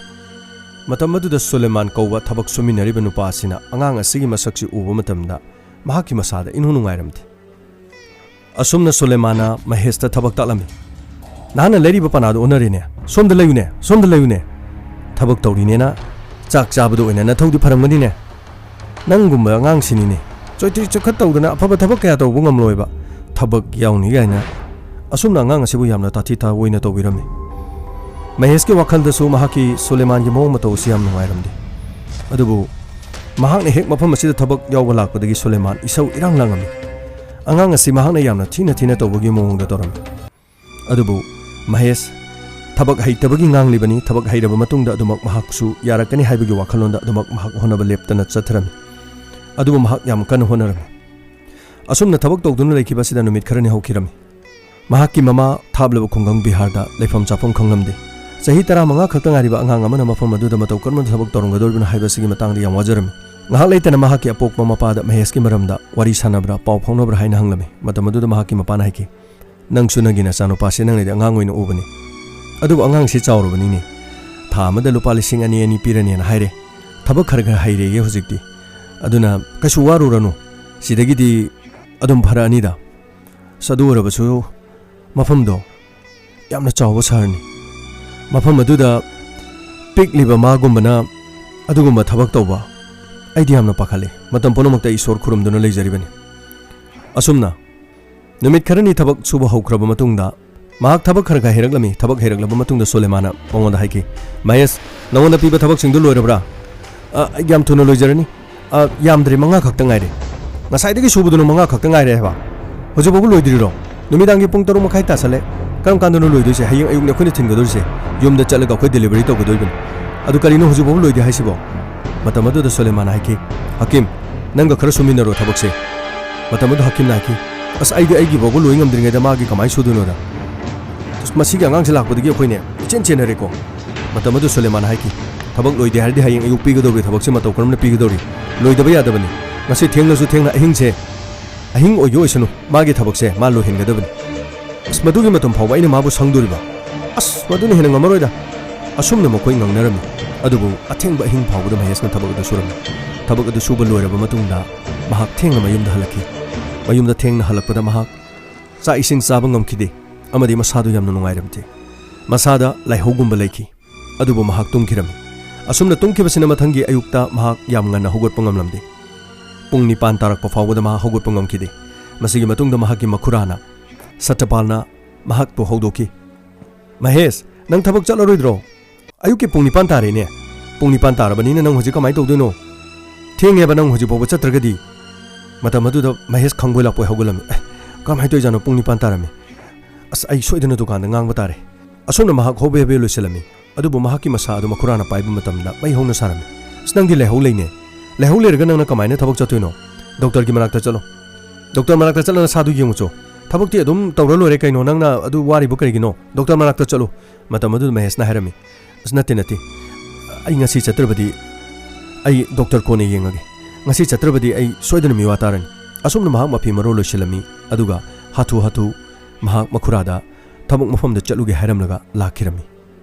ꯃꯇꯝ ꯑꯗꯨꯗ ꯁꯨꯂꯦꯃꯥꯟ ꯀꯧꯕ ꯊꯕꯛ ꯁꯨꯃꯤꯟꯅꯔꯤꯕ ꯅꯨꯄꯥ ꯑꯁꯤꯅ ꯑꯉꯥꯡ ꯑꯁꯤꯒꯤ ꯃꯁꯛꯁꯤ ꯎꯕ ꯃꯇꯝꯗ ꯃꯍꯥꯛꯀꯤ ꯃꯁꯥꯗ ꯏꯅꯨꯡ ꯅꯨꯡꯉꯥꯏꯔꯝꯗꯦ꯫ ꯑꯁꯨꯝꯅ ꯁꯨꯂꯦꯃꯥꯟꯅ ꯃꯍꯦꯁꯇ ꯊꯕꯛ ꯇꯥꯛꯂꯝꯃꯤ꯫ "ꯅꯍꯥꯛꯅ ꯂꯩꯔꯤꯕ ꯄꯅꯥꯗꯨ ꯑꯣꯟꯅꯔꯦꯅꯦ꯫ ꯁꯣꯝꯗ ꯂꯩꯌꯨꯅꯦ, ꯁꯣꯝꯗ ꯂꯩꯌꯨꯅꯦ꯫ ꯊꯕꯛ ꯇꯧꯔꯤꯅꯦꯅ ꯆꯥꯛ ꯆꯥꯕꯗ ꯑꯣꯏꯅ ꯅꯊꯧꯗꯤ ꯐꯔꯝꯒꯅꯤꯅꯦ"꯫ "ꯅꯪꯒꯨꯝꯕ ꯑꯉꯥꯡꯁꯤꯅꯤꯅꯦ, ꯆꯣꯏꯇ꯭ꯔꯤ ꯆꯣꯏꯈꯠ ꯇꯧꯗꯅ ꯑꯐꯕ ꯊꯕꯛ ꯀꯌꯥ ꯇꯧꯕ ꯉꯝꯂꯣꯏꯕ, ꯊꯕꯛ ꯌꯥꯎꯅꯤ" ꯀꯥꯏꯅ꯫ ꯑꯁꯨꯝꯅ ꯑꯉꯥꯡ ꯑꯁꯤꯕꯨ ꯌꯥꯝꯅ ꯇꯥꯊꯤ ꯇꯥꯑꯣꯏꯅ ꯇꯧꯕꯤꯔꯝꯃꯤ꯫ ꯃꯍꯦꯁꯀꯤ ꯋꯥꯈꯜꯗꯁꯨ ꯃꯍꯥꯛꯀꯤ ꯁꯨꯂꯦꯃꯥꯟꯒꯤ ꯃꯑꯣꯡ ꯃꯇꯧ ꯑꯁꯤ ꯌꯥꯝ ꯅꯨꯡꯉꯥꯏꯔꯝꯗꯦ꯫ ꯑꯗꯨꯕꯨ ꯃꯍꯥꯛꯅ ꯍꯦꯛ ꯃꯐꯝ ꯑꯁꯤꯗ ꯊꯕꯛ ꯌꯥꯎꯕ ꯂꯥꯛꯄꯗꯒꯤ ꯁꯨꯂꯦꯃꯥꯟ ꯏꯁꯧ ꯏꯔꯥꯡ ꯂꯥꯡꯉꯝꯃꯤ꯫ ꯑꯉꯥꯡ ꯑꯁꯤ ꯃꯍꯥꯛꯅ ꯌꯥꯝꯅ ꯊꯤꯅ ꯊꯤꯅ ꯇꯧꯕꯒꯤ ꯃꯑꯣꯡꯗ ꯇꯧꯔꯝꯃꯤ꯫ ꯑꯗꯨꯕꯨ ꯃꯍꯦꯁ ꯊꯕꯛ ꯍꯩꯇꯕꯒꯤ ꯉꯥꯡꯂꯤꯕꯅꯤ, ꯊꯕꯛ ꯍꯩꯔꯕ ꯃꯇꯨꯡꯗ ꯑꯗꯨꯃꯛ ꯃꯍꯥꯛꯁꯨ ꯌꯥꯔꯛꯀꯅꯤ ꯍꯥꯏꯕꯒꯤ ꯋꯥꯈꯜꯂꯣꯟꯗ ꯑꯗꯨꯃꯛ ꯃꯍꯥꯛ ꯍꯣꯠꯅꯕ ꯂꯦꯞꯇꯅ ꯆꯠꯊꯔꯝꯃꯤ꯫ ꯑꯗꯨꯕꯨ ꯃꯍꯥꯛ ꯌꯥꯝ ꯀꯟꯅ ꯍꯣꯠꯅꯔꯝꯃꯤ꯫ ꯑꯁꯨꯝꯅ ꯊꯕꯛ ꯇꯧꯗꯨꯅ ꯂꯩꯈꯤꯕ ꯑꯁꯤꯗ ꯅꯨꯃꯤꯠ ꯈꯔꯅꯤ ꯍꯧꯈꯤꯔꯝꯃꯤ꯫ ꯃꯍꯥꯛꯀꯤ ꯃꯃꯥ ꯊꯥꯞꯂꯕ ꯈꯨꯡꯒꯪ ꯕꯤꯍꯥꯔꯗ ꯂꯩꯐꯝ ꯆꯥꯐꯝ ꯈꯪꯂꯝꯗꯦ꯫ ꯆꯍꯤ ꯇꯔꯥꯃꯉꯥ ꯈꯛꯇ ꯉꯥꯏꯔꯤꯕ ꯑꯉꯥꯡ ꯑꯃꯅ ꯃꯐꯝ ꯑꯗꯨꯗ ꯃꯇꯧ ꯀꯔꯝꯅ ꯊꯕꯛ ꯇꯧꯔꯝꯒꯗꯧꯔꯤꯕꯅꯣ ꯍꯥꯏꯕꯁꯤꯒꯤ ꯃꯇꯥꯡꯗ ꯌꯥꯝ ꯋꯥꯖꯔꯝꯃꯤ꯫ ꯉꯥꯏꯍꯥꯛ ꯂꯩꯇꯅ ꯃꯍꯥꯛꯀꯤ ꯑꯄꯣꯛꯄ ꯃꯄꯥꯗ ꯃꯍꯦꯁꯀꯤ ꯃꯔꯝꯗ ꯋꯥꯔꯤ ꯁꯥꯟꯅꯕ꯭ꯔꯥ, ꯄꯥꯎ ꯐꯥꯎꯅꯕ꯭ꯔꯥ ꯍꯥꯏꯅ ꯍꯪꯂꯝꯃꯤ꯫ ꯃꯇꯝ ꯑꯗꯨꯗ ꯃꯍꯥꯛꯀꯤ ꯃꯄꯥꯅ ꯍꯥꯏꯈꯤ, "ꯅꯪꯁꯨ ꯅꯪꯒꯤ ꯅꯆꯥꯅꯨꯄꯥꯁꯦ ꯅꯪꯅꯗꯤ ꯑꯉꯥꯡ ꯑꯣꯏꯅ ꯎꯕꯅꯤ꯫ ꯑꯗꯨꯕꯨ ꯑꯉꯥꯡꯁꯤ ꯆꯥꯎꯔꯕꯅꯤꯅꯦ꯫ ꯊꯥ ꯑꯃꯗ ꯂꯨꯄꯥ ꯂꯤꯁꯤꯡ ꯑꯅꯤ ꯑꯅꯤ ꯄꯤꯔꯅꯦꯅ ꯍꯥꯏꯔꯦ꯫ ꯊꯕꯛ ꯈꯔ ꯈꯔ ꯍꯩꯔꯦꯌꯦ ꯍꯧꯖꯤꯛꯇꯤ꯫ ꯑꯗꯨꯅ ꯀꯩꯁꯨ ꯋꯥꯔꯨꯔꯅꯨ꯫ ꯁꯤꯗꯒꯤꯗꯤ ꯑꯗꯨꯝ ꯐꯔꯛꯑꯅꯤꯗ꯫ ꯑꯁ, ꯑꯗꯨ ꯑꯣꯏꯔꯕꯁꯨ ꯃꯐꯝꯗꯣ ꯌꯥꯝꯅ ꯆꯥꯎꯕ ꯁꯍꯔꯅꯤ꯫ ꯃꯐꯝ ꯑꯗꯨꯗ ꯄꯤꯛꯂꯤꯕ ꯃꯥꯒꯨꯝꯕꯅ ꯑꯗꯨꯒꯨꯝꯕ ꯊꯕꯛ ꯇꯧꯕ, ꯑꯩꯗꯤ ꯌꯥꯝꯅ ꯄꯥꯈꯠꯂꯤ꯫ ꯃꯇꯝ ꯄꯨꯝꯅꯃꯛꯇ ꯑꯩ ꯏꯁꯣꯔ ꯈꯨꯔꯨꯝꯗꯨꯅ ꯂꯩꯖꯔꯤꯕꯅꯤ"꯫ ꯑꯁꯨꯝꯅ ꯅꯨꯃꯤꯠ ꯈꯔꯅꯤ ꯊꯕꯛ ꯁꯨꯕ ꯍꯧꯈ꯭ꯔꯕ ꯃꯇꯨꯡꯗ, ꯃꯍꯥꯛ ꯊꯕꯛ ꯈꯔ ꯈꯔ ꯍꯩꯔꯛꯂꯝꯃꯤ꯫ ꯊꯕꯛ ꯍꯩꯔꯛꯂꯕ ꯃꯇꯨꯡꯗ ꯁꯨꯂꯦꯃꯥꯅ ꯃꯉꯣꯟꯗ ꯍꯥꯏꯈꯤ, "ꯃꯍꯦꯁ, ꯅꯉꯣꯟꯗ ꯄꯤꯕ ꯊꯕꯛꯁꯤꯡꯗꯨ ꯂꯣꯏꯔꯕ꯭ꯔꯥ?" "ꯑ, ꯌꯥꯝ ꯊꯨꯅ ꯂꯣꯏꯖꯔꯅꯤ꯫ ꯑ, ꯌꯥꯝꯗ꯭ꯔꯦ, ꯃꯉꯥ ꯈꯛꯇ ꯉꯥꯏꯔꯦ"꯫ "ꯉꯁꯥꯏꯗꯒꯤ ꯁꯨꯕꯗꯨꯅ ꯃꯉꯥ ꯈꯛꯇ ꯉꯥꯏꯔꯦ ꯍꯥꯏꯕ? ꯍꯧꯖꯤꯛ ꯐꯥꯎꯕ ꯂꯣꯏꯗ꯭ꯔꯤꯔꯣ? ꯅꯨꯃꯤꯗꯥꯡꯒꯤ ꯄꯨꯡ ꯇꯔꯨꯛ ꯃꯈꯥꯏ ꯇꯥꯁꯜꯂꯦ꯫ ꯀꯔꯝ ꯀꯥꯟꯗꯅꯣ ꯂꯣꯏꯗꯣꯏꯁꯦ? ꯍꯌꯦꯡ ꯑꯌꯨꯛꯅꯦ ꯑꯩꯈꯣꯏꯅ ꯊꯤꯟꯒꯗꯣꯔꯤꯁꯦ꯫ ꯌꯨꯝꯗ ꯆꯠꯂꯒ ꯑꯩꯈꯣꯏ ꯗꯦꯂꯤꯚꯔꯤ ꯇꯧꯒꯗꯣꯔꯤꯕꯅꯤ꯫ ꯑꯗꯨ ꯀꯔꯤꯅꯣ ꯍꯧꯖꯤꯛ ꯐꯥꯎꯕ ꯂꯣꯏꯗꯦ ꯍꯥꯏꯁꯤꯕꯣ?" ꯃꯇꯝ ꯑꯗꯨꯗ ꯁꯨꯂꯦꯃꯥꯟꯅ ꯍꯥꯏꯈꯤ, "ꯍꯀꯤꯝ, ꯅꯪꯒ ꯈꯔ ꯁꯨꯃꯤꯟꯅꯔꯣ ꯊꯕꯛꯁꯦ"꯫ ꯃꯇꯝ ꯑꯗꯨꯗ ꯍꯀꯤꯝꯅ ꯍꯥꯏꯈꯤ, "ꯑꯁ, ꯑꯩꯗꯤ ꯑꯩꯒꯤ ꯐꯥꯎꯕ ꯂꯣꯏ ꯉꯝꯗ꯭ꯔꯤꯉꯩꯗ ꯃꯥꯒꯤ ꯀꯃꯥꯏꯅ ꯁꯨꯗꯣꯏꯅꯣꯗ? ꯑꯁ, ꯃꯁꯤꯒꯤ ꯑꯉꯥꯡꯁꯦ ꯂꯥꯛꯄꯗꯒꯤ ꯑꯩꯈꯣꯏꯅꯦ ꯏꯆꯦꯟ ꯆꯦꯟꯅꯔꯦꯀꯣ"꯫ ꯃꯇꯝ ꯑꯗꯨ ꯁꯨꯂꯦꯃꯥꯟꯅ ꯍꯥꯏꯈꯤ, "ꯊꯕꯛ ꯂꯣꯏꯗꯦ ꯍꯥꯏꯔꯗꯤ ꯍꯌꯦꯡ ꯑꯌꯨꯛ ꯄꯤꯒꯗꯧꯔꯤ ꯊꯕꯛꯁꯦ ꯃꯇꯧ ꯀꯔꯝꯅ ꯄꯤꯒꯗꯧꯔꯤ? ꯂꯣꯏꯗꯕ ꯌꯥꯗꯕꯅꯤ꯫ ꯉꯁꯤ ꯊꯦꯡꯂꯁꯨ ꯊꯦꯡꯅ ꯑꯍꯤꯡꯁꯦ, ꯑꯍꯤꯡ ꯑꯣꯏꯒꯦ ꯑꯣꯏꯁꯅꯨ, ꯃꯥꯒꯤ ꯊꯕꯛꯁꯦ ꯃꯥ ꯂꯣꯏꯍꯟꯒꯗꯕꯅꯤ꯫ ꯑꯁ, ꯃꯗꯨꯒꯤ ꯃꯇꯝ ꯐꯥꯎꯕ ꯑꯩꯅ ꯃꯥꯕꯨ ꯁꯪꯗꯣꯔꯤꯕ? ꯑꯁ, ꯃꯗꯨꯅ ꯍꯦꯟꯅ ꯉꯝꯃꯔꯣꯏꯗ"꯫ ꯑꯁꯨꯝꯅ ꯃꯈꯣꯏ ꯉꯥꯡꯅꯔꯝꯃꯤ꯫ ꯑꯗꯨꯕꯨ ꯑꯊꯦꯡꯕ ꯑꯍꯤꯡ ꯐꯥꯎꯕꯗ ꯃꯍꯦꯁꯅ ꯊꯕꯛ ꯑꯗꯨ ꯁꯨꯔꯝꯃꯤ꯫ ꯊꯕꯛ ꯑꯗꯨ ꯁꯨꯕ ꯂꯣꯏꯔꯕ ꯃꯇꯨꯡꯗ ꯃꯍꯥꯛ ꯊꯦꯡꯅ ꯃꯌꯨꯝꯗ ꯍꯜꯂꯛꯈꯤ꯫ ꯃꯌꯨꯝꯗ ꯊꯦꯡꯅ ꯍꯜꯂꯛꯄꯗ ꯃꯍꯥꯛ ꯆꯥꯛ ꯏꯁꯤꯡ ꯆꯥꯕ ꯉꯝꯈꯤꯗꯦ ꯑꯃꯗꯤ ꯃꯁꯥꯗꯨ ꯌꯥꯝꯅ ꯅꯨꯡꯉꯥꯏꯔꯝꯗꯦ꯫ ꯃꯁꯥꯗ ꯂꯥꯏꯍꯧꯒꯨꯝꯕ ꯂꯩꯈꯤ꯫ ꯑꯗꯨꯕꯨ ꯃꯍꯥꯛ ꯇꯨꯝꯈꯤꯔꯝꯃꯤ꯫ ꯑꯁꯨꯝꯅ ꯇꯨꯝꯈꯤꯕꯁꯤꯅ ꯃꯊꯪꯒꯤ ꯑꯌꯨꯛꯇ ꯃꯍꯥꯛ ꯌꯥꯝ ꯉꯟꯅ ꯍꯧꯒꯠꯄ ꯉꯝꯂꯝꯗꯦ꯫ ꯄꯨꯡ ꯅꯤꯄꯥꯟ ꯇꯥꯔꯛꯄ ꯐꯥꯎꯕꯗ ꯃꯍꯥꯛ ꯍꯧꯒꯠꯄ ꯉꯝꯈꯤꯗꯦ꯫ ꯃꯁꯤꯒꯤ ꯃꯇꯨꯡꯗ ꯃꯍꯥꯛꯀꯤ ꯃꯈꯨꯔꯥꯅ, ꯁꯇ꯭ꯌꯄꯥꯜꯅ ꯃꯍꯥꯛꯄꯨ ꯍꯧꯗꯣꯛꯈꯤ꯫ "ꯃꯍꯦꯁ, ꯅꯪ ꯊꯕꯛ ꯆꯠꯂꯔꯣꯏꯗ꯭ꯔꯣ? ꯑꯌꯨꯛꯀꯤ ꯄꯨꯡ ꯅꯤꯄꯥꯟ ꯇꯥꯔꯦꯅꯦ꯫ ꯄꯨꯡ ꯅꯤꯄꯥꯟ ꯇꯥꯔꯕꯅꯤꯅ ꯅꯪ ꯍꯧꯖꯤꯛ ꯀꯃꯥꯏꯅ ꯇꯧꯗꯣꯏꯅꯣ? ꯊꯦꯡꯉꯦꯕ, ꯅꯪ ꯍꯧꯖꯤꯛ ꯐꯥꯎꯕ ꯆꯠꯇ꯭ꯔꯒꯗꯤ꯫" ꯃꯇꯝ ꯑꯗꯨꯗ ꯃꯍꯦꯁ ꯈꯪꯕꯣꯏ ꯂꯥꯛꯄꯣꯏ ꯍꯧꯒꯠꯂꯝꯃꯤ꯫ "ꯑꯦ, ꯀꯃꯥꯏꯅ ꯇꯧꯔꯤꯖꯥꯠꯅꯣ? ꯄꯨꯡ ꯅꯤꯄꯥꯟ ꯇꯥꯔꯝꯃꯤ꯫ ꯑꯁ, ꯑꯩ ꯁꯣꯏꯗꯅ ꯗꯨꯀꯥꯟꯗ ꯉꯥꯡꯕ ꯇꯥꯔꯦ꯫" ꯑꯁꯨꯝꯅ ꯃꯍꯥꯛ ꯍꯣꯕꯦ ꯍꯣꯕꯦ ꯂꯣꯏꯁꯤꯜꯂꯝꯃꯤ꯫ ꯑꯗꯨꯕꯨ ꯃꯍꯥꯛꯀꯤ ꯃꯁꯥ ꯑꯗꯨ ꯃꯈꯨꯔꯥꯅ ꯄꯥꯏꯕ ꯃꯇꯝꯗ ꯃꯩ ꯍꯧꯅ ꯁꯥꯔꯝꯃꯤ꯫ "ꯑꯁ, ꯅꯪꯗꯤ ꯂꯥꯏꯍꯧ ꯂꯩꯅꯦ꯫ ꯂꯥꯏꯍꯧ ꯂꯩꯔꯒ ꯅꯪꯅ ꯀꯃꯥꯏꯅ ꯊꯕꯛ ꯆꯠꯇꯣꯏꯅꯣ? ꯗꯣꯛꯇꯔꯒꯤ ꯃꯅꯥꯛꯇ ꯆꯠꯂꯣ꯫ ꯗꯣꯛꯇꯔ ꯃꯅꯥꯛꯇ ꯆꯠꯂꯒ ꯅꯁꯥꯗꯨ ꯌꯦꯡꯉꯨꯆꯣ꯫ ꯊꯕꯛꯇꯤ ꯑꯗꯨꯝ ꯇꯧꯔ ꯂꯣꯏꯔꯦ ꯀꯩꯅꯣ, ꯅꯪꯅ ꯑꯗꯨ ꯋꯥꯔꯤꯕ ꯀꯔꯤꯒꯤꯅꯣ? ꯗꯣꯛꯇꯔ ꯃꯅꯥꯛꯇ ꯆꯠꯂꯨ꯫" ꯃꯇꯝ ꯑꯗꯨꯗ ꯃꯍꯦꯁꯅ ꯍꯥꯏꯔꯝꯃꯤ, "ꯑꯁ, ꯅꯠꯇꯦ, ꯅꯠꯇꯦ꯫ ꯑꯩ ꯉꯁꯤ ꯆꯠꯇ꯭ꯔꯕꯗꯤ, ꯑꯩ ꯗꯣꯛꯇꯔ ꯀꯣꯟꯅ ꯌꯦꯡꯉꯒꯦ꯫ ꯉꯁꯤ ꯆꯠꯇ꯭ꯔꯕꯗꯤ ꯑꯩ ꯁꯣꯏꯗꯅ ꯃꯤꯋꯥ ꯇꯥꯔꯅꯤ꯫" ꯑꯁꯨꯝꯅ ꯃꯍꯥꯛ ꯃꯐꯤ ꯃꯔꯣꯜ ꯂꯣꯏꯁꯤꯜꯂꯝꯃꯤ꯫ ꯑꯗꯨꯒ ꯍꯥꯊꯨ ꯍꯥꯊꯨ ꯃꯍꯥꯛ ꯃꯈꯨꯔꯥꯗ ꯊꯕꯛ ꯃꯐꯝꯗ ꯆꯠꯂꯨꯒꯦ ꯍꯥꯏꯔꯝꯂꯒ ꯂꯥꯛꯈꯤꯔꯝꯃꯤ꯫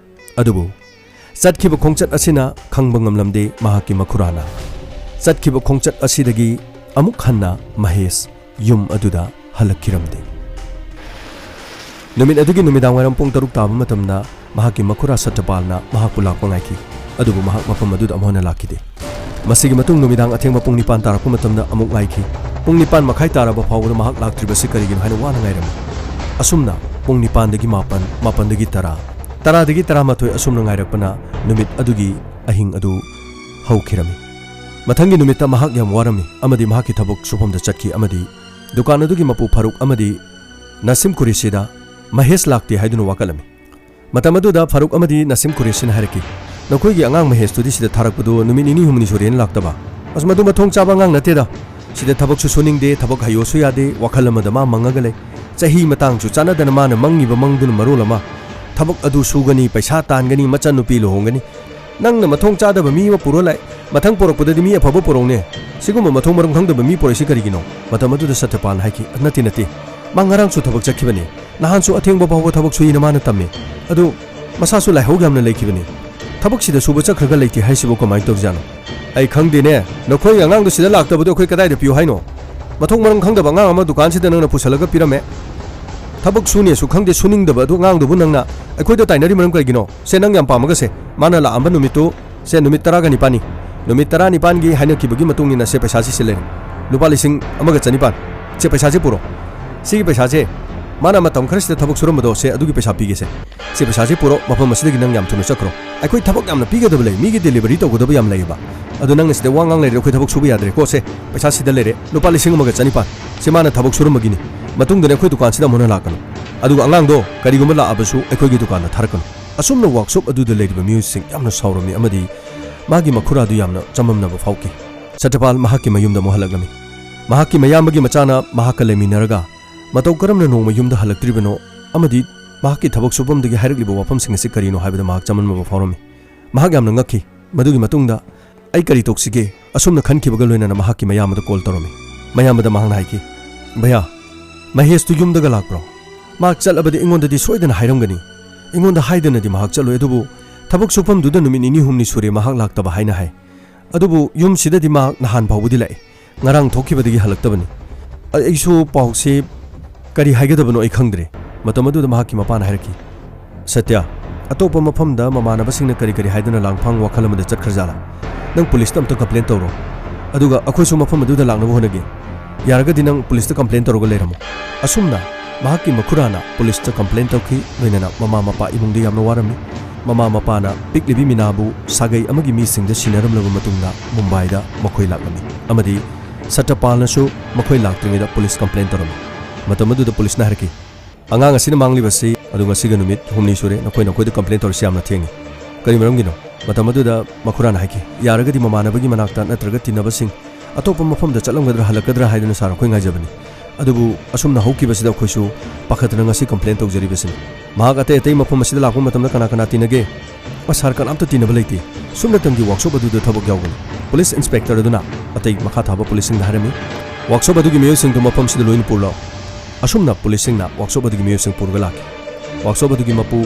ꯑꯗꯨꯕꯨ ꯆꯠꯈꯤꯕ ꯈꯣꯡꯆꯠ ꯑꯁꯤꯅ ꯈꯪꯕ ꯉꯝꯂꯝꯗꯦ ꯃꯍꯥꯛꯀꯤ ꯃꯈꯨꯔꯥꯅ꯫ ꯆꯠꯈꯤꯕ ꯈꯣꯡꯆꯠ ꯑꯁꯤꯗꯒꯤ ꯑꯃꯨꯛ ꯍꯟꯅ ꯃꯍꯦꯁ ꯌꯨꯝ ꯑꯗꯨꯗ ꯍꯜꯂꯛꯈꯤꯔꯝꯗꯦ꯫ ꯅꯨꯃꯤꯠ ꯑꯗꯨꯒꯤ ꯅꯨꯃꯤꯗꯥꯡ ꯋꯥꯏꯔꯝ ꯄꯨꯡ ꯇꯔꯨꯛ ꯇꯥꯕ ꯃꯇꯝꯗ ꯃꯍꯥꯛꯀꯤ ꯃꯈꯨꯔꯥ ꯁꯇ꯭ꯌꯄꯥꯜꯅ ꯃꯍꯥꯛꯄꯨ ꯂꯥꯛꯄ ꯉꯥꯏꯈꯤ꯫ ꯑꯗꯨꯕꯨ ꯃꯍꯥꯛ ꯃꯐꯝ ꯑꯗꯨꯗ ꯑꯃꯨꯛ ꯍꯟꯅ ꯂꯥꯛꯈꯤꯗꯦ꯫ ꯃꯁꯤꯒꯤ ꯃꯇꯨꯡ ꯅꯨꯃꯤꯗꯥꯡ ꯑꯊꯦꯡꯕ ꯄꯨꯡ ꯅꯤꯄꯥꯟ ꯇꯥꯔꯛꯄ ꯃꯇꯝꯗ ꯑꯃꯨꯛ ꯉꯥꯏꯈꯤ꯫ ꯄꯨꯡ ꯅꯤꯄꯥꯟ ꯃꯈꯥꯏ ꯇꯥꯔꯕ ꯐꯥꯎꯕꯗ ꯃꯍꯥꯛ ꯂꯥꯛꯇ꯭ꯔꯤꯕꯁꯤ ꯀꯔꯤꯒꯤꯅꯣ ꯍꯥꯏꯅ ꯋꯥꯅ ꯉꯥꯏꯔꯝꯃꯤ꯫ ꯑꯁꯨꯝꯅ ꯄꯨꯡ ꯅꯤꯄꯥꯟꯗꯒꯤ ꯃꯥꯄꯟ, ꯃꯥꯄꯟꯗꯒꯤ ꯇꯔꯥ, ꯇꯔꯥꯗꯒꯤ ꯇꯔꯥꯃꯥꯊꯣꯏ ꯑꯁꯨꯝꯅ ꯉꯥꯏꯔꯛꯄꯅ ꯅꯨꯃꯤꯠ ꯑꯗꯨꯒꯤ ꯑꯍꯤꯡ ꯑꯗꯨ ꯍꯧꯈꯤꯔꯝꯃꯤ꯫ ꯃꯊꯪꯒꯤ ꯅꯨꯃꯤꯠꯇ ꯃꯍꯥꯛ ꯌꯥꯝ ꯋꯥꯔꯝꯃꯤ ꯑꯃꯗꯤ ꯃꯍꯥꯛꯀꯤ ꯊꯕꯛ ꯁꯨꯐꯝꯗ ꯆꯠꯈꯤ ꯑꯃꯗꯤ ꯗꯨꯀꯥꯟ ꯑꯗꯨꯒꯤ ꯃꯄꯨ ꯐꯥꯔꯨꯛ ꯑꯃꯗꯤ ꯅꯁꯤꯝ ꯀꯨꯔꯦꯁꯤꯗ ꯃꯍꯦꯁ ꯂꯥꯛꯇꯦ ꯍꯥꯏꯗꯨꯅ ꯋꯥꯀꯠꯂꯝꯃꯤ꯫ ꯃꯇꯝ ꯑꯗꯨꯗ ꯐꯥꯔꯨꯛ ꯑꯃꯗꯤ ꯅꯁꯤꯝ ꯀꯨꯔꯦꯁꯤꯅ ꯍꯥꯏꯔꯛꯈꯤ, "ꯅꯈꯣꯏꯒꯤ ꯑꯉꯥꯡ ꯃꯍꯦꯁꯇꯨꯗꯤ ꯁꯤꯗ ꯊꯥꯔꯛꯄꯗꯨ ꯅꯨꯃꯤꯠ ꯅꯤꯅꯤ ꯍꯨꯝꯅꯤ ꯁꯨꯔꯦꯅ ꯂꯥꯛꯇꯕ꯫ ꯑꯁ, ꯃꯗꯨ ꯃꯊꯣꯡ ꯆꯥꯕ ꯑꯉꯥꯡ ꯅꯠꯇꯦꯗ꯫ ꯁꯤꯗ ꯊꯕꯛꯁꯨ ꯁꯨꯅꯤꯡꯗꯦ, ꯊꯕꯛ ꯍꯩꯌꯣꯁꯨ ꯌꯥꯗꯦ, ꯋꯥꯈꯜ ꯑꯃꯗ ꯃꯥ ꯃꯪꯉꯒ ꯂꯩ꯫ ꯆꯍꯤ ꯃꯇꯥꯡꯁꯨ ꯆꯥꯟꯅꯗꯅ ꯃꯥꯅ ꯃꯪꯉꯤꯕ ꯃꯪꯗꯨꯅ ꯃꯔꯣꯜ ꯑꯃ꯫ ꯊꯕꯛ ꯑꯗꯨ ꯁꯨꯒꯅꯤ, ꯄꯩꯁꯥ ꯇꯥꯟꯒꯅꯤ, ꯃꯆꯟꯅꯨꯄꯤ ꯂꯨꯍꯣꯡꯒꯅꯤ꯫ ꯅꯪꯅ ꯃꯊꯣꯡ ꯆꯥꯗꯕ ꯃꯤ ꯑꯃ ꯄꯨꯔ ꯂꯥꯛꯑꯦ꯫ ꯃꯊꯪ ꯄꯣꯔꯛꯄꯗꯗꯤ ꯃꯤ ꯑꯐꯕ ꯄꯨꯔꯛꯎꯅꯦ꯫ ꯁꯤꯒꯨꯝꯕ ꯃꯊꯣꯡ ꯃꯔꯝ ꯈꯪꯗꯕ ꯃꯤ ꯄꯨꯔꯛꯏꯁꯤ ꯀꯔꯤꯒꯤꯅꯣ?" ꯃꯇꯝ ꯑꯗꯨꯗ ꯁꯇ꯭ꯌꯄꯥꯜꯅ ꯍꯥꯏꯈꯤ, "ꯅꯠꯇꯦ, ꯅꯠꯇꯦ꯫ ꯃꯥ ꯉꯔꯥꯡꯁꯨ ꯊꯕꯛ ꯆꯠꯈꯤꯕꯅꯤ꯫ ꯅꯍꯥꯟꯁꯨ ꯑꯊꯦꯡꯕ ꯐꯥꯎꯕ ꯊꯕꯛ ꯁꯨꯏꯅ ꯃꯥꯅ ꯇꯝꯃꯤ꯫ ꯑꯗꯨ ꯃꯁꯥꯁꯨ ꯂꯥꯏꯍꯧ ꯌꯥꯝꯅ ꯂꯩꯈꯤꯕꯅꯤ꯫ ꯊꯕꯛ ꯁꯤꯗ ꯁꯨꯕ ꯆꯠꯈ꯭ꯔꯒ ꯂꯩꯇꯦ ꯍꯥꯏꯁꯤꯕꯨ ꯀꯃꯥꯏꯅ ꯇꯧꯖꯥꯠꯅꯣ?" "ꯑꯩ ꯈꯪꯗꯦꯅꯦ꯫ ꯅꯈꯣꯏꯒꯤ ꯑꯉꯥꯡꯗꯣ ꯁꯤꯗ ꯂꯥꯛꯇꯕꯗꯣ ꯑꯩꯈꯣꯏ ꯀꯗꯥꯏꯗ ꯄꯤꯌꯨ ꯍꯥꯏꯅꯣ? ꯃꯊꯣꯡ ꯃꯔꯝ ꯈꯪꯗꯕ ꯑꯉꯥꯡ ꯑꯃ ꯗꯨꯀꯥꯟꯁꯤꯗ ꯅꯪꯅ ꯄꯨꯁꯜꯂꯒ ꯄꯤꯔꯝꯃꯦ꯫ ꯊꯕꯛ ꯁꯨꯅꯦꯁꯨ ꯈꯪꯗꯦ, ꯁꯨꯅꯤꯡꯗꯕ ꯑꯗꯨ ꯑꯉꯥꯡꯗꯨꯕꯨ ꯅꯪꯅ ꯑꯩꯈꯣꯏꯗ ꯇꯥꯏꯅꯔꯤ ꯃꯔꯝ ꯀꯔꯤꯒꯤꯅꯣ? ꯁꯦ, ꯅꯪ ꯌꯥꯝ ꯄꯥꯝꯃꯒꯁꯦ, ꯃꯥꯅ ꯂꯥꯛꯑꯝꯕ ꯅꯨꯃꯤꯠꯇꯨ ꯁꯦ, ꯅꯨꯃꯤꯠ ꯇꯔꯥꯒ ꯅꯤꯄꯥꯟꯅꯤ꯫ ꯅꯨꯃꯤꯠ ꯇꯔꯥꯅꯤꯄꯥꯟꯒꯤ ꯍꯥꯏꯅꯈꯤꯕꯒꯤ ꯃꯇꯨꯡ ꯏꯟꯅ ꯁꯦ, ꯄꯩꯁꯥꯁꯤ ꯁꯤ ꯂꯩꯔꯦ, ꯂꯨꯄꯥ ꯂꯤꯁꯤꯡ ꯑꯃꯒ ꯆꯅꯤꯄꯥꯟ꯫ ꯁꯦ, ꯄꯩꯁꯥꯁꯦ ꯄꯨꯔꯣ꯫ ꯁꯤꯒꯤ ꯄꯩꯁꯥꯁꯦ ꯃꯥꯅ ꯃꯇꯝ ꯈꯔꯁꯤꯗ ꯊꯕꯛ ꯁꯨꯔꯝꯕꯗꯣ, ꯁꯦ, ꯑꯗꯨꯒꯤ ꯄꯩꯁꯥ ꯄꯤꯒꯦꯁꯦ꯫ ꯁꯦ, ꯄꯩꯁꯥꯁꯦ ꯄꯨꯔꯣ, ꯃꯐꯝ ꯑꯁꯤꯗꯒꯤ ꯅꯪ ꯌꯥꯝ ꯊꯨꯅ ꯆꯠꯈ꯭ꯔꯣ꯫ ꯑꯩꯈꯣꯏ ꯊꯕꯛ ꯌꯥꯝꯅ ꯄꯤꯒꯗꯕ ꯂꯩ, ꯃꯤꯒꯤ delivery ꯇꯧꯒꯗꯕ ꯌꯥꯝ ꯂꯩꯌꯦꯕ꯫ ꯑꯗꯣ ꯅꯪꯅ ꯁꯤꯗ ꯋꯥ ꯉꯥꯡ ꯂꯩꯔꯦ, ꯑꯩꯈꯣꯏ ꯊꯕꯛ ꯁꯨꯕ ꯌꯥꯗ꯭ꯔꯦꯀꯣ꯫ ꯁꯦ, ꯄꯩꯁꯥ ꯁꯤꯗ ꯂꯩꯔꯦ, ꯂꯨꯄꯥ ꯂꯤꯁꯤꯡ ꯑꯃꯒ ꯆꯅꯤꯄꯥꯟ꯫ ꯁꯤ ꯃꯥꯅ ꯊꯕꯛ ꯁꯨꯔꯝꯕꯒꯤꯅꯤ꯫ ꯃꯇꯨꯡꯗꯅꯦ ꯑꯩꯈꯣꯏ ꯗꯨꯀꯥꯟꯁꯤꯗ ꯑꯃꯨꯛ ꯍꯟꯅ ꯂꯥꯛꯀꯅꯨ꯫ ꯑꯗꯨꯒ ꯑꯉꯥꯡꯗꯣ ꯀꯔꯤꯒꯨꯝꯕ ꯂꯥꯛꯑꯕꯁꯨ ꯑꯩꯈꯣꯏꯒꯤ ꯗꯨꯀꯥꯟꯗ ꯊꯥꯔꯛꯀꯅꯨ꯫ ꯑꯁꯨꯝꯅ ꯋꯥꯔꯛꯁꯣꯞ ꯑꯗꯨꯗ ꯂꯩꯔꯤꯕ ꯃꯤꯑꯣꯏꯁꯤꯡ ꯌꯥꯝꯅ ꯁꯥꯎꯔꯝꯃꯤ ꯑꯃꯗꯤ ꯃꯥꯒꯤ ꯃꯈꯨꯔꯥꯗꯨ ꯌꯥꯝꯅ ꯆꯃꯝꯅꯕ ꯐꯥꯎꯈꯤ꯫ ꯁꯇ꯭ꯌꯄꯥꯜ ꯃꯍꯥꯛꯀꯤ ꯃꯌꯨꯝꯗ ꯑꯃꯨꯛ ꯍꯜꯂꯛꯂꯝꯃꯤ꯫ ꯃꯍꯥꯛꯀꯤ ꯃꯌꯥꯝꯕꯒꯤ ꯃꯆꯥꯅ ꯃꯍꯥꯛꯀ ꯂꯩꯃꯤꯟꯅꯔꯒ ꯃꯇꯧ ꯀꯔꯝꯅ ꯅꯣꯡꯃ ꯌꯨꯝꯗ ꯍꯜꯂꯛꯇ꯭ꯔꯤꯕꯅꯣ ꯑꯃꯗꯤ ꯃꯍꯥꯛꯀꯤ ꯊꯕꯛ ꯁꯨꯐꯝꯗꯒꯤ ꯍꯥꯏꯔꯛꯂꯤꯕ ꯋꯥꯐꯝꯁꯤꯡ ꯑꯁꯤ ꯀꯔꯤꯅꯣ ꯍꯥꯏꯕꯗ ꯃꯍꯥꯛ ꯆꯃꯝꯅꯕ ꯐꯥꯎꯔꯝꯃꯤ꯫ ꯃꯍꯥꯛ ꯌꯥꯝꯅ ꯉꯛꯈꯤ꯫ ꯃꯗꯨꯒꯤ ꯃꯇꯨꯡꯗ "ꯑꯩ ꯀꯔꯤ ꯇꯧꯁꯤꯒꯦ?" ꯑꯁꯨꯝꯅ ꯈꯟꯈꯤꯕꯒ ꯂꯣꯏꯅꯅ ꯃꯍꯥꯛꯀꯤ ꯃꯌꯥꯝꯕꯗ ꯀꯣꯜ ꯇꯧꯔꯝꯃꯤ꯫ ꯃꯌꯥꯝꯕꯗ ꯃꯍꯥꯛꯅ ꯍꯥꯏꯈꯤ, "ꯚꯌꯥ, ꯃꯍꯦꯁꯇꯨ ꯌꯨꯝꯗꯒ ꯂꯥꯛꯄ꯭ꯔꯣ? ꯃꯍꯥꯛ ꯆꯠꯂꯕꯗꯤ ꯑꯩꯉꯣꯟꯗꯗꯤ ꯁꯣꯏꯗꯅ ꯍꯥꯏꯔꯝꯒꯅꯤ꯫ ꯑꯩꯉꯣꯟꯗ ꯍꯥꯏꯗꯅꯗꯤ ꯃꯍꯥꯛ ꯆꯠꯂꯣꯏ, ꯑꯗꯨꯕꯨ ꯊꯕꯛ ꯁꯨꯐꯝꯗꯨꯗ ꯅꯨꯃꯤꯠ ꯅꯤꯅꯤ ꯍꯨꯝꯅꯤ ꯁꯨꯔꯦ ꯃꯍꯥꯛ ꯂꯥꯛꯇꯕ" ꯍꯥꯏꯅ ꯍꯥꯏ꯫ "ꯑꯗꯨꯕꯨ ꯌꯨꯝꯁꯤꯗꯗꯤ ꯃꯍꯥꯛ ꯅꯍꯥꯟ ꯐꯥꯎꯕꯗꯤ ꯂꯥꯛꯏ꯫ ꯉꯔꯥꯡ ꯊꯣꯛꯈꯤꯕꯗꯒꯤ ꯍꯜꯂꯛꯇꯕꯅꯤ꯫ ꯑꯩꯁꯨ ꯄꯥꯎꯁꯤ ꯀꯔꯤ ꯍꯥꯏꯒꯗꯕꯅꯣ ꯑꯩ ꯈꯪꯗ꯭ꯔꯦ"꯫ ꯃꯇꯝ ꯑꯗꯨꯗ ꯃꯍꯥꯛꯀꯤ ꯃꯄꯥꯅ ꯍꯥꯏꯔꯛꯈꯤ, "ꯁꯇ꯭ꯌ, ꯑꯇꯣꯞꯄ ꯃꯐꯝꯗ ꯃꯃꯥꯟꯅꯕꯁꯤꯡꯅ ꯀꯔꯤ ꯀꯔꯤ ꯍꯥꯏꯗꯨꯅ ꯂꯥꯡꯐꯥꯡ ꯋꯥꯈꯜ ꯑꯃꯗ ꯆꯠꯈ꯭ꯔꯖꯥꯠꯂꯥ? ꯅꯪ ꯄꯨꯂꯤꯁꯇ ꯑꯝꯇ complain ꯇꯧꯔꯣ꯫ ꯑꯗꯨꯒ ꯑꯩꯈꯣꯏꯁꯨ ꯃꯐꯝ ꯑꯗꯨꯗ ꯂꯥꯛꯅꯕ ꯍꯣꯠꯅꯒꯦ꯫ ꯌꯥꯔꯒꯗꯤ ꯅꯪ ꯄꯨꯂꯤꯁꯇ complain ꯇꯧꯔꯒ ꯂꯩꯔꯝꯃꯣ"꯫ ꯑꯁꯨꯝꯅ ꯃꯍꯥꯛꯀꯤ ꯃꯈꯨꯔꯥꯅ ꯄꯨꯂꯤꯁꯇ complain ꯇꯧꯈꯤ꯫ ꯂꯣꯏꯅꯅ ꯃꯃꯥ ꯃꯄꯥ ꯏꯃꯨꯡꯗ ꯌꯥꯝꯅ ꯋꯥꯔꯝꯃꯤ꯫ ꯃꯃꯥ ꯃꯄꯥꯅ ꯄꯤꯛꯂꯤꯕꯤ ꯃꯤꯅꯥꯕꯨ ꯁꯥꯒꯩ ꯑꯃꯒꯤ ꯃꯤꯁꯤꯡꯗ ꯁꯤꯟꯅꯔꯝꯂꯕ ꯃꯇꯨꯡꯗ ꯃꯨꯝꯕꯥꯏꯗ ꯃꯈꯣꯏ ꯂꯥꯛꯂꯝꯃꯤ ꯑꯃꯗꯤ ꯁꯇ꯭ꯌꯄꯥꯜꯅꯁꯨ ꯃꯈꯣꯏ ꯂꯥꯛꯇ꯭ꯔꯤꯉꯩꯗ ꯄꯨꯂꯤꯁ complain ꯇꯧꯔꯝꯃꯤ꯫ ꯃꯇꯝ ꯑꯗꯨꯗ ꯄꯨꯂꯤꯁꯅ ꯍꯥꯏꯔꯛꯈꯤ, "ꯑꯉꯥꯡ ꯑꯁꯤꯅ ꯃꯥꯡꯂꯤꯕꯁꯤ ꯑꯗꯨ ꯉꯁꯤꯒ ꯅꯨꯃꯤꯠ ꯍꯨꯝꯅꯤ ꯁꯨꯔꯦ, ꯅꯈꯣꯏ ꯅꯈꯣꯏꯗ complain ꯇꯧꯔꯤꯁꯤ ꯌꯥꯝꯅ ꯊꯦꯡꯉꯤ꯫ ꯀꯔꯤ ꯃꯔꯝꯒꯤꯅꯣ?" ꯃꯇꯝ ꯑꯗꯨꯗ ꯃꯈꯨꯔꯥꯅ ꯍꯥꯏꯈꯤ, "ꯌꯥꯔꯒꯗꯤ ꯃꯃꯥꯟꯅꯕꯒꯤ ꯃꯅꯥꯛꯇ ꯅꯠꯇ꯭ꯔꯒ ꯇꯤꯟꯅꯕꯁꯤꯡ ꯑꯇꯣꯞꯄ ꯃꯐꯝꯗ ꯆꯠꯂꯝꯒꯗ꯭ꯔꯥ ꯍꯜꯂꯛꯀꯗ꯭ꯔꯥ ꯍꯥꯏꯗꯨꯅ ꯁꯥꯔ ꯑꯩꯈꯣꯏ ꯉꯥꯏꯖꯕꯅꯤ꯫ ꯑꯗꯨꯕꯨ ꯑꯁꯨꯝꯅ ꯍꯧꯈꯤꯕꯁꯤꯗ ꯑꯩꯈꯣꯏꯁꯨ ꯄꯥꯈꯠꯇꯅ ꯉꯁꯤ complain ꯇꯧꯖꯔꯤꯕꯁꯤꯅꯤ꯫ ꯃꯍꯥꯛ ꯑꯇꯩ ꯑꯇꯩ ꯃꯐꯝ ꯑꯁꯤꯗ ꯂꯥꯛꯄ ꯃꯇꯝꯗ ꯀꯅꯥ ꯀꯅꯥ ꯇꯤꯟꯅꯒꯦ?" "ꯑ, ꯁꯥꯔ, ꯀꯅꯥꯝꯇ ꯇꯤꯟꯅꯕ ꯂꯩꯇꯦ꯫ ꯁꯨꯞꯅꯇꯪꯒꯤ ꯋꯥꯔꯛꯁꯣꯞ ꯑꯗꯨꯗ ꯊꯕꯛ ꯌꯥꯎꯒꯅꯤ"꯫ ꯄꯨꯂꯤꯁ ꯏꯟꯁꯄꯦꯛꯇꯔ ꯑꯗꯨꯅ ꯑꯇꯩ ꯃꯈꯥ ꯊꯥꯕ ꯄꯨꯂꯤꯁꯁꯤꯡꯗ ꯍꯥꯏꯔꯝꯃꯤ, "ꯋꯥꯔꯛꯁꯣꯞ ꯑꯗꯨꯒꯤ ꯃꯤꯑꯣꯏꯁꯤꯡꯗꯨ ꯃꯐꯝꯁꯤꯗ ꯂꯣꯏꯅ ꯄꯨꯔꯂꯥꯛꯎ"꯫ ꯑꯁꯨꯝꯅ ꯄꯨꯂꯤꯁꯁꯤꯡꯅ ꯋꯥꯔꯛꯁꯣꯞ ꯑꯗꯨꯒꯤ ꯃꯤꯑꯣꯏꯁꯤꯡ ꯄꯨꯔꯒ ꯂꯥꯛꯈꯤ꯫ ꯋꯥꯔꯛꯁꯣꯞ ꯑꯗꯨꯒꯤ ꯃꯄꯨ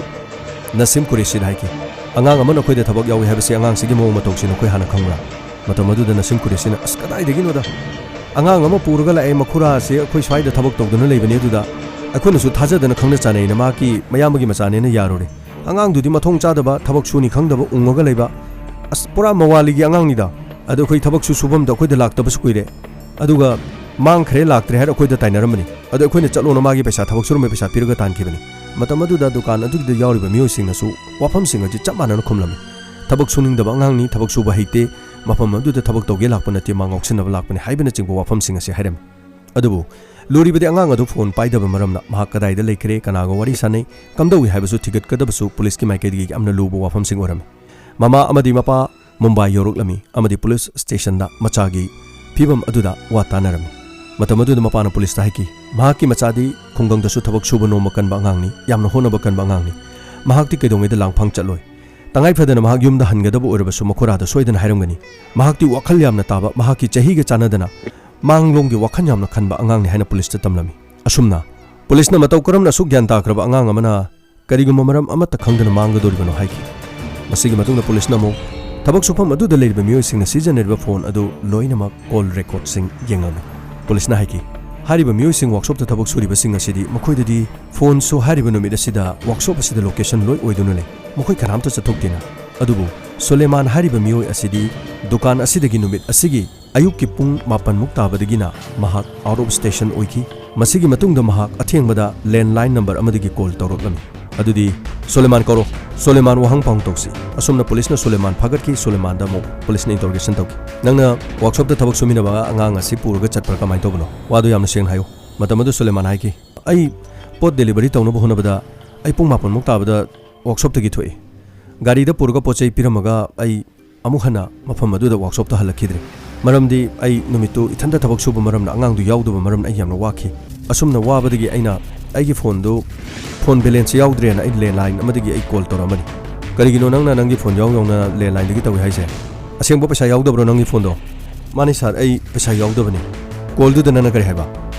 ꯅꯁꯤꯝ ꯀꯨꯔꯦꯁꯤꯗ ꯍꯥꯏꯈꯤ, "ꯑꯉꯥꯡ ꯑꯃ ꯅꯈꯣꯏꯗ ꯊꯕꯛ ꯌꯥꯎꯏ ꯍꯥꯏꯕꯁꯤ ꯑꯉꯥꯡꯁꯤꯒꯤ ꯃꯑꯣꯡ ꯃꯇꯧꯁꯤ ꯅꯈꯣꯏ ꯍꯥꯟꯅ ꯈꯪꯕ꯭ꯔꯥ?" ꯃꯇꯝ ꯑꯗꯨꯗ ꯅꯁꯤꯝ ꯀꯨꯔꯦꯁꯤꯅ, "ꯑꯁ, ꯀꯗꯥꯏꯗꯒꯤꯅꯣꯗ? ꯑꯉꯥꯡ ꯑꯃ ꯄꯨꯔꯒ ꯂꯥꯛꯑꯦ, ꯃꯈꯨꯔꯥ ꯑꯁꯤ ꯑꯩꯈꯣꯏ ꯁ꯭ꯋꯥꯏꯗ ꯊꯕꯛ ꯇꯧꯗꯨꯅ ꯂꯩꯕꯅꯤ, ꯑꯗꯨꯗ ꯑꯩꯈꯣꯏꯅꯁꯨ ꯊꯥꯖꯗꯅ ꯈꯪꯅ ꯆꯥꯟꯅꯩꯅ ꯃꯍꯥꯛꯀꯤ ꯃꯌꯥꯝꯕꯒꯤ ꯃꯆꯥꯅꯦꯅ ꯌꯥꯔꯨꯔꯦ꯫ ꯑꯉꯥꯡꯗꯨꯗꯤ ꯃꯊꯣꯡ ꯆꯥꯗꯕ, ꯊꯕꯛ ꯁꯨꯅꯤ ꯈꯪꯗꯕ, ꯎꯪꯉꯒ ꯂꯩꯕ, ꯑꯁ, ꯄꯨꯔꯥ ꯃꯋꯥꯂꯤꯒꯤ ꯑꯉꯥꯡꯅꯤꯗ꯫ ꯑꯗꯣ ꯑꯩꯈꯣꯏ ꯊꯕꯛꯁꯨ ꯁꯨꯐꯝꯗ ꯑꯩꯈꯣꯏꯗ ꯂꯥꯛꯇꯕꯁꯨ ꯀꯨꯏꯔꯦ꯫ ꯑꯗꯨꯒ ꯃꯥꯡꯈ꯭ꯔꯦ, ꯂꯥꯛꯇ꯭ꯔꯦ ꯍꯥꯏꯔ ꯑꯩꯈꯣꯏꯗ ꯇꯥꯏꯅꯔꯝꯕꯅꯤ꯫ ꯑꯗꯣ ꯑꯩꯈꯣꯏꯅ ꯆꯠꯂꯣꯅ ꯃꯥꯒꯤ ꯄꯩꯁꯥ, ꯊꯕꯛ ꯁꯨꯔꯝꯕꯩ ꯄꯩꯁꯥ ꯄꯤꯔꯒ ꯇꯥꯟꯈꯤꯕꯅꯤ꯫ ꯃꯇꯝ ꯑꯗꯨꯗ ꯗꯨꯀꯥꯟ ꯑꯗꯨꯒꯤꯗ ꯌꯥꯎꯔꯤꯕ ꯃꯤꯑꯣꯏꯁꯤꯡꯅꯁꯨ ꯋꯥꯐꯝꯁꯤꯡ ꯑꯁꯤ ꯆꯞ ꯃꯥꯟꯅꯅ ꯈꯨꯝꯂꯝꯃꯤ꯫ "ꯊꯕꯛ ꯁꯨꯅꯤꯡꯗꯕ ꯑꯉꯥꯡꯅꯤ, ꯊꯕꯛ ꯁꯨꯕ ꯍꯩꯇꯦ, ꯃꯐꯝ ꯑꯗꯨꯗ ꯊꯕꯛ ꯇꯧꯒꯦ ꯂꯥꯛꯄ ꯅꯠꯇꯦ, ꯃꯥ ꯉꯥꯎꯁꯤꯟꯅꯕ ꯂꯥꯛꯄꯅꯤ" ꯍꯥꯏꯕꯅꯆꯤꯡꯕ ꯋꯥꯐꯝꯁꯤꯡ ꯑꯁꯤ ꯍꯥꯏꯔꯝꯃꯤ꯫ ꯑꯗꯨꯕꯨ ꯂꯨꯔꯤꯕꯗꯤ ꯑꯉꯥꯡ ꯑꯗꯨ ꯐꯣꯟ ꯄꯥꯏꯗꯕ ꯃꯔꯝꯅ ꯃꯍꯥꯛ ꯀꯗꯥꯏꯗ ꯂꯩꯈ꯭ꯔꯦ, ꯀꯅꯥꯒ ꯋꯥꯔꯤ ꯁꯥꯟꯅꯩ, ꯀꯝꯗꯧꯏ ꯍꯥꯏꯕꯁꯨ ꯊꯤꯒꯠꯀꯗꯕꯁꯨ ꯄꯨꯂꯤꯁꯀꯤ ꯃꯥꯏꯀꯩꯗꯒꯤ ꯌꯥꯝꯅ ꯂꯨꯕ ꯋꯥꯐꯝꯁꯤꯡ ꯑꯣꯏꯔꯝꯃꯤ꯫ ꯃꯃꯥ ꯑꯃꯗꯤ ꯃꯄꯥ ꯃꯨꯝꯕꯥꯏ ꯌꯧꯔꯛꯂꯝꯃꯤ ꯑꯃꯗꯤ ꯄꯨꯂꯤꯁ ꯁ꯭ꯇꯦꯁꯟꯗ ꯃꯆꯥꯒꯤ ꯐꯤꯕꯝ ꯑꯗꯨꯗ ꯋꯥ ꯇꯥꯅꯔꯝꯃꯤ꯫ ꯃꯇꯝ ꯑꯗꯨꯗ ꯃꯄꯥꯅ ꯄꯨꯂꯤꯁꯇ ꯍꯥꯏꯈꯤ, "ꯃꯍꯥꯛꯀꯤ ꯃꯆꯥꯗꯤ ꯈꯨꯡꯒꯪꯗꯁꯨ ꯊꯕꯛ ꯁꯨꯕ ꯅꯣꯝꯕ ꯀꯟꯕ ꯑꯉꯥꯡꯅꯤ, ꯌꯥꯝꯅ ꯍꯣꯠꯅꯕ ꯀꯟꯕ ꯑꯉꯥꯡꯅꯤ꯫ ꯃꯍꯥꯛꯇꯤ ꯀꯩꯗꯧꯉꯩꯗ ꯂꯥꯡꯐꯥꯡ ꯆꯠꯂꯣꯏ꯫ ꯇꯉꯥꯏ ꯐꯗꯅ ꯃꯍꯥꯛ ꯌꯨꯝꯗ ꯍꯟꯒꯗꯕ ꯑꯣꯏꯔꯕꯁꯨ ꯃꯈꯣꯏꯔꯥꯗ ꯁꯣꯏꯗꯅ ꯍꯥꯏꯔꯝꯒꯅꯤ꯫ ꯃꯍꯥꯛꯇꯤ ꯋꯥꯈꯜ ꯌꯥꯝꯅ ꯇꯥꯕ, ꯃꯍꯥꯛꯀꯤ ꯆꯍꯤꯒ ꯆꯥꯟꯅꯗꯅ ꯃꯥꯡꯂꯣꯝꯒꯤ ꯋꯥꯈꯜ ꯌꯥꯝꯅ ꯈꯟꯕ ꯑꯉꯥꯡꯅꯤ" ꯍꯥꯏꯅ ꯄꯨꯂꯤꯁꯇ ꯇꯝꯂꯝꯃꯤ꯫ ꯑꯁꯨꯝꯅ ꯄꯨꯂꯤꯁꯅ ꯃꯇꯧ ꯀꯔꯝꯅ ꯑꯁꯨꯛ ꯒ꯭ꯌꯥꯟ ꯇꯥꯈ꯭ꯔꯕ ꯑꯉꯥꯡ ꯑꯃꯅ ꯀꯔꯤꯒꯨꯝꯕ ꯃꯔꯝ ꯑꯃꯠꯇ ꯈꯪꯗꯅ ꯃꯥꯡꯒꯗꯧꯔꯤꯕꯅꯣ ꯍꯥꯏꯈꯤ꯫ ꯃꯁꯤꯒꯤ ꯃꯇꯨꯡꯗ ꯄꯨꯂꯤꯁꯅ ꯑꯃꯨꯛ ꯊꯕꯛ ꯁꯨꯐꯝ ꯑꯗꯨꯗ ꯂꯩꯔꯤꯕ ꯃꯤꯑꯣꯏꯁꯤꯡꯅ ꯁꯤꯖꯤꯟꯅꯔꯤꯕ ꯐꯣꯟ ꯑꯗꯨ ꯂꯣꯏꯅꯃꯛ ꯀꯣꯜ ꯔꯦꯀꯣꯔꯗꯁꯤꯡ ꯌꯦꯡꯂꯝꯃꯤ꯫ ꯄꯨꯂꯤꯁꯅ ꯍꯥꯏꯈꯤ, "ꯍꯥꯏꯔꯤꯕ ꯃꯤꯑꯣꯏꯁꯤꯡ ꯋꯥꯛꯁꯣꯞꯇ ꯊꯕꯛ ꯁꯨꯔꯤꯕꯁꯤꯡ ꯑꯁꯤꯗꯤ ꯃꯈꯣꯏꯗꯗꯤ ꯐꯣꯟꯁꯨ ꯍꯥꯏꯔꯤꯕ ꯅꯨꯃꯤꯠ ꯑꯁꯤꯗ ꯋꯥꯛꯁꯣꯞ ꯑꯁꯤꯗ ꯂꯣꯀꯦꯁꯟ ꯂꯣꯏ ꯑꯣꯏꯗꯨꯅ ꯂꯩ꯫ ꯃꯈꯣꯏ ꯀꯅꯥꯝꯇ ꯆꯠꯊꯣꯛꯇꯦꯅ꯫ ꯑꯗꯨꯕꯨ ꯁꯨꯂꯦꯃꯥꯟ ꯍꯥꯏꯔꯤꯕ ꯃꯤꯑꯣꯏ ꯑꯁꯤꯗꯤ ꯗꯨꯀꯥꯟ ꯑꯁꯤꯗꯒꯤ ꯅꯨꯃꯤꯠ ꯑꯁꯤꯒꯤ ꯑꯌꯨꯛꯀꯤ ꯄꯨꯡ ꯃꯥꯄꯟꯃꯨꯛ ꯇꯥꯕꯗꯒꯤꯅ ꯃꯍꯥꯛ ꯑꯥꯎꯠ ꯑꯣꯐ ꯁ꯭ꯇꯦꯁꯟ ꯑꯣꯏꯈꯤ꯫ ꯃꯁꯤꯒꯤ ꯃꯇꯨꯡꯗ ꯃꯍꯥꯛ ꯑꯊꯦꯡꯕꯗ ꯂꯦꯟꯂꯥꯏꯟ ꯅꯝꯕꯔ ꯑꯃꯗꯒꯤ ꯀꯣꯜ ꯇꯧꯔꯛꯂꯝꯃꯤ꯫ ꯑꯗꯨꯗꯤ ꯁꯨꯂꯦꯃꯥꯟ ꯀꯧꯔꯣ, ꯁꯨꯂꯦꯃꯥꯟ ꯋꯥꯍꯪ ꯄꯥꯎ ꯇꯧꯁꯤ꯫ ꯑꯁꯨꯝꯅ ꯄꯨꯂꯤꯁꯅ ꯁꯨꯂꯦꯃꯥꯟ ꯐꯥꯒꯠꯈꯤ꯫ ꯁꯨꯂꯦꯃꯥꯟꯗ ꯑꯃꯨꯛ ꯄꯨꯂꯤꯁꯅ ꯏꯟꯇꯔꯣꯒꯦꯁꯟ ꯇꯧꯈꯤ꯫ "ꯅꯪꯅ ꯋꯥꯛꯁꯣꯞꯇ ꯊꯕꯛ ꯁꯨꯃꯤꯟꯅꯕ ꯑꯉꯥꯡ ꯑꯁꯤ ꯄꯨꯔꯒ ꯆꯠꯄ꯭ꯔꯥ, ꯀꯃꯥꯏꯅ ꯇꯧꯕꯅꯣ? ꯋꯥꯗꯨ ꯌꯥꯝꯅ ꯁꯦꯡꯅ ꯍꯥꯏꯌꯨ"꯫ ꯃꯇꯝ ꯑꯗꯨ ꯁꯨꯂꯦꯃꯥꯟ ꯍꯥꯏꯈꯤ, "ꯑꯩ ꯄꯣꯠ ꯗꯦꯂꯤꯚꯔꯤ ꯇꯧꯅꯕ ꯍꯣꯠꯅꯕꯗ ꯑꯩ ꯄꯨꯡ ꯃꯥꯄꯟꯃꯨꯛ ꯇꯥꯕꯗ ꯋꯥꯛꯁꯣꯞꯇꯒꯤ ꯊꯣꯛꯏ꯫ ꯒꯥꯔꯤꯗ ꯄꯨꯔꯒ ꯄꯣꯠ ꯆꯩ ꯄꯤꯔꯝꯃꯒ ꯑꯩ ꯑꯃꯨꯛ ꯍꯟꯅ ꯃꯐꯝ ꯑꯗꯨꯗ ꯋꯥꯛꯁꯣꯞꯇ ꯍꯜꯂꯛꯈꯤꯗ꯭ꯔꯦ꯫ ꯃꯔꯝꯗꯤ ꯑꯩ ꯅꯨꯃꯤꯠꯇꯨ ꯏꯊꯟꯇ ꯊꯕꯛ ꯁꯨꯕ ꯃꯔꯝꯅ, ꯑꯉꯥꯡꯗꯨ ꯌꯥꯎꯗꯕ ꯃꯔꯝꯅ ꯑꯩ ꯌꯥꯝꯅ ꯋꯥꯈꯤ꯫ ꯑꯁꯨꯝꯅ ꯋꯥꯕꯗꯒꯤ ꯑꯩꯅ ꯑꯩꯒꯤ ꯐꯣꯟꯗꯨ, ꯐꯣꯟ ꯕꯦꯂꯦꯟꯁ ꯌꯥꯎꯗ꯭ꯔꯦꯅ ꯑꯩ ꯂꯦꯟꯂꯥꯏꯟ ꯑꯃꯗꯒꯤ ꯑꯩ ꯀꯣꯜ ꯇꯧꯔꯛꯑꯝꯕꯅꯤ"꯫ "ꯀꯔꯤꯒꯤꯅꯣ ꯅꯪꯅ ꯅꯪꯒꯤ ꯐꯣꯟ ꯌꯥꯎ ꯌꯥꯎꯅ ꯂꯦꯟꯂꯥꯏꯟꯗꯒꯤ ꯇꯧꯏ ꯍꯥꯏꯁꯦ? ꯑꯁꯦꯡꯕ ꯄꯩꯁꯥ ꯌꯥꯎꯗꯕ꯭ꯔꯣ ꯅꯪꯒꯤ ꯐꯣꯟꯗꯣ?" "ꯃꯥꯅꯤ ꯁꯥꯔ, ꯑꯩ ꯄꯩꯁꯥ ꯌꯥꯎꯗꯕꯅꯤ"꯫ "ꯀꯣꯜꯗꯨꯗ ꯅꯪꯅ ꯀꯔꯤ ꯍꯥꯏꯕ?"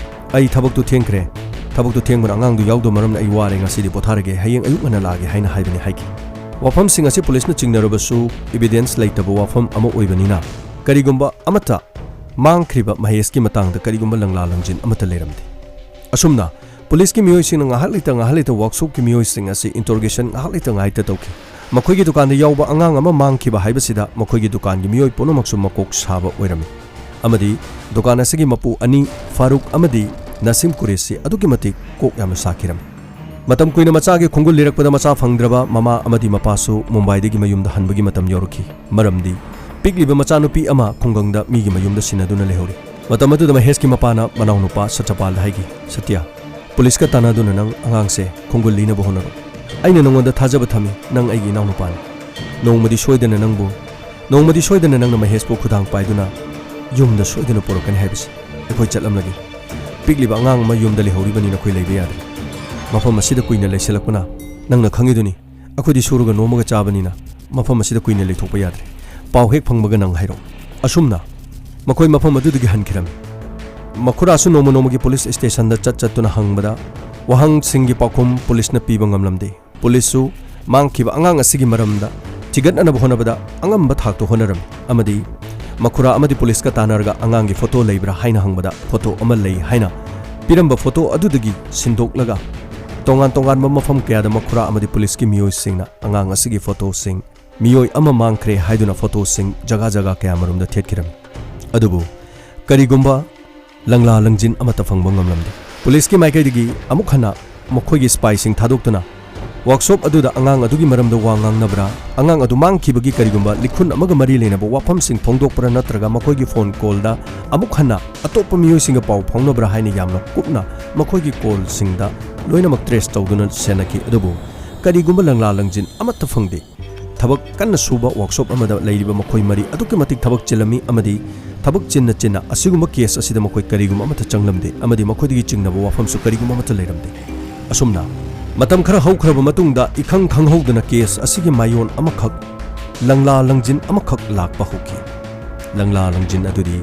"ꯑꯩ ꯊꯕꯛꯇꯨ ꯊꯦꯡꯈ꯭ꯔꯦ, ꯊꯕꯛꯇꯨ ꯊꯦꯡꯕꯅ ꯑꯉꯥꯡꯗꯨ ꯌꯥꯎꯗꯕ ꯃꯔꯝꯅ ꯑꯩ ꯋꯥꯔꯦ, ꯉꯁꯤꯗꯤ ꯄꯣꯊꯥꯔꯒꯦ, ꯍꯌꯦꯡ ꯑꯌꯨꯛ ꯉꯟꯅ ꯂꯥꯛꯑꯒꯦ" ꯍꯥꯏꯅ ꯍꯥꯏꯕꯅꯤ ꯍꯥꯏꯈꯤ꯫ ꯋꯥꯐꯝꯁꯤꯡ ꯑꯁꯤ ꯄꯨꯂꯤꯁꯅ ꯆꯤꯡꯅꯔꯕꯁꯨ ꯏꯕꯤꯗꯦꯟꯁ ꯂꯩꯇꯕ ꯋꯥꯐꯝ ꯑꯃ ꯑꯣꯏꯕꯅꯤꯅ ꯀꯔꯤꯒꯨꯝꯕ ꯑꯃꯠꯇ ꯃꯥꯡꯈ꯭ꯔꯤꯕ ꯃꯍꯦꯁꯀꯤ ꯃꯇꯥꯡꯗ ꯀꯔꯤꯒꯨꯝꯕ ꯂꯪꯂꯥ ꯂꯪꯖꯤꯟ ꯑꯃꯠꯇ ꯂꯩꯔꯝꯗꯦ꯫ ꯑꯁꯨꯝꯅ ꯄꯨꯂꯤꯁꯀꯤ ꯃꯤꯑꯣꯏꯁꯤꯡꯅ ꯉꯥꯏꯍꯥꯛ ꯂꯩꯇ ꯉꯥꯏꯍꯥꯛ ꯂꯩꯇ ꯋꯥꯛꯁꯣꯞꯀꯤ ꯃꯤꯑꯣꯏꯁꯤꯡ ꯑꯁꯤ ꯏꯟꯇꯔꯣꯒꯦꯁꯟ ꯉꯥꯏꯍꯥꯛ ꯂꯩꯇ ꯉꯥꯏꯍꯥꯛꯇ ꯇꯧꯈꯤ꯫ ꯃꯈꯣꯏꯒꯤ ꯗꯨꯀꯥꯟꯗ ꯌꯥꯎꯕ ꯑꯉꯥꯡ ꯑꯃ ꯃꯥꯡꯈꯤꯕ ꯍꯥꯏꯕꯁꯤꯗ ꯃꯈꯣꯏꯒꯤ ꯗꯨꯀꯥꯟꯒꯤ ꯃꯤꯑꯣꯏ ꯄꯨꯝꯅꯃꯛꯁꯨ ꯃꯀꯣꯛ ꯁꯥꯕ ꯑꯣꯏꯔꯝꯃꯤ꯫ ꯑꯃꯗꯤ ꯗꯨꯀꯥꯟ ꯑꯁꯤꯒꯤ ꯃꯄꯨ ꯑꯅꯤ, ꯐꯥꯔꯨꯛ ꯑꯃꯗꯤ ꯅꯁꯤꯝ ꯀꯨꯔꯦꯁꯤ, ꯑꯗꯨꯛꯀꯤ ꯃꯇꯤꯛ ꯀꯣꯛ ꯌꯥꯝꯅ ꯁꯥꯈꯤꯔꯝꯃꯤ꯫ ꯃꯇꯝ ꯀꯨꯏꯅ ꯃꯆꯥꯒꯤ ꯈꯣꯡꯒꯨꯜ ꯂꯤꯔꯛꯄꯗ ꯃꯆꯥ ꯐꯪꯗ꯭ꯔꯕ ꯃꯃꯥ ꯑꯃꯗꯤ ꯃꯄꯥꯁꯨ ꯃꯨꯝꯕꯥꯏꯗꯒꯤ ꯃꯌꯨꯝꯗ ꯍꯟꯕꯒꯤ ꯃꯇꯝ ꯌꯧꯔꯛꯈꯤ꯫ ꯃꯔꯝꯗꯤ ꯄꯤꯛꯂꯤꯕ ꯃꯆꯥꯅꯨꯄꯤ ꯑꯃ ꯈꯨꯡꯒꯪꯗ ꯃꯤꯒꯤ ꯃꯌꯨꯝꯗ ꯁꯤꯟꯅꯗꯨꯅ ꯂꯩꯍꯧꯔꯤ꯫ ꯃꯇꯝ ꯑꯗꯨꯗ ꯃꯍꯦꯁꯀꯤ ꯃꯄꯥꯅ ꯃꯅꯥꯎꯅꯨꯄꯥ ꯁꯇ꯭ꯌꯄꯥꯜꯗ ꯍꯥꯏꯈꯤ, "ꯁꯇ꯭ꯌ, ꯄꯨꯂꯤꯁꯀ ꯇꯥꯟꯅꯗꯨꯅ ꯅꯪ ꯑꯉꯥꯡꯁꯦ ꯈꯣꯡꯒꯨꯜ ꯂꯤꯅꯕ ꯍꯣꯠꯅꯔꯣ꯫ ꯑꯩꯅ ꯅꯉꯣꯟꯗ ꯊꯥꯖꯕ ꯊꯝꯃꯤ, ꯅꯪ ꯑꯩꯒꯤ ꯏꯅꯥꯎꯅꯨꯄꯥꯅꯤ꯫ ꯅꯣꯡꯃꯗꯤ ꯁꯣꯏꯗꯅ ꯅꯪꯕꯨ, ꯅꯣꯡꯃꯗꯤ ꯁꯣꯏꯗꯅ ꯅꯪꯅ ꯃꯍꯦꯁꯄꯨ ꯈꯨꯗꯥꯡ ꯄꯥꯏꯗꯨꯅ ꯌꯨꯝꯗ ꯁꯣꯏꯗꯅ ꯄꯨꯔꯛꯀꯅꯤ ꯍꯥꯏꯕꯁꯤ꯫ ꯑꯩꯈꯣꯏ ꯆꯠꯂꯝꯂꯒꯦ꯫ ꯄꯤꯛꯂꯤꯕ ꯑꯉꯥꯡ ꯑꯃ ꯌꯨꯝꯗ ꯂꯩꯍꯧꯔꯤꯕꯅꯤꯅ ꯑꯩꯈꯣꯏ ꯂꯩꯕ ꯌꯥꯗ꯭ꯔꯦ꯫ ꯃꯐꯝ ꯑꯁꯤꯗ ꯀꯨꯏꯅ ꯂꯩꯁꯤꯜꯂꯛꯄꯅ ꯅꯪꯅ ꯈꯪꯉꯤꯗꯨꯅꯤ꯫ ꯑꯩꯈꯣꯏꯗꯤ ꯁꯨꯔꯒ ꯅꯣꯝꯃꯒ ꯆꯥꯕꯅꯤꯅ ꯃꯐꯝ ꯑꯁꯤꯗ ꯀꯨꯏꯅ ꯂꯩꯊꯣꯛꯄ ꯌꯥꯗ꯭ꯔꯦ꯫ ꯄꯥꯎ ꯍꯦꯛ ꯐꯪꯕꯒ ꯅꯪ ꯍꯥꯏꯔꯛꯑꯣ꯫" ꯑꯁꯨꯝꯅ ꯃꯈꯣꯏ ꯃꯐꯝ ꯑꯗꯨꯗꯒꯤ ꯍꯟꯈꯤꯔꯝꯃꯤ꯫ ꯃꯈꯨꯔꯥꯁꯨ ꯅꯣꯡꯃ ꯅꯣꯡꯃꯒꯤ ꯄꯨꯂꯤꯁ ꯁ꯭ꯇꯦꯁꯟꯗ ꯆꯠ ꯆꯠꯇꯨꯅ ꯍꯪꯕꯗ ꯋꯥꯍꯪꯁꯤꯡꯒꯤ ꯄꯥꯎꯈꯨꯝ ꯄꯨꯂꯤꯁꯅ ꯄꯤꯕ ꯉꯝꯂꯝꯗꯦ꯫ ꯄꯨꯂꯤꯁꯁꯨ ꯃꯥꯡꯈꯤꯕ ꯑꯉꯥꯡ ꯑꯁꯤꯒꯤ ꯃꯔꯝꯗ ꯊꯤꯒꯠꯅꯅꯕ ꯍꯣꯠꯅꯕꯗ ꯑꯉꯝꯕ ꯊꯥꯛꯇ ꯍꯣꯠꯅꯔꯝꯃꯤ ꯑꯃꯗꯤ ꯃꯈꯨꯔꯥ ꯑꯃꯗꯤ ꯄꯨꯂꯤꯁꯀ ꯇꯥꯟꯅꯔꯒ ꯑꯉꯥꯡꯒꯤ ꯐꯣꯇꯣ ꯂꯩꯕ꯭ꯔꯥ ꯍꯥꯏꯅ ꯍꯪꯕꯗ ꯐꯣꯇꯣ ꯑꯃ ꯂꯩ ꯍꯥꯏꯅ ꯄꯤꯔꯝꯕ ꯐꯣꯇꯣ ꯑꯗꯨꯗꯒꯤ ꯁꯤꯟꯗꯣꯛꯂꯒ ꯇꯣꯉꯥꯟ ꯇꯣꯉꯥꯟꯕ ꯃꯐꯝ ꯀꯌꯥꯗ ꯃꯈꯨꯔꯥ ꯑꯃꯗꯤ ꯄꯨꯂꯤꯁꯀꯤ ꯃꯤꯑꯣꯏꯁꯤꯡꯅ ꯑꯉꯥꯡ ꯑꯁꯤꯒꯤ ꯐꯣꯇꯣꯁꯤꯡ, ꯃꯤꯑꯣꯏ ꯑꯃ ꯃꯥꯡꯈ꯭ꯔꯦ ꯍꯥꯏꯗꯨꯅ ꯐꯣꯇꯣꯁꯤꯡ ꯖꯒꯥ ꯖꯒꯥ ꯀꯌꯥꯃꯔꯣꯝꯗ ꯊꯦꯠꯈꯤꯔꯝꯃꯤ꯫ ꯑꯗꯨꯕꯨ ꯀꯔꯤꯒꯨꯝꯕ ꯂꯪꯂꯥ ꯂꯪꯖꯤꯟ ꯑꯃꯠꯇ ꯐꯪꯕ ꯉꯝꯂꯝꯗꯦ꯫ ꯄꯨꯂꯤꯁꯀꯤ ꯃꯥꯏꯀꯩꯗꯒꯤ ꯑꯃꯨꯛ ꯍꯟꯅ ꯃꯈꯣꯏꯒꯤ ꯁꯤꯄꯥꯏꯁꯤꯡ ꯊꯥꯗꯣꯛꯇꯨꯅ ꯋꯥꯔꯛꯁꯣꯞ ꯑꯗꯨꯗ ꯑꯉꯥꯡ ꯑꯗꯨꯒꯤ ꯃꯔꯝꯗ ꯋꯥ ꯉꯥꯡꯅꯕ꯭ꯔꯥ, ꯑꯉꯥꯡ ꯑꯗꯨ ꯃꯥꯡꯈꯤꯕꯒꯤ ꯀꯔꯤꯒꯨꯝꯕ ꯂꯤꯈꯨꯟ ꯑꯃꯒ ꯃꯔꯤ ꯂꯩꯅꯕ ꯋꯥꯐꯝꯁꯤꯡ ꯐꯣꯡꯗꯣꯛꯄ꯭ꯔꯥ ꯅꯠꯇ꯭ꯔꯒ ꯃꯈꯣꯏꯒꯤ ꯐꯣꯟ ꯀꯣꯜꯗ ꯑꯃꯨꯛ ꯍꯟꯅ ꯑꯇꯣꯞꯄ ꯃꯤꯑꯣꯏꯁꯤꯡꯒ ꯄꯥꯎ ꯐꯥꯎꯅꯕ꯭ꯔꯥ ꯍꯥꯏꯅ ꯌꯥꯝꯅ ꯀꯨꯞꯅ ꯃꯈꯣꯏꯒꯤ ꯀꯣꯜꯁꯤꯡꯗ ꯂꯣꯏꯅꯃꯛ ꯇ꯭ꯔꯦꯁ ꯇꯧꯗꯨꯅ ꯁꯦꯟꯅꯈꯤ꯫ ꯑꯗꯨꯕꯨ ꯀꯔꯤꯒꯨꯝꯕ ꯂꯪꯂꯥ ꯂꯪꯖꯤꯟ ꯑꯃꯠꯇ ꯐꯪꯗꯦ꯫ ꯊꯕꯛ ꯀꯟꯅ ꯁꯨꯕ ꯋꯥꯔꯛꯁꯣꯞ ꯑꯃꯗ ꯂꯩꯔꯤꯕ ꯃꯈꯣꯏ ꯃꯔꯤ ꯑꯗꯨꯛꯀꯤ ꯃꯇꯤꯛ ꯊꯕꯛ ꯆꯤꯜꯂꯝꯃꯤ ꯑꯃꯗꯤ ꯊꯕꯛ ꯆꯤꯟꯅ ꯆꯤꯟꯅ ꯑꯁꯤꯒꯨꯝꯕ ꯀꯦꯁ ꯑꯁꯤꯗ ꯃꯈꯣꯏ ꯀꯔꯤꯒꯨꯝꯕ ꯑꯃꯠꯇ ꯆꯪꯂꯝꯗꯦ ꯑꯃꯗꯤ ꯃꯈꯣꯏꯗꯒꯤ ꯆꯤꯡꯅꯕ ꯋꯥꯐꯝꯁꯨ ꯀꯔꯤꯒꯨꯝꯕ ꯑꯃꯠꯇ ꯂꯩꯔꯝꯗꯦ꯫ ꯑꯁꯨꯝꯅ ꯃꯇꯝ ꯈꯔ ꯍꯧꯈ꯭ꯔꯕ ꯃꯇꯨꯡꯗ ꯏꯈꯪ ꯈꯪꯍꯧꯗꯅ ꯀꯦꯁ ꯑꯁꯤꯒꯤ ꯃꯥꯏꯑꯣꯟ ꯑꯃꯈꯛ, ꯂꯪꯂꯥ ꯂꯪꯖꯤꯟ ꯑꯃꯈꯛ ꯂꯥꯛꯄ ꯍꯧꯈꯤ꯫ ꯂꯪꯂꯥ ꯂꯪꯖꯤꯟ ꯑꯗꯨꯗꯤ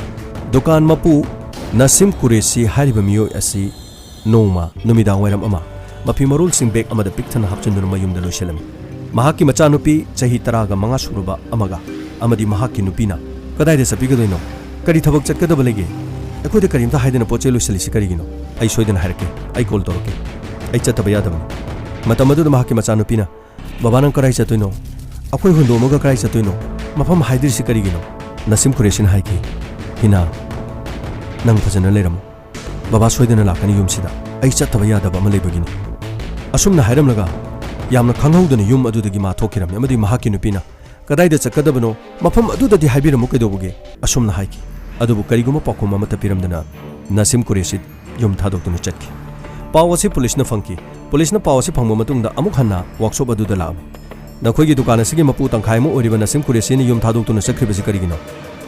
ꯗꯨꯀꯥꯟ ꯃꯄꯨ ꯅꯁꯤꯝ ꯀꯨꯔꯦꯁꯤ ꯍꯥꯏꯔꯤꯕ ꯃꯤꯑꯣꯏ ꯑꯁꯤ ꯅꯣꯡꯃ ꯅꯨꯃꯤꯗꯥꯡ ꯋꯥꯏꯔꯝ ꯑꯃ ꯃꯐꯤ ꯃꯔꯣꯜꯁꯤꯡ ꯕꯦꯒ ꯑꯃꯗ ꯄꯤꯛ ꯊꯟꯅ ꯍꯥꯞꯆꯤꯟꯗꯨꯅ ꯃꯌꯨꯝꯗ ꯂꯣꯏꯁꯤꯜꯂꯝꯃꯤ꯫ ꯃꯍꯥꯛꯀꯤ ꯃꯆꯥꯅꯨꯄꯤ ꯆꯍꯤ ꯇꯔꯥꯒ ꯃꯉꯥ ꯁꯨꯔꯕ ꯑꯃꯒ ꯑꯃꯗꯤ ꯃꯍꯥꯛꯀꯤ ꯅꯨꯄꯤꯅ, "ꯀꯗꯥꯏꯗ ꯆꯠꯄꯤꯒꯗꯣꯏꯅꯣ? ꯀꯔꯤ ꯊꯕꯛ ꯆꯠꯀꯗꯕ ꯂꯩꯒꯦ? ꯑꯩꯈꯣꯏꯗ ꯀꯔꯤꯝꯇ ꯍꯥꯏꯗꯅ ꯄꯣꯠ ꯆꯩ ꯂꯣꯏꯁꯤꯜꯂꯤꯁꯤ ꯀꯔꯤꯒꯤꯅꯣ? ꯑꯩ ꯁꯣꯏꯗꯅ ꯍꯥꯏꯔꯛꯀꯦ꯫ ꯑꯩ ꯀꯣꯜ ꯇꯧꯔꯛꯀꯦ꯫ ꯑꯩ ꯆꯠꯇꯕ ꯌꯥꯗꯕꯅꯤ꯫" ꯃꯇꯝ ꯑꯗꯨꯗ ꯃꯍꯥꯛꯀꯤ ꯃꯆꯥꯅꯨꯄꯤꯅ, "ꯕꯕꯥ, ꯅꯪ ꯀꯗꯥꯏ ꯆꯠꯇꯣꯏꯅꯣ? ꯑꯩꯈꯣꯏ ꯍꯨꯟꯗꯣꯛꯑꯝꯃꯒ ꯀꯗꯥꯏ ꯆꯠꯇꯣꯏꯅꯣ? ꯃꯐꯝ ꯍꯥꯏꯗ꯭ꯔꯤꯁꯤ ꯀꯔꯤꯒꯤꯅꯣ?" ꯅꯁꯤꯝ ꯀꯨꯔꯦꯁꯤꯅ ꯍꯥꯏꯈꯤ, "ꯍꯤꯅꯥ, ꯅꯪ ꯐꯖꯅ ꯂꯩꯔꯝꯃꯨ꯫ ꯕꯕꯥ ꯁꯣꯏꯗꯅ ꯂꯥꯛꯀꯅꯤ ꯌꯨꯝꯁꯤꯗ꯫ ꯑꯩ ꯆꯠꯇꯕ ꯌꯥꯗꯕ ꯑꯃ ꯂꯩꯕꯒꯤꯅꯤ"꯫ ꯑꯁꯨꯝꯅ ꯍꯥꯏꯔꯝꯂꯒ ꯌꯥꯝꯅ ꯈꯪꯍꯧꯗꯅ ꯌꯨꯝ ꯑꯗꯨꯗꯒꯤ ꯃꯥ ꯊꯣꯛꯈꯤꯔꯝꯃꯤ, ꯑꯃꯗꯤ ꯃꯍꯥꯛꯀꯤ ꯅꯨꯄꯤꯅ, "ꯀꯗꯥꯏꯗ ꯆꯠꯀꯗꯕꯅꯣ? ꯃꯐꯝ ꯑꯗꯨꯗꯗꯤ ꯍꯥꯏꯕꯤꯔꯝꯃꯨ ꯀꯩꯗꯧꯕꯒꯦ?" ꯑꯁꯨꯝꯅ ꯍꯥꯏꯈꯤ꯫ ꯑꯗꯨꯕꯨ ꯀꯔꯤꯒꯨꯝꯕ ꯄꯥꯎꯈꯨꯝ ꯑꯃꯠꯇ ꯄꯤꯔꯝꯗꯅ ꯅꯁꯤꯝ ꯀꯨꯔꯦꯁꯤ ꯌꯨꯝ ꯊꯥꯗꯣꯛꯇꯨꯅ ꯆꯠꯈꯤ꯫ ꯄꯥꯎ ꯑꯁꯤ ꯄꯨꯂꯤꯁꯅ ꯐꯪꯈꯤ꯫ ꯄꯨꯂꯤꯁꯅ ꯄꯥꯎ ꯑꯁꯤ ꯐꯪꯕ ꯃꯇꯨꯡꯗ ꯑꯃꯨꯛ ꯍꯟꯅ ꯋꯥꯛꯁꯣꯞ ꯑꯗꯨꯗ ꯂꯥꯛꯑꯝꯃꯤ꯫ "ꯅꯈꯣꯏꯒꯤ ꯗꯨꯀꯥꯟ ꯑꯁꯤꯒꯤ ꯃꯄꯨ ꯇꯪꯈꯥꯏ ꯑꯃ ꯑꯣꯏꯔꯤꯕ ꯅꯁꯤꯝ ꯀꯨꯔꯦꯁꯤꯅ ꯌꯨꯝ ꯊꯥꯗꯣꯛꯇꯨꯅ ꯆꯠꯈ꯭ꯔꯤꯕꯁꯤ ꯀꯔꯤꯒꯤꯅꯣ?"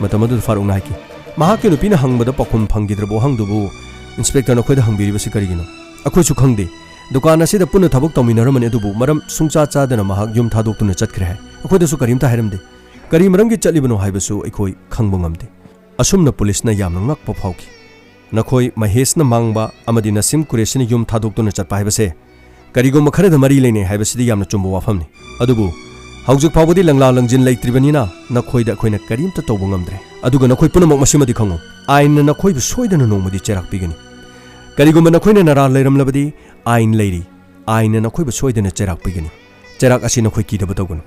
ꯃꯇꯝ ꯑꯗꯨꯗ ꯐꯥꯔꯨꯛꯅ ꯍꯥꯏꯈꯤ, "ꯃꯍꯥꯛꯀꯤ ꯅꯨꯄꯤꯅ ꯍꯪꯕꯗ ꯄꯥꯎꯈꯨꯝ ꯐꯪꯈꯤꯗ꯭ꯔꯕ ꯋꯥꯍꯪꯗꯨꯕꯨ ꯏꯟꯁꯄꯦꯛꯇꯔ ꯅꯈꯣꯏꯗ ꯍꯪꯕꯤꯔꯤꯕꯁꯤ ꯀꯔꯤꯒꯤꯅꯣ?" "ꯑꯩꯈꯣꯏꯁꯨ ꯈꯪꯗꯦ꯫ ꯗꯨꯀꯥꯟ ꯑꯁꯤꯗ ꯄꯨꯟꯅ ꯊꯕꯛ ꯇꯧꯃꯤꯟꯅꯔꯝꯕꯅꯤ, ꯑꯗꯨꯕꯨ ꯃꯔꯝ ꯁꯨꯡꯆꯥ ꯆꯥꯗꯅ ꯃꯍꯥꯛ ꯌꯨꯝ ꯊꯥꯗꯣꯛꯇꯨꯅ ꯆꯠꯈ꯭ꯔꯦ ꯍꯥꯏ꯫ ꯑꯩꯈꯣꯏꯗꯁꯨ ꯀꯔꯤꯝꯇ ꯍꯥꯏꯔꯝꯗꯦ꯫ ꯀꯔꯤ ꯃꯔꯝꯒꯤ ꯆꯠꯂꯤꯕꯅꯣ ꯍꯥꯏꯕꯁꯨ ꯑꯩꯈꯣꯏ ꯈꯪꯕ ꯉꯝꯗꯦ"꯫ ꯑꯁꯨꯝꯅ ꯄꯨꯂꯤꯁꯅ ꯌꯥꯝꯅ ꯉꯛꯄ ꯐꯥꯎꯈꯤ꯫ ꯅꯈꯣꯏ ꯃꯍꯦꯁꯅ ꯃꯥꯡꯕ ꯑꯃꯗꯤ ꯅꯁꯤꯝ ꯀꯨꯔꯦꯁꯤꯅ ꯌꯨꯝ ꯊꯥꯗꯣꯛꯇꯨꯅ ꯆꯠꯄ ꯍꯥꯏꯕꯁꯦ ꯀꯔꯤꯒꯨꯝꯕ ꯈꯔꯗ ꯃꯔꯤ ꯂꯩꯅꯩ ꯍꯥꯏꯕꯁꯤꯗꯤ ꯌꯥꯝꯅ ꯆꯨꯝꯕ ꯋꯥꯐꯝꯅꯤ꯫ ꯑꯗꯨꯕꯨ ꯍꯧꯖꯤꯛ ꯐꯥꯎꯕꯗꯤ ꯂꯪꯂꯥ ꯂꯪꯖꯤꯟ ꯂꯩꯇ꯭ꯔꯤꯕꯅꯤꯅ ꯅꯈꯣꯏꯗ ꯑꯩꯈꯣꯏꯅ ꯀꯔꯤꯝꯇ ꯇꯧꯕ ꯉꯝꯗ꯭ꯔꯦ꯫ ꯑꯗꯨꯒ ꯅꯈꯣꯏ ꯄꯨꯝꯅꯃꯛ ꯃꯁꯤꯃꯗꯤ ꯈꯪꯉꯨ, ꯑꯥꯏꯟꯅ ꯅꯈꯣꯏꯕꯨ ꯁꯣꯏꯗꯅ ꯅꯣꯡꯃꯗꯤ ꯆꯩꯔꯥꯛ ꯄꯤꯒꯅꯤ꯫ ꯀꯔꯤꯒꯨꯝꯕ ꯅꯈꯣꯏꯅ ꯅꯔꯥ ꯂꯩꯔꯝꯂꯕꯗꯤ ꯑꯥꯏꯟ ꯂꯩꯔꯤ꯫ ꯑꯥꯏꯟꯅ ꯅꯈꯣꯏꯕꯨ ꯁꯣꯏꯗꯅ ꯆꯩꯔꯥꯛ ꯄꯤꯒꯅꯤ꯫ ꯆꯩꯔꯥꯛ ꯑꯁꯤ ꯅꯈꯣꯏ ꯀꯤꯗꯕ ꯇꯧꯒꯅꯨ꯫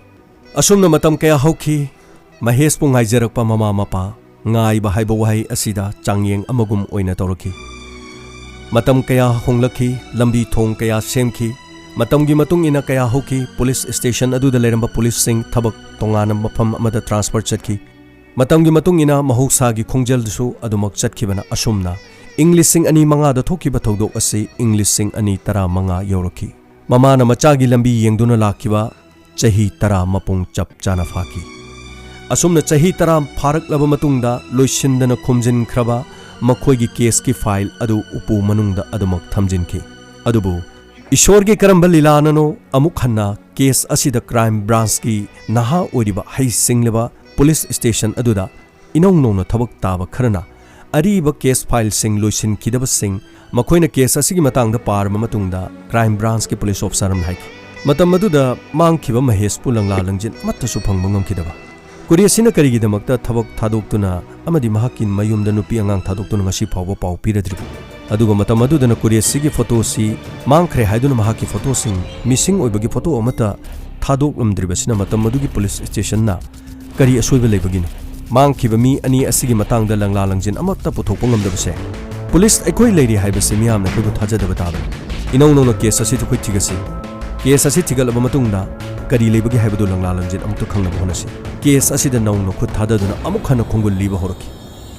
ꯑꯁꯨꯝꯅ ꯃꯇꯝ ꯀꯌꯥ ꯍꯧꯈꯤ꯫ ꯃꯍꯦꯁꯄꯨ ꯉꯥꯏꯖꯔꯛꯄ ꯃꯃꯥ ꯃꯄꯥ, ꯉꯥꯏꯕ ꯍꯥꯏꯕ ꯋꯥꯍꯩ ꯑꯁꯤꯗ ꯆꯥꯡꯌꯦꯡ ꯑꯃꯒꯨꯝ ꯑꯣꯏꯅ ꯇꯧꯔꯛꯈꯤ꯫ ꯃꯇꯝ ꯀꯌꯥ ꯍꯣꯡꯂꯛꯈꯤ, ꯂꯝꯕꯤ ꯊꯣꯡ ꯀꯌꯥ ꯁꯦꯝꯈꯤ, ꯃꯇꯝꯒꯤ ꯃꯇꯨꯡ ꯏꯟꯅ ꯀꯌꯥ ꯍꯧꯈꯤ, ꯄꯨꯂꯤꯁ ꯁ꯭ꯇꯦꯁꯟ ꯑꯗꯨꯗ ꯂꯩꯔꯝꯕ ꯄꯨꯂꯤꯁꯁꯤꯡ ꯊꯕꯛ ꯇꯣꯉꯥꯟꯅ ꯃꯐꯝ ꯑꯃꯗ ꯇ꯭ꯔꯥꯟꯁꯐꯔ ꯆꯠꯈꯤ꯫ ꯃꯇꯝꯒꯤ ꯃꯇꯨꯡ ꯏꯟꯅ ꯃꯍꯧꯁꯥꯒꯤ ꯈꯣꯡꯖꯦꯜꯗꯨꯁꯨ ꯑꯗꯨꯃꯛ ꯆꯠꯈꯤꯕꯅ ꯑꯁꯨꯝꯅ ꯏꯪ ꯂꯤꯁꯤꯡ ꯑꯅꯤ ꯃꯉꯥꯗ ꯊꯣꯛꯈꯤꯕ ꯊꯧꯗꯣꯛ ꯑꯁꯤ ꯏꯪ ꯂꯤꯁꯤꯡ ꯑꯅꯤ ꯇꯔꯥꯃꯉꯥ ꯌꯧꯔꯛꯈꯤ꯫ ꯃꯃꯥꯅ ꯃꯆꯥꯒꯤ ꯂꯝꯕꯤ ꯌꯦꯡꯗꯨꯅ ꯂꯥꯛꯈꯤꯕ ꯆꯍꯤ ꯇꯔꯥ ꯃꯄꯨꯡ ꯆꯞ ꯆꯥꯅ ꯐꯥꯈꯤ꯫ ꯑꯁꯨꯝꯅ ꯆꯍꯤ ꯇꯔꯥ ꯐꯥꯔꯛꯂꯕ ꯃꯇꯨꯡꯗ ꯂꯣꯏꯁꯤꯟꯗꯅ ꯈꯨꯝꯖꯤꯟꯈ꯭ꯔꯕ ꯃꯈꯣꯏꯒꯤ ꯀꯦꯁꯀꯤ ꯐꯥꯏꯜ ꯑꯗꯨ ꯎꯄꯨ ꯃꯅꯨꯡꯗ ꯑꯗꯨꯃꯛ ꯊꯝꯖꯤꯟꯈꯤ꯫ ꯑꯗꯨꯕꯨ ꯏꯁꯣꯔꯒꯤ ꯀꯔꯝꯕ ꯂꯤꯂꯥꯅꯅꯣ ꯑꯃꯨꯛ ꯍꯟꯅ ꯀꯦꯁ ꯑꯁꯤꯗ ꯀ꯭ꯔꯥꯏꯝ ꯕ꯭ꯔꯥꯟꯁꯀꯤ ꯅꯍꯥ ꯑꯣꯏꯔꯤꯕ ꯍꯩꯁꯤꯡꯂꯕ ꯄꯨꯂꯤꯁ ꯁ꯭ꯇꯦꯁꯟ ꯑꯗꯨꯗ ꯏꯅꯧ ꯅꯧꯅ ꯊꯕꯛ ꯇꯥꯕ ꯈꯔꯅ ꯑꯔꯤꯕ ꯀꯦꯁ ꯐꯥꯏꯜꯁꯤꯡ ꯂꯣꯏꯁꯤꯟꯈꯤꯗꯕꯁꯤꯡ ꯃꯈꯣꯏꯅ ꯀꯦꯁ ꯑꯁꯤꯒꯤ ꯃꯇꯥꯡꯗ ꯄꯥꯔꯕ ꯃꯇꯨꯡꯗ ꯀ꯭ꯔꯥꯏꯝ ꯕ꯭ꯔꯥꯟꯁꯀꯤ ꯄꯨꯂꯤꯁ ꯑꯣꯐꯤꯁꯥꯔ ꯑꯃꯅ ꯍꯥꯏꯈꯤ, "ꯃꯇꯝ ꯑꯗꯨꯗ ꯃꯥꯡꯈꯤꯕ ꯃꯍꯦꯁꯄꯨ ꯂꯪꯂꯥ ꯂꯪꯖꯤꯟ ꯑꯃꯠꯇꯁꯨ ꯐꯪꯕ ꯉꯝꯈꯤꯗꯕ꯫ ꯀꯨꯔꯦꯁꯤꯅ ꯀꯔꯤꯒꯤꯗꯃꯛꯇ ꯊꯕꯛ ꯊꯥꯗꯣꯛꯇꯨꯅ ꯑꯃꯗꯤ ꯃꯍꯥꯛꯀꯤ ꯃꯌꯨꯝꯗ ꯅꯨꯄꯤ ꯑꯉꯥꯡ ꯊꯥꯗꯣꯛꯇꯨꯅ ꯉꯁꯤ ꯐꯥꯎꯕ ꯄꯥꯎ ꯄꯤꯔꯗ꯭ꯔꯤꯕꯅꯣ?" ꯑꯗꯨꯒ ꯃꯇꯝ ꯑꯗꯨꯗꯅ ꯀꯨꯔꯦꯁꯤꯒꯤ ꯐꯣꯇꯣꯁꯤ ꯃꯥꯡꯈ꯭ꯔꯦ ꯍꯥꯏꯗꯨꯅ ꯃꯍꯥꯛꯀꯤ ꯐꯣꯇꯣꯁꯤꯡ, ꯃꯤꯁꯤꯡ ꯑꯣꯏꯕꯒꯤ ꯐꯣꯇꯣ ꯑꯃꯠꯇ ꯊꯥꯗꯣꯛꯂꯝꯗ꯭ꯔꯤꯕꯁꯤꯅ ꯃꯇꯝ ꯑꯗꯨꯒꯤ ꯄꯨꯂꯤꯁ ꯁ꯭ꯇꯦꯁꯟꯅ ꯀꯔꯤ ꯑꯁꯣꯏꯕ ꯂꯩꯕꯒꯤꯅꯣ? ꯃꯥꯡꯈꯤꯕ ꯃꯤ ꯑꯅꯤ ꯑꯁꯤꯒꯤ ꯃꯇꯥꯡꯗ ꯂꯪꯂꯥ ꯂꯪꯖꯤꯟ ꯑꯃꯠꯇ ꯄꯨꯊꯣꯛꯄ ꯉꯝꯗꯕꯁꯦ? ꯄꯨꯂꯤꯁ ꯑꯩꯈꯣꯏ ꯂꯩꯔꯤ ꯍꯥꯏꯕꯁꯤ ꯃꯤꯌꯥꯝꯅ ꯑꯩꯈꯣꯏꯕꯨ ꯊꯥꯖꯗꯕ ꯇꯥꯕꯅꯤ꯫ ꯏꯅꯧ ꯅꯧꯅ ꯀꯦꯁ ꯑꯁꯤ ꯑꯩꯈꯣꯏ ꯊꯤꯒꯠꯁꯤ꯫ ꯀꯦꯁ ꯑꯁꯤ ꯊꯤꯒꯠꯂꯕ ꯃꯇꯨꯡꯗ ꯀꯔꯤ ꯂꯩꯕꯒꯦ ꯍꯥꯏꯕꯗꯨ ꯂꯪꯂꯥ ꯂꯪꯖꯤꯟ ꯑꯃꯨꯛꯇ ꯈꯪꯅꯕ ꯍꯣꯠꯅꯁꯤ꯫ ꯀꯦꯁ ꯑꯁꯤꯗ ꯅꯧꯅ ꯈꯨꯠ ꯊꯥꯗꯗꯨꯅ ꯑꯃꯨꯛ ꯍꯟꯅ ꯈꯣꯡꯒꯨꯜ ꯂꯤꯕ ꯍꯧꯔꯛꯈꯤ꯫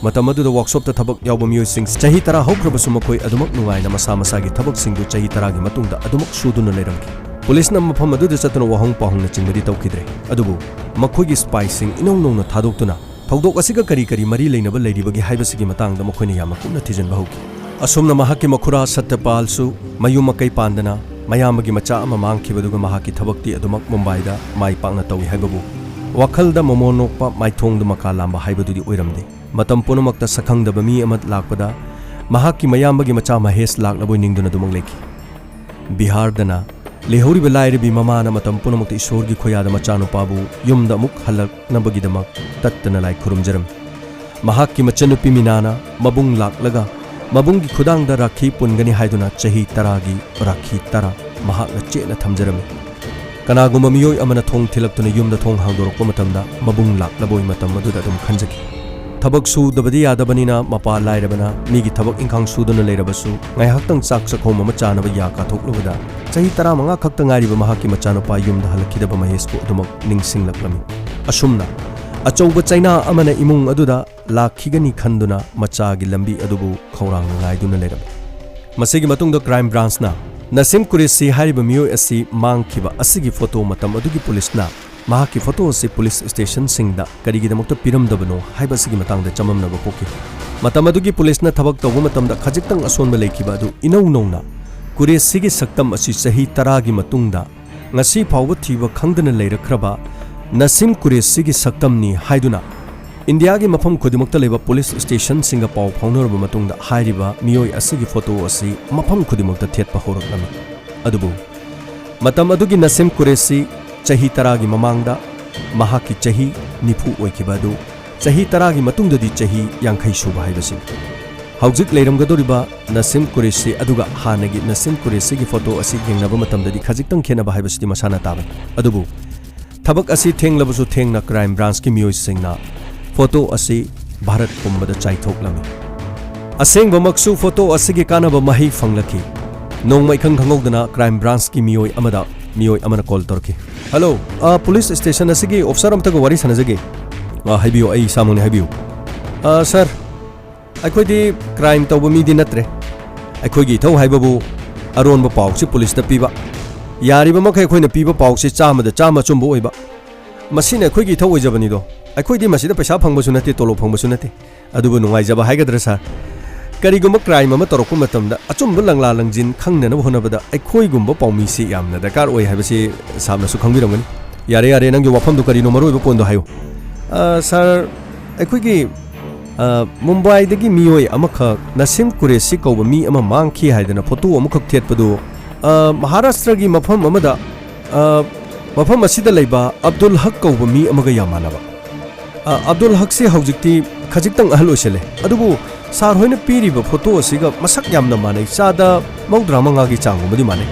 ꯃꯇꯝ ꯑꯗꯨꯗ ꯋꯥꯔꯛꯁꯣꯞꯇ ꯊꯕꯛ ꯌꯥꯎꯕ ꯃꯤꯑꯣꯏꯁꯤꯡ ꯆꯍꯤ ꯇꯔꯥ ꯍꯧꯈ꯭ꯔꯕꯁꯨ ꯃꯈꯣꯏ ꯑꯗꯨꯃꯛ ꯅꯨꯡꯉꯥꯏꯅ ꯃꯁꯥ ꯃꯁꯥꯒꯤ ꯊꯕꯛꯁꯤꯡꯗꯨ ꯆꯍꯤ ꯇꯔꯥꯒꯤ ꯃꯇꯨꯡꯗ ꯑꯗꯨꯃꯛ ꯁꯨꯗꯨꯅ ꯂꯩꯔꯝꯈꯤ꯫ ꯄꯨꯂꯤꯁꯅ ꯃꯐꯝ ꯑꯗꯨꯗ ꯆꯠꯇꯨꯅ ꯋꯥꯍꯪ ꯄꯥꯎꯍꯪꯅꯆꯤꯡꯕꯗꯤ ꯇꯧꯈꯤꯗ꯭ꯔꯦ, ꯑꯗꯨꯕꯨ ꯃꯈꯣꯏꯒꯤ ꯁꯤꯄꯥꯏꯁꯤꯡ ꯏꯅꯧ ꯅꯧꯅ ꯊꯥꯗꯣꯛꯇꯨꯅ ꯊꯧꯗꯣꯛ ꯑꯁꯤꯒ ꯀꯔꯤ ꯀꯔꯤ ꯃꯔꯤ ꯂꯩꯅꯕ ꯂꯩꯔꯤꯕꯒꯦ ꯍꯥꯏꯕꯁꯤꯒꯤ ꯃꯇꯥꯡꯗ ꯃꯈꯣꯏꯅ ꯌꯥꯝꯅ ꯀꯨꯞꯅ ꯊꯤꯖꯤꯟꯕ ꯍꯧꯈꯤ꯫ ꯑꯁꯨꯝꯅ ꯃꯍꯥꯛꯀꯤ ꯃꯈꯨꯔꯥ ꯁꯇ꯭ꯌꯄꯥꯜꯁꯨ ꯃꯌꯨꯝ ꯃꯀꯩ ꯄꯥꯟꯗꯅ ꯃꯌꯥꯝꯕꯒꯤ ꯃꯆꯥ ꯑꯃ ꯃꯥꯡꯈꯤꯕꯗꯨꯒ ꯃꯍꯥꯛꯀꯤ ꯊꯕꯛꯇꯤ ꯑꯗꯨꯃꯛ ꯃꯨꯝꯕꯥꯏꯗ ꯃꯥꯏ ꯄꯥꯛꯅ ꯇꯧꯏ ꯍꯥꯏꯕꯕꯨ ꯋꯥꯈꯜꯗ ꯃꯣꯃꯣꯟ ꯅꯣꯛꯄ, ꯃꯥꯏꯊꯣꯡꯗ ꯃꯀꯥ ꯂꯥꯝꯕ ꯍꯥꯏꯕꯗꯨꯗꯤ ꯑꯣꯏꯔꯝꯗꯦ꯫ ꯃꯇꯝ ꯄꯨꯝꯅꯃꯛꯇ ꯁꯛꯈꯪꯗꯕ ꯃꯤ ꯑꯃ ꯂꯥꯛꯄꯗ ꯃꯍꯥꯛꯀꯤ ꯃꯌꯥꯝꯕꯒꯤ ꯃꯆꯥ ꯃꯍꯦꯁ ꯂꯥꯛꯂꯕꯣꯏ ꯅꯤꯡꯗꯨꯅ ꯑꯗꯨꯃꯛ ꯂꯩꯈꯤ꯫ ꯕꯤꯍꯥꯔꯗꯅ ꯂꯩꯍꯧꯔꯤꯕ ꯂꯥꯏꯔꯕꯤ ꯃꯃꯥꯅ ꯃꯇꯝ ꯄꯨꯝꯅꯃꯛꯇ ꯏꯁꯣꯔꯒꯤ ꯈꯣꯏꯌꯥꯗ ꯃꯆꯥꯅꯨꯄꯥꯕꯨ ꯌꯨꯝꯗ ꯑꯃꯨꯛ ꯍꯜꯂꯛꯅꯕꯒꯤꯗꯃꯛ ꯇꯠꯇꯅ ꯂꯥꯏ ꯈꯨꯔꯨꯝꯖꯔꯝꯃꯤ꯫ ꯃꯍꯥꯛꯀꯤ ꯃꯆꯟꯅꯨꯄꯤ ꯃꯤꯅꯥꯅ ꯃꯕꯨꯡ ꯂꯥꯛꯂꯒ ꯃꯕꯨꯡꯒꯤ ꯈꯨꯗꯥꯡꯗ ꯔꯥꯈꯤ ꯄꯨꯟꯒꯅꯤ ꯍꯥꯏꯗꯨꯅ ꯆꯍꯤ ꯇꯔꯥꯒꯤ ꯔꯥꯈꯤ ꯇꯔꯥ ꯃꯍꯥꯛꯅ ꯆꯦꯠꯅ ꯊꯝꯖꯔꯝꯃꯤ꯫ ꯀꯅꯥꯒꯨꯝꯕ ꯃꯤꯑꯣꯏ ꯑꯃꯅ ꯊꯣꯡ ꯊꯤꯜꯂꯛꯇꯨꯅ ꯌꯨꯝꯗ ꯊꯣꯡ ꯍꯥꯡꯗꯣꯔꯛꯄ ꯃꯇꯝꯗ ꯃꯕꯨꯡ ꯂꯥꯛꯂꯕꯣꯏ ꯃꯇꯝ ꯑꯗꯨꯗ ꯑꯗꯨꯝ ꯈꯟꯖꯈꯤ꯫ ꯊꯕꯛ ꯁꯨꯗꯕꯗꯤ ꯌꯥꯗꯕꯅꯤꯅ ꯃꯄꯥ ꯂꯥꯏꯔꯕꯅ ꯃꯤꯒꯤ ꯊꯕꯛ ꯏꯪꯈꯥꯡ ꯁꯨꯗꯨꯅ ꯂꯩꯔꯕꯁꯨ ꯉꯥꯏꯍꯥꯛꯇꯪ ꯆꯥꯛ ꯆꯥꯛꯈꯣꯝ ꯑꯃ ꯆꯥꯅꯕ ꯌꯥ ꯀꯥꯊꯣꯛꯂꯨꯕꯗ ꯆꯍꯤ ꯇꯔꯥꯃꯉꯥ ꯈꯛꯇ ꯉꯥꯏꯔꯤꯕ ꯃꯍꯥꯛꯀꯤ ꯃꯆꯥꯅꯨꯄꯥ ꯌꯨꯝꯗ ꯍꯜꯂꯛꯈꯤꯗꯕ ꯃꯍꯦꯁꯄꯨ ꯑꯗꯨꯃꯛ ꯅꯤꯡꯁꯤꯡꯂꯛꯂꯝꯃꯤ꯫ ꯑꯁꯨꯝꯅ ꯑꯆꯧꯕ ꯆꯩꯅꯥ ꯑꯃꯅ ꯏꯃꯨꯡ ꯑꯗꯨꯗ ꯂꯥꯛꯈꯤꯒꯅꯤ ꯈꯟꯗꯨꯅ ꯃꯆꯥꯒꯤ ꯂꯝꯕꯤ ꯑꯗꯨꯕꯨ ꯈꯧꯔꯥꯡꯅ ꯉꯥꯏꯗꯨꯅ ꯂꯩꯔꯝꯃꯤ꯫ ꯃꯁꯤꯒꯤ ꯃꯇꯨꯡꯗ ꯀ꯭ꯔꯥꯏꯝ ꯕ꯭ꯔꯥꯟꯁꯅ ꯅꯁꯤꯝ ꯀꯨꯔꯦꯁꯤ ꯍꯥꯏꯔꯤꯕ ꯃꯤꯑꯣꯏ ꯑꯁꯤ ꯃꯥꯡꯈꯤꯕ ꯑꯁꯤꯒꯤ ꯐꯣꯇꯣ ꯃꯇꯝ ꯑꯗꯨꯒꯤ ꯄꯨꯂꯤꯁꯅ ꯃꯍꯥꯛꯀꯤ ꯐꯣꯇꯣ ꯑꯁꯤ ꯄꯨꯂꯤꯁ ꯁ꯭ꯇꯦꯁꯟꯁꯤꯡꯗ ꯀꯔꯤꯒꯤꯗꯃꯛꯇ ꯄꯤꯔꯝꯗꯕꯅꯣ ꯍꯥꯏꯕꯁꯤꯒꯤ ꯃꯇꯥꯡꯗ ꯆꯃꯝꯅꯕ ꯄꯣꯛꯈꯤ꯫ ꯃꯇꯝ ꯑꯗꯨꯒꯤ ꯄꯨꯂꯤꯁꯅ ꯊꯕꯛ ꯇꯧꯕ ꯃꯇꯝꯗ ꯈꯖꯤꯛꯇꯪ ꯑꯁꯣꯟꯕ ꯂꯩꯈꯤꯕ ꯑꯗꯨ ꯏꯅꯧ ꯅꯧꯅ ꯀꯨꯔꯦꯁꯤꯒꯤ ꯁꯛꯇꯝ ꯑꯁꯤ ꯆꯍꯤ ꯇꯔꯥꯒꯤ ꯃꯇꯨꯡꯗ ꯉꯁꯤ ꯐꯥꯎꯕ ꯊꯤꯕ ꯈꯪꯗꯅ ꯂꯩꯔꯛꯈ꯭ꯔꯕ ꯅꯁꯤꯝ ꯀꯨꯔꯦꯁꯤꯒꯤ ꯁꯛꯇꯝꯅꯤ ꯍꯥꯏꯗꯨꯅ ꯏꯟꯗꯤꯌꯥꯒꯤ ꯃꯐꯝ ꯈꯨꯗꯤꯡꯃꯛꯇ ꯂꯩꯕ ꯄꯨꯂꯤꯁ ꯁ꯭ꯇꯦꯁꯟꯁꯤꯡꯒ ꯄꯥꯎ ꯐꯥꯎꯅꯔꯕ ꯃꯇꯨꯡꯗ ꯍꯥꯏꯔꯤꯕ ꯃꯤꯑꯣꯏ ꯑꯁꯤꯒꯤ ꯐꯣꯇꯣ ꯑꯁꯤ ꯃꯐꯝ ꯈꯨꯗꯤꯡꯃꯛꯇ ꯊꯦꯠꯄ ꯍꯧꯔꯛꯂꯝꯃꯤ꯫ ꯑꯗꯨꯕꯨ ꯃꯇꯝ ꯑꯗꯨꯒꯤ ꯅꯁꯤꯝ ꯀꯨꯔꯦꯁꯤ ꯆꯍꯤ ꯇꯔꯥꯒꯤ ꯃꯃꯥꯡꯗ ꯃꯍꯥꯛꯀꯤ ꯆꯍꯤ ꯅꯤꯐꯨ ꯑꯣꯏꯈꯤꯕ ꯑꯗꯨ ꯆꯍꯤ ꯇꯔꯥꯒꯤ ꯃꯇꯨꯡꯗꯗꯤ ꯆꯍꯤ ꯌꯥꯡꯈꯩ ꯁꯨꯕ ꯍꯥꯏꯕꯁꯤꯅꯤ꯫ ꯍꯧꯖꯤꯛ ꯂꯩꯔꯝꯒꯗꯧꯔꯤꯕ ꯅꯁꯤꯝ ꯀꯨꯔꯦꯁꯤ ꯑꯗꯨꯒ ꯍꯥꯟꯅꯒꯤ ꯅꯁꯤꯝ ꯀꯨꯔꯦꯁꯤꯒꯤ ꯐꯣꯇꯣ ꯑꯁꯤ ꯌꯦꯡꯅꯕ ꯃꯇꯝꯗꯗꯤ ꯈꯖꯤꯛꯇꯪ ꯈꯦꯠꯅꯕ ꯍꯥꯏꯕꯁꯤꯗꯤ ꯃꯁꯥꯅ ꯇꯥꯕꯅꯤ꯫ ꯑꯗꯨꯕꯨ ꯊꯕꯛ ꯑꯁꯤ ꯊꯦꯡꯂꯕꯁꯨ ꯊꯦꯡꯅ ꯀ꯭ꯔꯥꯏꯝ ꯕ꯭ꯔꯥꯟꯁꯀꯤ ꯃꯤꯑꯣꯏꯁꯤꯡꯅ ꯐꯣꯇꯣ ꯑꯁꯤ ꯚꯥꯔꯠ ꯄꯨꯝꯕꯗ ꯆꯥꯏꯊꯣꯛꯂꯝꯃꯤ꯫ ꯑꯁꯦꯡꯕꯃꯛꯁꯨ ꯐꯣꯇꯣ ꯑꯁꯤꯒꯤ ꯀꯥꯟꯅꯕ ꯃꯍꯩ ꯐꯪꯂꯛꯈꯤ꯫ ꯅꯣꯡꯃ ꯏꯈꯪ ꯈꯪꯍꯧꯗꯅ ꯀ꯭ꯔꯥꯏꯝ ꯕ꯭ꯔꯥꯟꯁꯀꯤ ꯃꯤꯑꯣꯏ ꯑꯃꯗ ꯃꯤꯑꯣꯏ ꯑꯃꯅ ꯀꯣꯜ ꯇꯧꯔꯛꯈꯤ꯫ "ꯍꯜꯂꯣ, ꯑ, ꯄꯨꯂꯤꯁ ꯁ꯭ꯇꯦꯁꯟ ꯑꯁꯤꯒꯤ ꯑꯣꯐꯤꯁꯥꯔ ꯑꯝꯇꯒ ꯋꯥꯔꯤ ꯁꯥꯟꯅꯖꯒꯦ꯫" "ꯑ, ꯍꯥꯏꯕꯤꯌꯨ, ꯑꯩ ꯏꯁꯥꯃꯛꯅꯤ, ꯍꯥꯏꯕꯤꯌꯨ꯫" "ꯑ, ꯁꯥꯔ, ꯑꯩꯈꯣꯏꯗꯤ ꯀ꯭ꯔꯥꯏꯝ ꯇꯧꯕ ꯃꯤꯗꯤ ꯅꯠꯇ꯭ꯔꯦ꯫ ꯑꯩꯈꯣꯏꯒꯤ ꯏꯊꯧ ꯍꯥꯏꯕꯕꯨ ꯑꯔꯣꯟꯕ ꯄꯥꯎꯁꯤ ꯄꯨꯂꯤꯁꯇ ꯄꯤꯕ꯫ ꯌꯥꯔꯤꯕ ꯃꯈꯩ ꯑꯩꯈꯣꯏꯅ ꯄꯤꯕ ꯄꯥꯎꯁꯤ ꯆꯥꯝꯃꯗ ꯆꯥꯝꯃ ꯑꯆꯨꯝꯕ ꯑꯣꯏꯕ꯫ ꯃꯁꯤꯅ ꯑꯩꯈꯣꯏꯒꯤ ꯏꯊꯧ ꯑꯣꯏꯖꯕꯅꯤꯗꯣ꯫ ꯑꯩꯈꯣꯏꯗꯤ ꯃꯁꯤꯗ ꯄꯩꯁꯥ ꯐꯪꯕꯁꯨ ꯅꯠꯇꯦ, ꯇꯣꯂꯣꯞ ꯐꯪꯕꯁꯨ ꯅꯠꯇꯦ꯫ ꯑꯗꯨꯕꯨ ꯅꯨꯡꯉꯥꯏꯖꯕ ꯍꯥꯏꯒꯗ꯭ꯔꯥ, ꯁꯥꯔ? ꯀꯔꯤꯒꯨꯝꯕ ꯀ꯭ꯔꯥꯏꯝ ꯑꯃ ꯇꯧꯔꯛꯄ ꯃꯇꯝꯗ ꯑꯆꯨꯝꯕ ꯂꯪꯂꯥ ꯂꯪꯖꯤꯟ ꯈꯪꯅꯅꯕ ꯍꯣꯠꯅꯕꯗ ꯑꯩꯈꯣꯏꯒꯨꯝꯕ ꯄꯥꯎꯃꯤꯁꯤ ꯌꯥꯝꯅ ꯗꯔꯀꯥꯔ ꯑꯣꯏ ꯍꯥꯏꯕꯁꯤ ꯁꯥꯔꯅꯁꯨ ꯈꯪꯕꯤꯔꯝꯒꯅꯤ꯫" "ꯌꯥꯔꯦ, ꯌꯥꯔꯦ, ꯅꯪꯒꯤ ꯋꯥꯐꯝꯗꯨ ꯀꯔꯤꯅꯣ? ꯃꯔꯨꯑꯣꯏꯕ ꯄꯣꯏꯟꯗꯣ ꯍꯥꯏꯌꯨ꯫" "ꯑ, ꯁꯥꯔ, ꯑꯩꯈꯣꯏꯒꯤ, ꯑ, ꯃꯨꯝꯕꯥꯏꯗꯒꯤ ꯃꯤꯑꯣꯏ ꯑꯃꯈꯛ ꯅꯁꯤꯝ ꯀꯨꯔꯦꯁꯤ ꯀꯧꯕ ꯃꯤ ꯑꯃ ꯃꯥꯡꯈꯤ ꯍꯥꯏꯗꯅ ꯐꯣꯇꯣ ꯑꯃꯈꯛ ꯊꯦꯠꯄꯗꯨ, ꯑ, ꯃꯍꯥꯔꯥꯁꯇ꯭ꯔꯒꯤ ꯃꯐꯝ ꯑꯃꯗ, ꯑ, ꯃꯐꯝ ꯑꯁꯤꯗ ꯂꯩꯕ ꯑꯕꯗꯨꯜ ꯍꯛ ꯀꯧꯕ ꯃꯤ ꯑꯃꯒ ꯌꯥꯝ ꯃꯥꯟꯅꯕ꯫ ꯑ, ꯑꯕꯗꯨꯜ ꯍꯛꯁꯤ ꯍꯧꯖꯤꯛꯇꯤ ꯈꯖꯤꯛꯇꯪ ꯑꯍꯜ ꯑꯣꯏꯁꯤꯜꯂꯦ꯫ ꯑꯗꯨꯕꯨ ꯁꯥꯔ ꯍꯣꯏꯅ ꯄꯤꯔꯤꯕ ꯐꯣꯇꯣ ꯑꯁꯤꯒ ꯃꯁꯛ ꯌꯥꯝꯅ ꯃꯥꯟꯅꯩ, ꯆꯥꯗ ꯃꯧꯗ꯭ꯔꯥ ꯃꯉꯥꯒꯤ ꯆꯥꯡꯒꯨꯝꯕꯗꯤ ꯃꯥꯟꯅꯩ꯫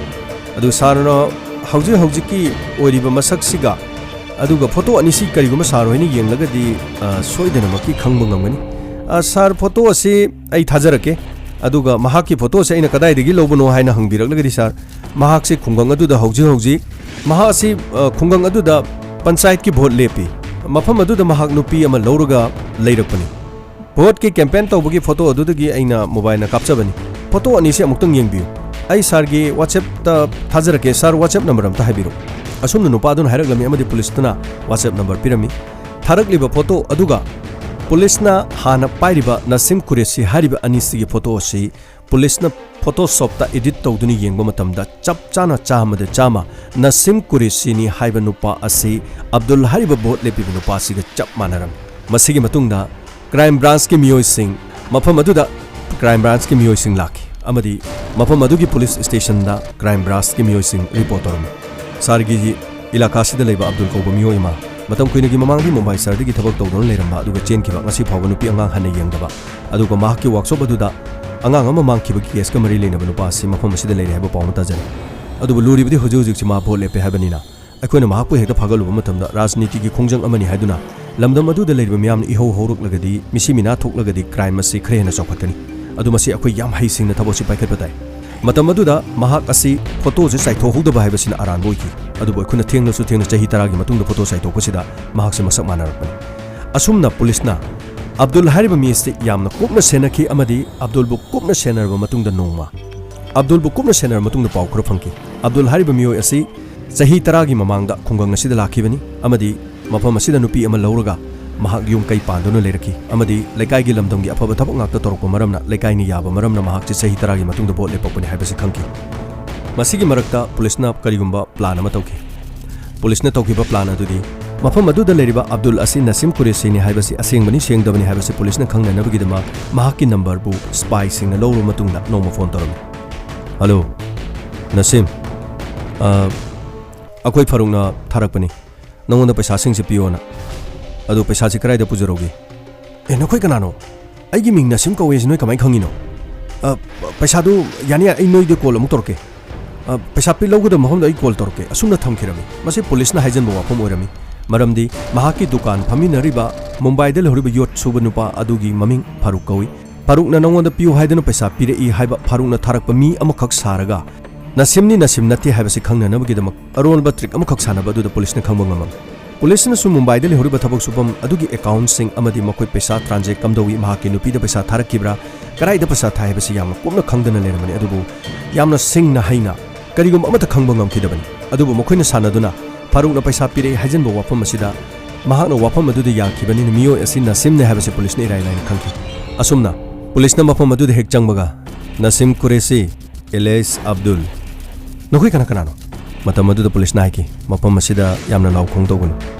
ꯑꯗꯨ ꯁꯥꯔꯅ ꯍꯧꯖꯤꯛ ꯍꯧꯖꯤꯛꯀꯤ ꯑꯣꯏꯔꯤꯕ ꯃꯁꯛꯁꯤꯒ ꯑꯗꯨꯒ ꯐꯣꯇꯣ ꯑꯅꯤꯁꯤ ꯀꯔꯤꯒꯨꯝꯕ ꯁꯥꯔ ꯍꯣꯏꯅ ꯌꯦꯡꯂꯒꯗꯤ, ꯑ, ꯁꯣꯏꯗꯅꯃꯛꯀꯤ ꯈꯪꯕ ꯉꯝꯒꯅꯤ꯫" "ꯑ, ꯁꯥꯔ, ꯐꯣꯇꯣ ꯑꯁꯤ ꯑꯩ ꯊꯥꯖꯔꯛꯀꯦ, ꯑꯗꯨꯒ ꯃꯍꯥꯛꯀꯤ ꯐꯣꯇꯣꯁꯦ ꯑꯩꯅ ꯀꯗꯥꯏꯗꯒꯤ ꯂꯧꯕꯅꯣ ꯍꯥꯏꯅ ꯍꯪꯕꯤꯔꯛꯂꯒꯗꯤ, ꯁꯥꯔ, ꯃꯍꯥꯛꯁꯤ ꯈꯨꯡꯒꯪ ꯑꯗꯨꯗ ꯍꯧꯖꯤꯛ ꯍꯧꯖꯤꯛ, ꯃꯍꯥꯛ ꯑꯁꯤ, ꯑ, ꯈꯨꯡꯒꯪ ꯑꯗꯨꯗ ꯄꯟꯆꯥꯌꯠꯀꯤ ꯚꯣꯠ ꯂꯦꯞꯄꯤ꯫ ꯃꯐꯝ ꯑꯗꯨꯗ ꯃꯍꯥꯛ ꯅꯨꯄꯤ ꯑꯃ ꯂꯧꯔꯒ ꯂꯩꯔꯛꯄꯅꯤ꯫ ꯚꯣꯠꯀꯤ ꯀꯦꯝꯄꯦꯟ ꯇꯧꯕꯒꯤ ꯐꯣꯇꯣ ꯑꯗꯨꯗꯒꯤ ꯑꯩꯅ ꯃꯣꯕꯥꯏꯜꯅ ꯀꯥꯞꯆꯕꯅꯤ꯫ ꯐꯣꯇꯣ ꯑꯅꯤꯁꯤ ꯑꯃꯨꯛꯇꯪ ꯌꯦꯡꯕꯤꯌꯨ꯫ ꯑꯩ ꯁꯥꯔꯒꯤ ꯋꯥꯆꯦꯞꯇ ꯊꯥꯖꯔꯛꯀꯦ꯫ ꯁꯥꯔ, ꯋꯥꯆꯦꯞ ꯅꯝꯕꯔ ꯑꯝꯇ ꯍꯥꯏꯕꯤꯔꯛꯎ꯫" ꯑꯁꯨꯝꯅ ꯅꯨꯄꯥ ꯑꯗꯨꯅ ꯍꯥꯏꯔꯛꯂꯝꯃꯤ ꯑꯃꯗꯤ ꯄꯨꯂꯤꯁꯇꯨꯅ ꯋꯥꯆꯦꯞ ꯅꯝꯕꯔ ꯄꯤꯔꯝꯃꯤ꯫ ꯊꯥꯔꯛꯂꯤꯕ ꯐꯣꯇꯣ ꯑꯗꯨꯒ ꯄꯨꯂꯤꯁꯅ ꯍꯥꯟꯅ ꯄꯥꯏꯔꯤꯕ ꯅꯁꯤꯝ ꯀꯨꯔꯦꯁꯤ ꯍꯥꯏꯔꯤꯕ ꯑꯅꯤꯁꯤꯒꯤ ꯐꯣꯇꯣ ꯑꯁꯤ ꯄꯨꯂꯤꯁꯅ ꯐꯣꯇꯣꯁꯣꯞꯇ ꯏꯗꯤꯠ ꯇꯧꯗꯨꯅ ꯌꯦꯡꯕ ꯃꯇꯝꯗ ꯆꯞ ꯆꯥꯅ ꯆꯥꯝꯃꯗ ꯆꯥꯝꯃ ꯅꯁꯤꯝ ꯀꯨꯔꯦꯁꯤꯅꯤ ꯍꯥꯏꯕ ꯅꯨꯄꯥ ꯑꯁꯤ ꯑꯕꯗꯨꯜ ꯍꯥꯏꯔꯤꯕ ꯚꯣꯠ ꯂꯦꯞꯄꯤꯕ ꯅꯨꯄꯥ ꯑꯁꯤꯒ ꯆꯞ ꯃꯥꯟꯅꯔꯝꯃꯤ꯫ ꯃꯁꯤꯒꯤ ꯃꯇꯨꯡꯗ ꯀ꯭ꯔꯥꯏꯝ ꯕ꯭ꯔꯥꯟꯁꯀꯤ ꯃꯤꯑꯣꯏꯁꯤꯡ, ꯃꯐꯝ ꯑꯗꯨꯗ ꯀ꯭ꯔꯥꯏꯝ ꯕ꯭ꯔꯥꯟꯁꯀꯤ ꯃꯤꯑꯣꯏꯁꯤꯡ ꯂꯥꯛꯈꯤ ꯑꯃꯗꯤ ꯃꯐꯝ ꯑꯗꯨꯒꯤ ꯄꯨꯂꯤꯁ ꯁ꯭ꯇꯦꯁꯟꯗ ꯀ꯭ꯔꯥꯏꯝ ꯕ꯭ꯔꯥꯟꯁꯀꯤ ꯃꯤꯑꯣꯏꯁꯤꯡ ꯔꯤꯄꯣꯔꯠ ꯇꯧꯔꯝꯃꯤ꯫ "ꯁꯥꯔꯒꯤ ꯏꯂꯥꯀꯥꯁꯤꯗ ꯂꯩꯕ ꯑꯕꯗꯨꯜ ꯀꯧꯕ ꯃꯤꯑꯣꯏ ꯑꯃ ꯃꯇꯝ ꯀꯨꯏꯅꯒꯤ ꯃꯃꯥꯡꯗꯤ ꯃꯨꯝꯕꯥꯏ ꯁꯍꯔꯗꯒꯤ ꯊꯕꯛ ꯇꯧꯗꯨꯅ ꯂꯩꯔꯝꯕ ꯑꯗꯨꯒ ꯆꯦꯟꯈꯤꯕ, ꯉꯁꯤ ꯐꯥꯎꯕ ꯅꯨꯄꯤ ꯑꯉꯥꯡ ꯍꯟꯅ ꯌꯦꯡꯗꯕ, ꯑꯗꯨꯒ ꯃꯍꯥꯛꯀꯤ ꯋꯥꯛꯁꯣꯞ ꯑꯗꯨꯗ ꯑꯉꯥꯡ ꯑꯃ ꯃꯥꯡꯈꯤꯕꯒꯤ ꯀꯦꯁꯀ ꯃꯔꯤ ꯂꯩꯅꯕ ꯅꯨꯄꯥ ꯑꯁꯤ ꯃꯐꯝ ꯑꯁꯤꯗ ꯂꯩꯔꯦ ꯍꯥꯏꯕ ꯄꯥꯎ ꯑꯃ ꯇꯥꯖꯔꯤ꯫ ꯑꯗꯨꯕꯨ ꯂꯨꯔꯤꯕꯗꯤ ꯍꯧꯖꯤꯛ ꯍꯧꯖꯤꯛꯁꯤ ꯃꯥ ꯚꯣꯠ ꯂꯦꯞꯄꯦ ꯍꯥꯏꯕꯅꯤꯅ ꯑꯩꯈꯣꯏꯅ ꯃꯍꯥꯛꯄꯨ ꯍꯦꯛꯇ ꯐꯥꯒꯠꯂꯨꯕ ꯃꯇꯝꯗ ꯔꯥꯖꯅꯤꯇꯤꯒꯤ ꯈꯣꯡꯖꯪ ꯑꯃꯅꯤ ꯍꯥꯏꯗꯨꯅ ꯂꯝꯗꯝ ꯑꯗꯨꯗ ꯂꯩꯔꯤꯕ ꯃꯤꯌꯥꯝꯅ ꯏꯍꯧ ꯍꯧꯔꯛꯂꯒꯗꯤ, ꯃꯤꯁꯤ ꯃꯤꯅꯥ ꯊꯣꯛꯂꯒꯗꯤ ꯀ꯭ꯔꯥꯏꯝ ꯑꯁꯤ ꯈꯔ ꯍꯦꯟꯅ ꯆꯥꯎꯈꯠꯀꯅꯤ꯫ ꯑꯗꯨ ꯃꯁꯤ ꯑꯩꯈꯣꯏ ꯌꯥꯝ ꯍꯩꯁꯤꯡꯅ ꯊꯕꯛꯁꯤ ꯄꯥꯏꯈꯠꯄ ꯇꯥꯏ꯫ ꯃꯇꯝ ꯑꯗꯨꯗ ꯃꯍꯥꯛ ꯑꯁꯤ ꯐꯣꯇꯣꯁꯦ ꯆꯥꯏꯊꯣꯛꯍꯧꯗꯕ ꯍꯥꯏꯕꯁꯤꯅ ꯑꯔꯥꯟꯕ ꯑꯣꯏꯈꯤ꯫ ꯑꯗꯨꯕꯨ ꯑꯩꯈꯣꯏꯅ ꯊꯦꯡꯂꯁꯨ ꯊꯦꯡꯅ ꯆꯍꯤ ꯇꯔꯥꯒꯤ ꯃꯇꯨꯡꯗ ꯐꯣꯇꯣ ꯆꯥꯏꯊꯣꯛꯄꯁꯤꯗ ꯃꯍꯥꯛꯁꯦ ꯃꯁꯛ ꯃꯥꯟꯅꯔꯛꯄꯅꯤ꯫ ꯑꯁꯨꯝꯅ ꯄꯨꯂꯤꯁꯅ ꯑꯕꯗꯨꯜ ꯍꯥꯏꯔꯤꯕ ꯃꯤ ꯑꯁꯤ ꯌꯥꯝꯅ ꯀꯨꯞꯅ ꯁꯦꯟꯅꯈꯤ ꯑꯃꯗꯤ ꯑꯕꯗꯨꯜꯕꯨ ꯀꯨꯞꯅ ꯁꯦꯟꯅꯔꯕ ꯃꯇꯨꯡꯗ ꯅꯣꯡꯃ, ꯑꯕꯗꯨꯜꯕꯨ ꯀꯨꯞꯅ ꯁꯦꯟꯅꯔꯕ ꯃꯇꯨꯡꯗ ꯄꯥꯎ ꯈꯔ ꯐꯪꯈꯤ꯫ ꯑꯕꯗꯨꯜ ꯍꯥꯏꯔꯤꯕ ꯃꯤꯑꯣꯏ ꯑꯁꯤ ꯆꯍꯤ ꯇꯔꯥꯒꯤ ꯃꯃꯥꯡꯗ ꯈꯨꯡꯒꯪ ꯑꯁꯤꯗ ꯂꯥꯛꯈꯤꯕꯅꯤ ꯑꯃꯗꯤ ꯃꯐꯝ ꯑꯁꯤꯗ ꯅꯨꯄꯤ ꯑꯃ ꯂꯧꯔꯒ ꯃꯍꯥꯛ ꯌꯨꯝ ꯀꯩ ꯄꯥꯟꯗꯨꯅ ꯂꯩꯔꯛꯈꯤ ꯑꯃꯗꯤ ꯂꯩꯀꯥꯏꯒꯤ ꯂꯝꯗꯝꯒꯤ ꯑꯐꯕ ꯊꯕꯛ ꯉꯥꯛꯇ ꯇꯧꯔꯛꯄ ꯃꯔꯝꯅ, ꯂꯩꯀꯥꯏꯅ ꯌꯥꯕ ꯃꯔꯝꯅ ꯃꯍꯥꯛꯁꯤ ꯆꯍꯤ ꯇꯔꯥꯒꯤ ꯃꯇꯨꯡꯗ ꯚꯣꯠ ꯂꯦꯞꯄꯛꯄꯅꯤ ꯍꯥꯏꯕꯁꯤ ꯈꯪꯈꯤ꯫ ꯃꯁꯤꯒꯤ ꯃꯔꯛꯇ ꯄꯨꯂꯤꯁꯅ ꯀꯔꯤꯒꯨꯝꯕ ꯄ꯭ꯂꯥꯟ ꯑꯃ ꯇꯧꯈꯤ꯫ ꯄꯨꯂꯤꯁꯅ ꯇꯧꯈꯤꯕ ꯄ꯭ꯂꯥꯟ ꯑꯗꯨꯗꯤ ꯃꯐꯝ ꯑꯗꯨꯗ ꯂꯩꯔꯤꯕ ꯑꯕꯗꯨꯜ ꯑꯁꯤ ꯅꯁꯤꯝ ꯀꯨꯔꯦꯁꯤꯅꯤ ꯍꯥꯏꯕꯁꯤ ꯑꯁꯦꯡꯕꯅꯤ ꯁꯦꯡꯗꯕꯅꯤ ꯍꯥꯏꯕꯁꯤ ꯄꯨꯂꯤꯁꯅ ꯈꯪꯅꯅꯕꯒꯤꯗꯃꯛ ꯃꯍꯥꯛꯀꯤ ꯅꯝꯕꯔꯕꯨ ꯁ꯭ꯄꯥꯏꯁꯤꯡꯅ ꯂꯧꯔꯕ ꯃꯇꯨꯡꯗ ꯅꯣꯡꯃ ꯐꯣꯟ ꯇꯧꯔꯝꯃꯤ꯫ "ꯍꯜꯂꯣ, ꯅꯁꯤꯝ꯫ ꯑ, ꯑꯩꯈꯣꯏ ꯐꯥꯔꯨꯛꯅ ꯊꯥꯔꯛꯄꯅꯤ ꯅꯉꯣꯟꯗ ꯄꯩꯁꯥꯁꯤꯡꯁꯦ ꯄꯤꯌꯣꯅ꯫ ꯑꯗꯨ ꯄꯩꯁꯥꯁꯤ ꯀꯗꯥꯏꯗ ꯄꯨꯖꯔꯧꯒꯦ?" "ꯑꯦ, ꯅꯈꯣꯏ ꯀꯅꯥꯅꯣ? ꯑꯩꯒꯤ ꯃꯤꯡ ꯅꯁꯤꯝ ꯀꯧꯋꯦ ꯍꯥꯏꯁꯤ ꯅꯣꯏ ꯀꯃꯥꯏꯅ ꯈꯪꯉꯤꯅꯣ?" "ꯑ, ꯄꯩꯁꯥꯗꯨ ꯌꯥꯅꯤ, ꯌꯥꯅꯤ, ꯑꯩ ꯅꯣꯏꯗ ꯀꯣꯜ ꯑꯃꯨꯛ ꯇꯧꯔꯛꯀꯦ꯫ ꯑ, ꯄꯩꯁꯥ ꯄꯤ ꯂꯧꯒꯗꯕ ꯃꯐꯝꯗ ꯑꯩ ꯀꯣꯜ ꯇꯧꯔꯛꯀꯦ"꯫ ꯑꯁꯨꯝꯅ ꯊꯝꯈꯤꯔꯝꯃꯤ꯫ ꯃꯁꯤ ꯄꯨꯂꯤꯁꯅ ꯍꯥꯏꯖꯟꯕ ꯋꯥꯐꯝ ꯑꯣꯏꯔꯝꯃꯤ꯫ ꯃꯔꯝꯗꯤ ꯃꯍꯥꯛꯀꯤ ꯗꯨꯀꯥꯟ ꯐꯝꯃꯤꯟꯅꯔꯤꯕ ꯃꯨꯝꯕꯥꯏꯗ ꯂꯩꯍꯧꯔꯤꯕ ꯌꯣꯠ ꯁꯨꯕ ꯅꯨꯄꯥ ꯑꯗꯨꯒꯤ ꯃꯃꯤꯡ ꯐꯥꯔꯨꯛ ꯀꯧꯏ꯫ ꯐꯥꯔꯨꯛꯅ ꯅꯉꯣꯟꯗ ꯄꯤꯌꯨ ꯍꯥꯏꯗꯨꯅ ꯄꯩꯁꯥ ꯄꯤꯔꯛꯏ ꯍꯥꯏꯕ ꯐꯥꯔꯨꯛꯅ ꯊꯥꯔꯛꯄ ꯃꯤ ꯑꯃꯈꯛ ꯁꯥꯔꯒ ꯅꯁꯤꯝꯅꯤ, ꯅꯁꯤꯝ ꯅꯠꯇꯦ ꯍꯥꯏꯕꯁꯤ ꯈꯪꯅꯅꯕꯒꯤꯗꯃꯛ ꯑꯔꯣꯟꯕ ꯇ꯭ꯔꯤꯛ ꯑꯃꯈꯛ ꯁꯥꯟꯅꯕ ꯑꯗꯨꯗ ꯄꯨꯂꯤꯁꯅ ꯈꯪꯕ ꯉꯝꯃꯝꯃꯤ꯫ ꯄꯨꯂꯤꯁꯅꯁꯨ ꯃꯨꯝꯕꯥꯏꯗ ꯂꯩꯍꯧꯔꯤꯕ ꯊꯕꯛ ꯁꯨꯐꯝ ꯑꯗꯨꯒꯤ ꯑꯦꯀꯥꯎꯟꯠꯁꯤꯡ ꯑꯃꯗꯤ ꯃꯈꯣꯏ ꯄꯩꯁꯥ ꯇ꯭ꯔꯥꯟꯖꯦꯛ ꯀꯝꯗꯧꯏ, ꯃꯍꯥꯛꯀꯤ ꯅꯨꯄꯤꯗ ꯄꯩꯁꯥ ꯊꯥꯔꯛꯈꯤꯕ꯭ꯔꯥ, ꯀꯗꯥꯏꯗ ꯄꯩꯁꯥ ꯊꯥꯏ ꯍꯥꯏꯕꯁꯤ ꯌꯥꯝꯅ ꯀꯨꯞꯅ ꯈꯪꯗꯅ ꯂꯩꯔꯝꯕꯅꯤ꯫ ꯑꯗꯨꯕꯨ ꯌꯥꯝꯅ ꯁꯤꯡꯅ ꯍꯩꯅ ꯀꯔꯤꯒꯨꯝꯕ ꯑꯃꯠꯇ ꯈꯪꯕ ꯉꯝꯈꯤꯗꯕꯅꯤ꯫ ꯑꯗꯨꯕꯨ ꯃꯈꯣꯏꯅ ꯁꯥꯟꯅꯗꯨꯅ ꯐꯥꯔꯨꯛꯅ ꯄꯩꯁꯥ ꯄꯤꯔꯛꯏ ꯍꯥꯏꯖꯟꯕ ꯋꯥꯐꯝ ꯑꯁꯤꯗ ꯃꯍꯥꯛꯅ ꯋꯥꯐꯝ ꯑꯗꯨꯗ ꯌꯥꯈꯤꯕꯅꯤꯅ ꯃꯤꯑꯣꯏ ꯑꯁꯤ ꯅꯁꯤꯝꯅꯤ ꯍꯥꯏꯕꯁꯤ ꯄꯨꯂꯤꯁꯅ ꯏꯔꯥꯏ ꯂꯥꯏꯅ ꯈꯪꯈꯤ꯫ ꯑꯁꯨꯝꯅ ꯄꯨꯂꯤꯁꯅ ꯃꯐꯝ ꯑꯗꯨꯗ ꯍꯦꯛ ꯆꯪꯕꯒ, "ꯅꯁꯤꯝ ꯀꯨꯔꯦꯁꯤ, ꯑꯦꯂꯦꯁ ꯑꯕꯗꯨꯜ, ꯅꯈꯣꯏ ꯀꯅꯥ ꯀꯅꯥꯅꯣ?" ꯃꯇꯝ ꯑꯗꯨꯗ ꯄꯨꯂꯤꯁꯅ ꯍꯥꯏꯈꯤ, "ꯃꯐꯝ ꯑꯁꯤꯗ ꯌꯥꯝꯅ ꯂꯥꯎꯈꯣꯡ ꯇꯧꯒꯅꯨ꯫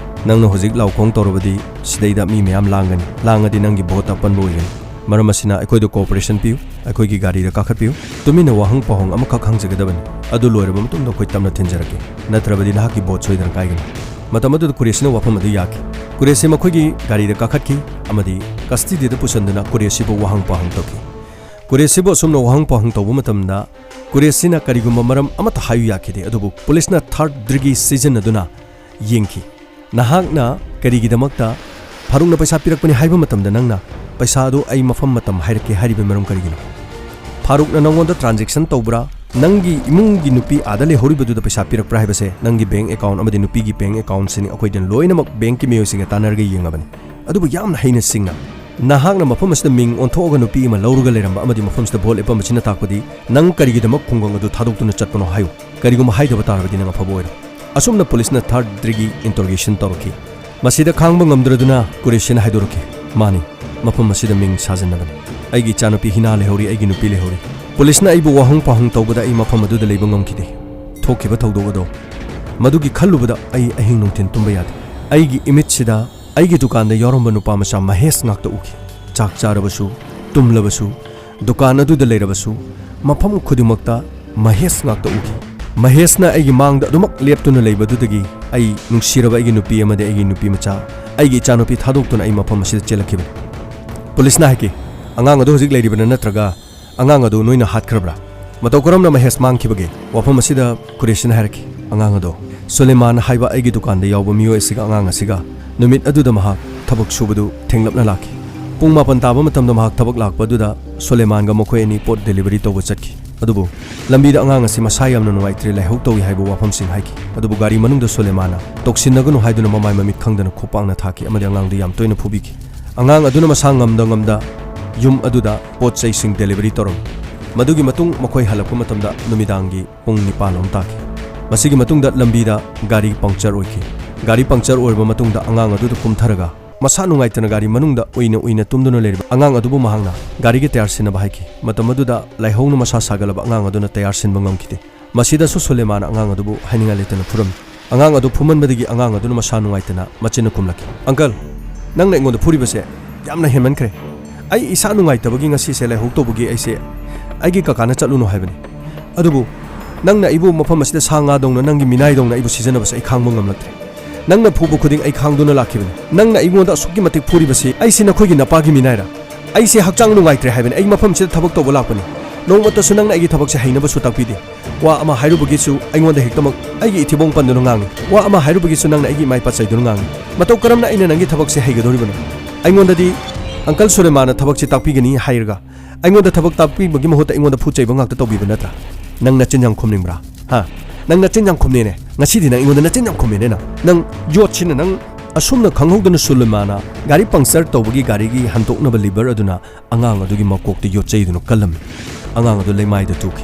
ꯅꯪꯅ ꯍꯧꯖꯤꯛ ꯂꯥꯎꯈꯣꯡ ꯇꯧꯔꯕꯗꯤ ꯁꯤꯗꯩꯗ ꯃꯤ ꯃꯌꯥꯝ ꯂꯥꯡꯒꯅꯤ꯫ ꯂꯥꯡꯉꯗꯤ ꯅꯪꯒꯤ ꯚꯣꯠꯇ ꯑꯄꯟꯕ ꯑꯣꯏꯒꯅꯤ꯫ ꯃꯔꯝ ꯑꯁꯤꯅ ꯑꯩꯈꯣꯏꯗ ꯀꯣꯑꯣꯄꯔꯦꯁꯟ ꯄꯤꯌꯨ꯫ ꯑꯩꯈꯣꯏꯒꯤ ꯒꯥꯔꯤꯗ ꯀꯥꯈꯠꯄꯤꯌꯨ꯫ ꯇꯨꯃꯤꯟꯅ ꯋꯥꯍꯪ ꯄꯥꯎꯍꯪ ꯑꯃꯈꯛ ꯍꯪꯖꯒꯗꯕꯅꯤ꯫ ꯑꯗꯨ ꯂꯣꯏꯔꯕ ꯃꯇꯨꯡꯗ ꯑꯩꯈꯣꯏ ꯇꯞꯅ ꯊꯤꯟꯖꯔꯛꯀꯦ꯫ ꯅꯠꯇ꯭ꯔꯕꯗꯤ ꯅꯍꯥꯛꯀꯤ ꯚꯣꯠ ꯁꯣꯏꯗꯅ ꯀꯥꯏꯒꯅꯤ"꯫ ꯃꯇꯝ ꯑꯗꯨꯗ ꯀꯨꯔꯦꯁꯤꯅ ꯋꯥꯐꯝ ꯑꯗꯨ ꯌꯥꯈꯤ꯫ ꯀꯨꯔꯦꯁꯤ ꯃꯈꯣꯏꯒꯤ ꯒꯥꯔꯤꯗ ꯀꯥꯈꯠꯈꯤ ꯑꯃꯗꯤ ꯀꯁꯇꯗꯤꯗ ꯄꯨꯁꯤꯟꯗꯨꯅ ꯀꯨꯔꯦꯁꯤꯕꯨ ꯋꯥꯍꯪ ꯄꯥꯎꯍꯪ ꯇꯧꯈꯤ꯫ ꯀꯨꯔꯦꯁꯤꯕꯨ ꯑꯁꯨꯝꯅ ꯋꯥꯍꯪ ꯄꯥꯎꯍꯪ ꯇꯧꯕ ꯃꯇꯝꯗ ꯀꯨꯔꯦꯁꯤꯅ ꯀꯔꯤꯒꯨꯝꯕ ꯃꯔꯝ ꯑꯃꯠꯇ ꯍꯥꯏꯌꯨ ꯌꯥꯈꯤꯗꯦ꯫ ꯑꯗꯨꯕꯨ ꯄꯨꯂꯤꯁꯅ ꯊꯥꯔꯗ ꯗꯤꯒ꯭ꯔꯤ ꯁꯤꯖꯤꯟꯅꯗꯨꯅ ꯌꯦꯡꯈꯤ꯫ "ꯅꯍꯥꯛꯅ ꯀꯔꯤꯒꯤꯗꯃꯛꯇ ꯐꯥꯔꯨꯛꯅ ꯄꯩꯁꯥ ꯄꯤꯔꯛꯄꯅꯤ ꯍꯥꯏꯕ ꯃꯇꯝꯗ ꯅꯪꯅ ꯄꯩꯁꯥ ꯑꯗꯨ ꯑꯩ ꯃꯐꯝ ꯃꯇꯝ ꯍꯥꯏꯔꯛꯀꯦ ꯍꯥꯏꯔꯤꯕ ꯃꯔꯝ ꯀꯔꯤꯒꯤꯅꯣ? ꯐꯥꯔꯨꯛꯅ ꯅꯪꯉꯣꯟꯗ ꯇ꯭ꯔꯥꯟꯖꯦꯛꯁꯟ ꯇꯧꯕ꯭ꯔꯥ? ꯅꯪꯒꯤ ꯏꯃꯨꯡꯒꯤ ꯅꯨꯄꯤ ꯑꯥꯗ ꯂꯩꯍꯧꯔꯤꯕꯗꯨꯗ ꯄꯩꯁꯥ ꯄꯤꯔꯛꯄ꯭ꯔꯥ ꯍꯥꯏꯕꯁꯦ ꯅꯪꯒꯤ ꯕꯦꯡꯛ ꯑꯦꯀꯥꯎꯟꯠ ꯑꯃꯗꯤ ꯅꯨꯄꯤꯒꯤ ꯕꯦꯡꯛ ꯑꯦꯀꯥꯎꯟꯠꯁꯤꯡ ꯑꯩꯈꯣꯏꯗ ꯂꯣꯏꯅꯃꯛ ꯕꯦꯡꯛꯀꯤ ꯃꯤꯑꯣꯏꯁꯤꯡꯒ ꯇꯥꯟꯅꯔꯒ ꯌꯦꯡꯉꯕꯅꯤ꯫ ꯑꯗꯨꯕꯨ ꯌꯥꯝꯅ ꯍꯩꯅ ꯁꯤꯡꯅ ꯅꯍꯥꯛꯅ ꯃꯐꯝ ꯑꯁꯤꯗ ꯃꯤꯡ ꯑꯣꯟꯊꯣꯛꯑꯒ ꯅꯨꯄꯤ ꯑꯃ ꯂꯧꯔꯒ ꯂꯩꯔꯝꯕ ꯑꯃꯗꯤ ꯃꯐꯝꯁꯤꯗ ꯚꯣꯠ ꯂꯦꯞꯄꯝꯕꯁꯤꯅ ꯇꯥꯛꯄꯗꯤ ꯅꯪ ꯀꯔꯤꯒꯤꯗꯃꯛ ꯈꯨꯡꯒꯪ ꯑꯗꯨ ꯊꯥꯗꯣꯛꯇꯨꯅ ꯆꯠꯄꯅꯣ ꯍꯥꯏꯌꯨ꯫ ꯀꯔꯤꯒꯨꯝꯕ ꯍꯥꯏꯗꯕ ꯇꯥꯔꯕꯗꯤ ꯅꯪ ꯑꯐꯕ ꯑꯣꯏꯔꯣꯏ"꯫ ꯑꯁꯨꯝꯅ ꯄꯨꯂꯤꯁꯅ ꯊꯥꯔꯗ ꯗꯤꯒ꯭ꯔꯤ ꯏꯟꯇꯔꯣꯒꯦꯁꯟ ꯇꯧꯔꯛꯈꯤ꯫ ꯃꯁꯤꯗ ꯈꯥꯡꯕ ꯉꯝꯗ꯭ꯔꯗꯨꯅ ꯀꯨꯔꯦꯁꯤꯅ ꯍꯥꯏꯗꯣꯔꯛꯈꯤ, "ꯃꯥꯅꯤ, ꯃꯐꯝ ꯑꯁꯤꯗ ꯃꯤꯡ ꯁꯥꯖꯟꯅꯕꯅꯤ꯫ ꯑꯩꯒꯤ ꯏꯆꯥꯅꯨꯄꯤ ꯍꯤꯅꯥ ꯂꯩꯍꯧꯔꯤ, ꯑꯩꯒꯤ ꯅꯨꯄꯤ ꯂꯩꯍꯧꯔꯤ꯫ ꯄꯨꯂꯤꯁꯅ ꯑꯩꯕꯨ ꯋꯥꯍꯪ ꯄꯥꯎꯍꯪ ꯇꯧꯕꯗ ꯑꯩ ꯃꯐꯝ ꯑꯗꯨꯗ ꯂꯩꯕ ꯉꯝꯈꯤꯗꯦ꯫ ꯊꯣꯛꯈꯤꯕ ꯊꯧꯗꯣꯛ ꯑꯗꯣ, ꯃꯗꯨꯒꯤ ꯈꯜꯂꯨꯕꯗ ꯑꯩ ꯑꯍꯤꯡ ꯅꯨꯡꯊꯤꯜ ꯇꯨꯝꯕ ꯌꯥꯗꯦ꯫ ꯑꯩꯒꯤ ꯏꯃꯤꯠꯁꯤꯗ ꯑꯩꯒꯤ ꯗꯨꯀꯥꯟꯗ ꯌꯥꯎꯔꯝꯕ ꯅꯨꯄꯥ ꯃꯆꯥ ꯃꯍꯦꯁ ꯉꯥꯛꯇ ꯎꯈꯤ꯫ ꯆꯥꯛ ꯆꯥꯔꯕꯁꯨ, ꯇꯨꯝꯂꯕꯁꯨ, ꯗꯨꯀꯥꯟ ꯑꯗꯨꯗ ꯂꯩꯔꯕꯁꯨ, ꯃꯐꯝ ꯈꯨꯗꯤꯡꯃꯛꯇ ꯃꯍꯦꯁ ꯉꯥꯛꯇ ꯎꯈꯤ꯫ ꯃꯍꯦꯁꯅ ꯑꯩꯒꯤ ꯃꯥꯡꯗ ꯑꯗꯨꯃꯛ ꯂꯦꯞꯇꯨꯅ ꯂꯩꯕꯗꯨꯗꯒꯤ ꯑꯩ ꯅꯨꯡꯁꯤꯔꯕ ꯑꯩꯒꯤ ꯅꯨꯄꯤ ꯑꯃꯗꯤ ꯑꯩꯒꯤ ꯅꯨꯄꯤ ꯃꯆꯥ, ꯑꯩꯒꯤ ꯏꯆꯥꯅꯨꯄꯤ ꯊꯥꯗꯣꯛꯇꯨꯅ ꯑꯩ ꯃꯐꯝ ꯑꯁꯤꯗ ꯆꯦꯜꯂꯛꯈꯤꯕꯅꯤ"꯫ ꯄꯨꯂꯤꯁꯅ ꯍꯥꯏꯈꯤ, "ꯑꯉꯥꯡ ꯑꯗꯨ ꯍꯧꯖꯤꯛ ꯂꯩꯔꯤꯕ꯭ꯔꯥ ꯅꯠꯇ꯭ꯔꯒ ꯑꯉꯥꯡ ꯑꯗꯨ ꯅꯣꯏꯅ ꯍꯥꯠꯈ꯭ꯔꯕ꯭ꯔꯥ? ꯃꯇꯧ ꯀꯔꯝꯅ ꯃꯍꯦꯁ ꯃꯥꯡꯈꯤꯕꯒꯦ?" ꯋꯥꯐꯝ ꯑꯁꯤꯗ ꯀꯨꯔꯦꯁꯤꯅ ꯍꯥꯏꯔꯛꯈꯤ, "ꯑꯉꯥꯡ ꯑꯗꯣ ꯁꯨꯂꯦꯃꯥꯟ ꯍꯥꯏꯕ ꯑꯩꯒꯤ ꯗꯨꯀꯥꯟꯗ ꯌꯥꯎꯕ ꯃꯤꯑꯣꯏ ꯑꯁꯤꯒ ꯑꯉꯥꯡ ꯑꯁꯤꯒ ꯅꯨꯃꯤꯠ ꯑꯗꯨꯗ ꯃꯍꯥꯛ ꯊꯕꯛ ꯁꯨꯕꯗꯨ ꯊꯦꯡꯂꯞꯅ ꯂꯥꯛꯈꯤ꯫ ꯄꯨꯡ ꯃꯥꯄꯟ ꯇꯥꯕ ꯃꯇꯝꯗ ꯃꯍꯥꯛ ꯊꯕꯛ ꯂꯥꯛꯄ ꯑꯗꯨꯗ ꯁꯨꯂꯦꯃꯥꯟꯒ ꯃꯈꯣꯏ ꯑꯅꯤ ꯄꯣꯠ ꯗꯦꯂꯤꯚꯔꯤ ꯇꯧꯕ ꯆꯠꯈꯤ꯫ ꯑꯗꯨꯕꯨ ꯂꯝꯕꯤꯗ ꯑꯉꯥꯡ ꯑꯁꯤ ꯃꯁꯥ ꯌꯥꯝꯅ ꯅꯨꯡꯉꯥꯏꯇ꯭ꯔꯦ, ꯂꯥꯏꯍꯧ ꯇꯧꯏ ꯍꯥꯏꯕ ꯋꯥꯐꯝꯁꯤꯡ ꯍꯥꯏꯈꯤ꯫ ꯑꯗꯨꯕꯨ ꯒꯥꯔꯤ ꯃꯅꯨꯡꯗ ꯁꯨꯂꯦꯃꯥꯟꯅ ꯇꯧꯁꯤꯟꯅꯒꯅꯨ ꯍꯥꯏꯗꯨꯅ ꯃꯃꯥꯏ ꯃꯃꯤꯠ ꯈꯪꯗꯅ ꯈꯣꯡꯄꯥꯛꯅ ꯊꯥꯈꯤ ꯑꯃꯗꯤ ꯑꯉꯥꯡꯗꯨ ꯌꯥꯝ ꯇꯣꯏꯅ ꯐꯨꯕꯤꯈꯤ꯫ ꯑꯉꯥꯡ ꯑꯗꯨꯅ ꯃꯁꯥ ꯉꯝꯗ ꯉꯝꯗ ꯌꯨꯝ ꯑꯗꯨꯗ ꯄꯣꯠ ꯆꯩꯁꯤꯡ ꯗꯦꯂꯤꯚꯔꯤ ꯇꯧꯔꯝꯃꯤ꯫ ꯃꯗꯨꯒꯤ ꯃꯇꯨꯡ ꯃꯈꯣꯏ ꯍꯜꯂꯛꯄ ꯃꯇꯝꯗ ꯅꯨꯃꯤꯗꯥꯡꯒꯤ ꯄꯨꯡ ꯅꯤꯄꯥꯟ ꯂꯣꯝ ꯇꯥꯈꯤ꯫ ꯃꯁꯤꯒꯤ ꯃꯇꯨꯡꯗ ꯂꯝꯕꯤꯗ ꯒꯥꯔꯤ ꯄꯪꯆꯔ ꯑꯣꯏꯈꯤ꯫ ꯒꯥꯔꯤ ꯄꯪꯆꯔ ꯑꯣꯏꯔꯕ ꯃꯇꯨꯡꯗ ꯑꯉꯥꯡ ꯑꯗꯨꯗ ꯀꯨꯝꯊꯔꯒ ꯃꯁꯥ ꯅꯨꯡꯉꯥꯏꯇꯅ ꯒꯥꯔꯤ ꯃꯅꯨꯡꯗ ꯎꯏꯅ ꯎꯏꯅ ꯇꯨꯝꯗꯨꯅ ꯂꯩꯔꯤꯕ ꯑꯉꯥꯡ ꯑꯗꯨꯕꯨ ꯃꯍꯥꯛꯅ ꯒꯥꯔꯤꯒꯤ ꯇꯌꯥꯔ ꯁꯤꯟꯅꯕ ꯍꯥꯏꯈꯤ꯫ ꯃꯇꯝ ꯑꯗꯨꯗ ꯂꯥꯏꯍꯧꯅ ꯃꯁꯥ ꯁꯥꯒꯠꯂꯕ ꯑꯉꯥꯡ ꯑꯗꯨꯅ ꯇꯌꯥꯔ ꯁꯤꯟꯕ ꯉꯝꯈꯤꯗꯦ꯫ ꯃꯁꯤꯗꯁꯨ ꯁꯨꯂꯦꯃꯥꯟꯅ ꯑꯉꯥꯡ ꯑꯗꯨꯕꯨ ꯍꯥꯏꯅꯤꯡꯉꯥꯏ ꯂꯩꯇꯅ ꯐꯨꯔꯝꯃꯤ꯫ ꯑꯉꯥꯡ ꯑꯗꯨ ꯐꯨꯃꯟꯕꯗꯒꯤ ꯑꯉꯥꯡ ꯑꯗꯨꯅ ꯃꯁꯥ ꯅꯨꯡꯉꯥꯏꯇꯅ ꯃꯆꯤꯟꯅ ꯈꯨꯝꯂꯛꯈꯤ, "ꯑꯪꯀꯜ, ꯅꯪꯅ ꯑꯩꯉꯣꯟꯗ ꯐꯨꯔꯤꯕꯁꯦ ꯌꯥꯝꯅ ꯍꯦꯟꯃꯟꯈ꯭ꯔꯦ꯫ ꯑꯩ ꯏꯁꯥ ꯅꯨꯡꯉꯥꯏꯇꯕꯒꯤ ꯉꯁꯤꯁꯦ ꯂꯥꯏꯍꯧ ꯇꯧꯕꯒꯤ ꯑꯩꯁꯦ ꯑꯩꯒꯤ ꯀꯀꯥꯅ ꯆꯠꯂꯨꯅꯨ ꯍꯥꯏꯕꯅꯤ꯫ ꯑꯗꯨꯕꯨ ꯅꯪꯅ ꯑꯩꯕꯨ ꯃꯐꯝ ꯑꯁꯤꯗ ꯁꯥ ꯉꯥꯗꯧꯅ ꯅꯪꯒꯤ ꯃꯤꯅꯥꯏꯗꯧꯅ ꯑꯩꯕꯨ ꯁꯤꯖꯤꯟꯅꯕꯁꯦ ꯑꯩ ꯈꯥꯡꯕ ꯉꯝꯂꯛꯇ꯭ꯔꯦ"꯫ ꯅꯪꯅ ꯐꯨꯕ ꯈꯨꯗꯤꯡ ꯑꯩ ꯈꯥꯡꯗꯨꯅ ꯂꯥꯛꯈꯤꯕꯅꯤ꯫ ꯅꯪꯅ ꯑꯩꯉꯣꯟꯗ ꯑꯁꯨꯛꯀꯤ ꯃꯇꯤꯛ ꯐꯨꯔꯤꯕꯁꯤ ꯑꯩꯁꯤ ꯅꯈꯣꯏꯒꯤ ꯅꯄꯥꯒꯤ ꯃꯤꯅꯥꯏꯔꯥ? ꯑꯩꯁꯦ ꯍꯛꯆꯥꯡ ꯅꯨꯡꯉꯥꯏꯇ꯭ꯔꯦ ꯍꯥꯏꯕꯅꯤ꯫ ꯑꯩ ꯃꯐꯝꯁꯤꯗ ꯊꯕꯛ ꯇꯧꯕ ꯂꯥꯛꯄꯅꯤ꯫ ꯅꯣꯡꯃꯇꯁꯨ ꯅꯪꯅ ꯑꯩꯒꯤ ꯊꯕꯛꯁꯦ ꯍꯩꯅꯕꯁꯨ ꯇꯥꯛꯄꯤꯗꯦ꯫ ꯋꯥ ꯑꯃ ꯍꯥꯏꯔꯨꯕꯒꯤꯁꯨ ꯑꯩꯉꯣꯟꯗ ꯍꯦꯛꯇꯃꯛ ꯑꯩꯒꯤ ꯏꯊꯤꯕꯣꯡ ꯄꯟꯗꯨꯅ ꯉꯥꯡꯉꯤ꯫ ꯋꯥ ꯑꯃ ꯍꯥꯏꯔꯨꯕꯒꯤꯁꯨ ꯅꯪꯅ ꯑꯩꯒꯤ ꯏꯃꯥ ꯏꯄꯥ ꯆꯩꯗꯨꯅ ꯉꯥꯡꯉꯤ꯫ ꯃꯇꯧ ꯀꯔꯝꯅ ꯑꯩꯅ ꯅꯪꯒꯤ ꯊꯕꯛꯁꯦ ꯍꯩꯒꯗꯧꯔꯤꯕꯅꯣ? ꯑꯩꯉꯣꯟꯗꯗꯤ ꯑꯪꯀꯜ ꯁꯨꯂꯦꯃꯥꯟꯅ ꯊꯕꯛꯁꯦ ꯇꯥꯛꯄꯤꯒꯅꯤ ꯍꯥꯏꯔꯒ ꯑꯩꯉꯣꯟꯗ ꯊꯕꯛ ꯇꯥꯛꯄꯤꯕꯒꯤ ꯃꯍꯨꯠꯇ ꯑꯩꯉꯣꯟꯗ ꯐꯨ ꯆꯩꯕ ꯉꯥꯛꯇ ꯇꯧꯕꯤꯕ ꯅꯠꯇ꯭ꯔꯥ? ꯅꯪ ꯅꯆꯤꯟ ꯌꯥꯝ ꯈꯨꯝꯅꯤꯡꯕ꯭ꯔꯥ? ꯍꯥ? ꯅꯪ ꯅꯆꯤꯟ ꯌꯥꯝ ꯈꯨꯝꯅꯦꯅꯦ꯫ ꯉꯁꯤꯗꯤ ꯅꯪ ꯑꯩꯉꯣꯟꯗ ꯅꯆꯤꯟ ꯌꯥꯝ ꯈꯨꯝꯃꯦꯅꯦ ꯅꯪ꯫ ꯅꯪ ꯌꯣꯠꯁꯤꯅ ꯅꯪ ꯑꯁꯨꯝꯅ ꯈꯪꯍꯧꯗꯅ ꯁꯨꯂꯦꯃꯥꯟꯅ ꯒꯥꯔꯤ puncture ꯇꯧꯕꯒꯤ ꯒꯥꯔꯤꯒꯤ ꯍꯟꯗꯣꯛꯅꯕ lever ꯑꯗꯨꯅ ꯑꯉꯥꯡ ꯑꯗꯨꯒꯤ ꯃꯀꯣꯛꯇ ꯌꯣꯠꯆꯩꯗꯨꯅ ꯀꯜꯂꯝꯃꯤ꯫ ꯑꯉꯥꯡ ꯑꯗꯨ ꯂꯩꯃꯥꯏꯗ ꯇꯨꯈꯤ꯫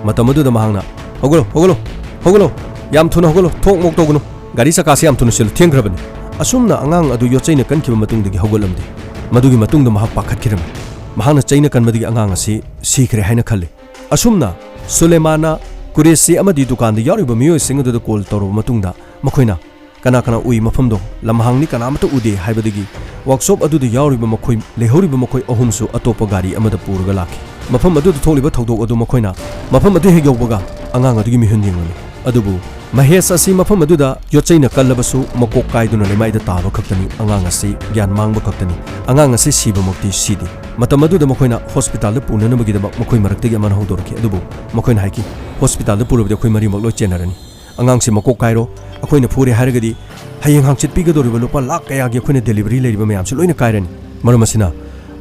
ꯃꯇꯝ ꯑꯗꯨꯗ ꯃꯍꯥꯛꯅ, "ꯍꯧꯒꯠꯂꯣ, ꯍꯧꯒꯠꯂꯣ, ꯍꯧꯒꯠꯂꯣ! ꯌꯥꯝ ꯊꯨꯅ ꯍꯧꯒꯠꯂꯣ! ꯊꯣꯛ ꯃꯣꯛ ꯇꯧꯒꯅꯨ! ꯒꯥꯔꯤ ꯆꯀꯥꯁꯤ ꯌꯥꯝ ꯊꯨꯅ ꯁꯤꯜꯂꯨ, ꯊꯦꯡꯈ꯭ꯔꯕꯅꯤ!" ꯑꯁꯨꯝꯅ ꯑꯉꯥꯡ ꯑꯗꯨ ꯌꯣꯠꯆꯩꯅ ꯀꯟꯈꯤꯕ ꯃꯇꯨꯡꯗꯒꯤ ꯍꯧꯒꯠꯂꯝꯗꯦ꯫ ꯃꯗꯨꯒꯤ ꯃꯇꯨꯡꯗ ꯃꯍꯥꯛ ꯄꯥꯈꯠꯈꯤꯔꯝꯃꯤ꯫ ꯃꯍꯥꯛꯅ ꯆꯩꯅ ꯀꯟꯕꯗꯒꯤ ꯑꯉꯥꯡ ꯑꯁꯤ ꯁꯤꯈ꯭ꯔꯦ ꯍꯥꯏꯅ ꯈꯜꯂꯤ꯫ ꯑꯁꯨꯝꯅ ꯁꯨꯂꯦꯃꯥꯟꯅ ꯀꯨꯔꯦꯁꯤ ꯑꯃꯗꯤ ꯗꯨꯀꯥꯟꯗ ꯌꯥꯎꯔꯤꯕ ꯃꯤꯑꯣꯏꯁꯤꯡ ꯑꯗꯨꯗ call ꯇꯧꯔꯕ ꯃꯇꯨꯡꯗ ꯃꯈꯣꯏꯅ ꯀꯅꯥ ꯀꯅꯥ ꯎꯏ ꯃꯐꯝꯗꯣ, ꯂꯝꯍꯥꯡꯅꯤ, ꯀꯅꯥꯃꯠꯇ ꯎꯗꯦ ꯍꯥꯏꯕꯗꯒꯤ workshop ꯑꯗꯨꯗ ꯌꯥꯎꯔꯤꯕ ꯃꯈꯣꯏ, ꯂꯩꯍꯧꯔꯤꯕ ꯃꯈꯣꯏ ꯑꯍꯨꯝꯁꯨ ꯑꯇꯣꯞꯄ ꯒꯥꯔꯤ ꯑꯃꯗ ꯄꯨꯔꯒ ꯂꯥꯛꯈꯤ꯫ ꯃꯐꯝ ꯑꯗꯨꯗ ꯊꯣꯛꯂꯤꯕ ꯊꯧꯗꯣꯛ ꯑꯗꯨ ꯃꯈꯣꯏꯅ ꯃꯐꯝ ꯑꯗꯨ ꯍꯦꯛ ꯌꯧꯕꯒ ꯑꯉꯥꯡ ꯑꯗꯨꯒꯤ ꯃꯤꯍꯨꯟ ꯌꯦꯡꯂꯝꯃꯤ꯫ ꯑꯗꯨꯕꯨ ꯃꯍꯦꯁ ꯑꯁꯤ ꯃꯐꯝ ꯑꯗꯨꯗ ꯌꯣꯠꯆꯩꯅ ꯀꯜꯂꯕꯁꯨ ꯃꯀꯣꯛ ꯀꯥꯏꯗꯨꯅ ꯂꯩꯃꯥꯏꯗ ꯇꯥꯕ ꯈꯛꯇꯅꯤ꯫ ꯑꯉꯥꯡ ꯑꯁꯤ ꯒ꯭ꯌꯥꯟ ꯃꯥꯡꯕ ꯈꯛꯇꯅꯤ꯫ ꯑꯉꯥꯡ ꯑꯁꯤ ꯁꯤꯕꯃꯛꯇꯤ ꯁꯤꯗꯦ꯫ ꯃꯇꯝ ꯑꯗꯨꯗ ꯃꯈꯣꯏꯅ hospitalꯗ ꯄꯨꯅꯅꯕꯒꯤꯗꯃꯛ ꯃꯈꯣꯏ ꯃꯔꯛꯇꯒꯤ ꯑꯃꯅ ꯍꯧꯗꯣꯔꯛꯈꯤ꯫ ꯑꯗꯨꯕꯨ ꯃꯈꯣꯏꯅ ꯍꯥꯏꯈꯤ, "Hospitalꯗ ꯄꯨꯔꯕꯗꯤ ꯑꯩꯈꯣꯏ ꯃꯔꯤꯃꯛ ꯂꯣꯏ ꯆꯦꯟꯅꯔꯅꯤ꯫ ꯑꯉꯥꯡꯁꯤ ꯃꯀꯣꯛ ꯀꯥꯏꯔꯣ, ꯑꯩꯈꯣꯏꯅ ꯐꯨꯔꯦ ꯍꯥꯏꯔꯒꯗꯤ ꯍꯌꯦꯡ ꯍꯥꯡꯆꯤꯠ ꯄꯤꯒꯗꯧꯔꯤꯕ ꯂꯨꯄꯥ ꯂꯥꯈ ꯀꯌꯥꯒꯤ ꯑꯩꯈꯣꯏꯅ delivery ꯂꯩꯔꯤꯕ ꯃꯌꯥꯝꯁꯤ ꯂꯣꯏꯅ ꯀꯥꯏꯔꯅꯤ꯫ ꯃꯔꯝ ꯑꯁꯤꯅ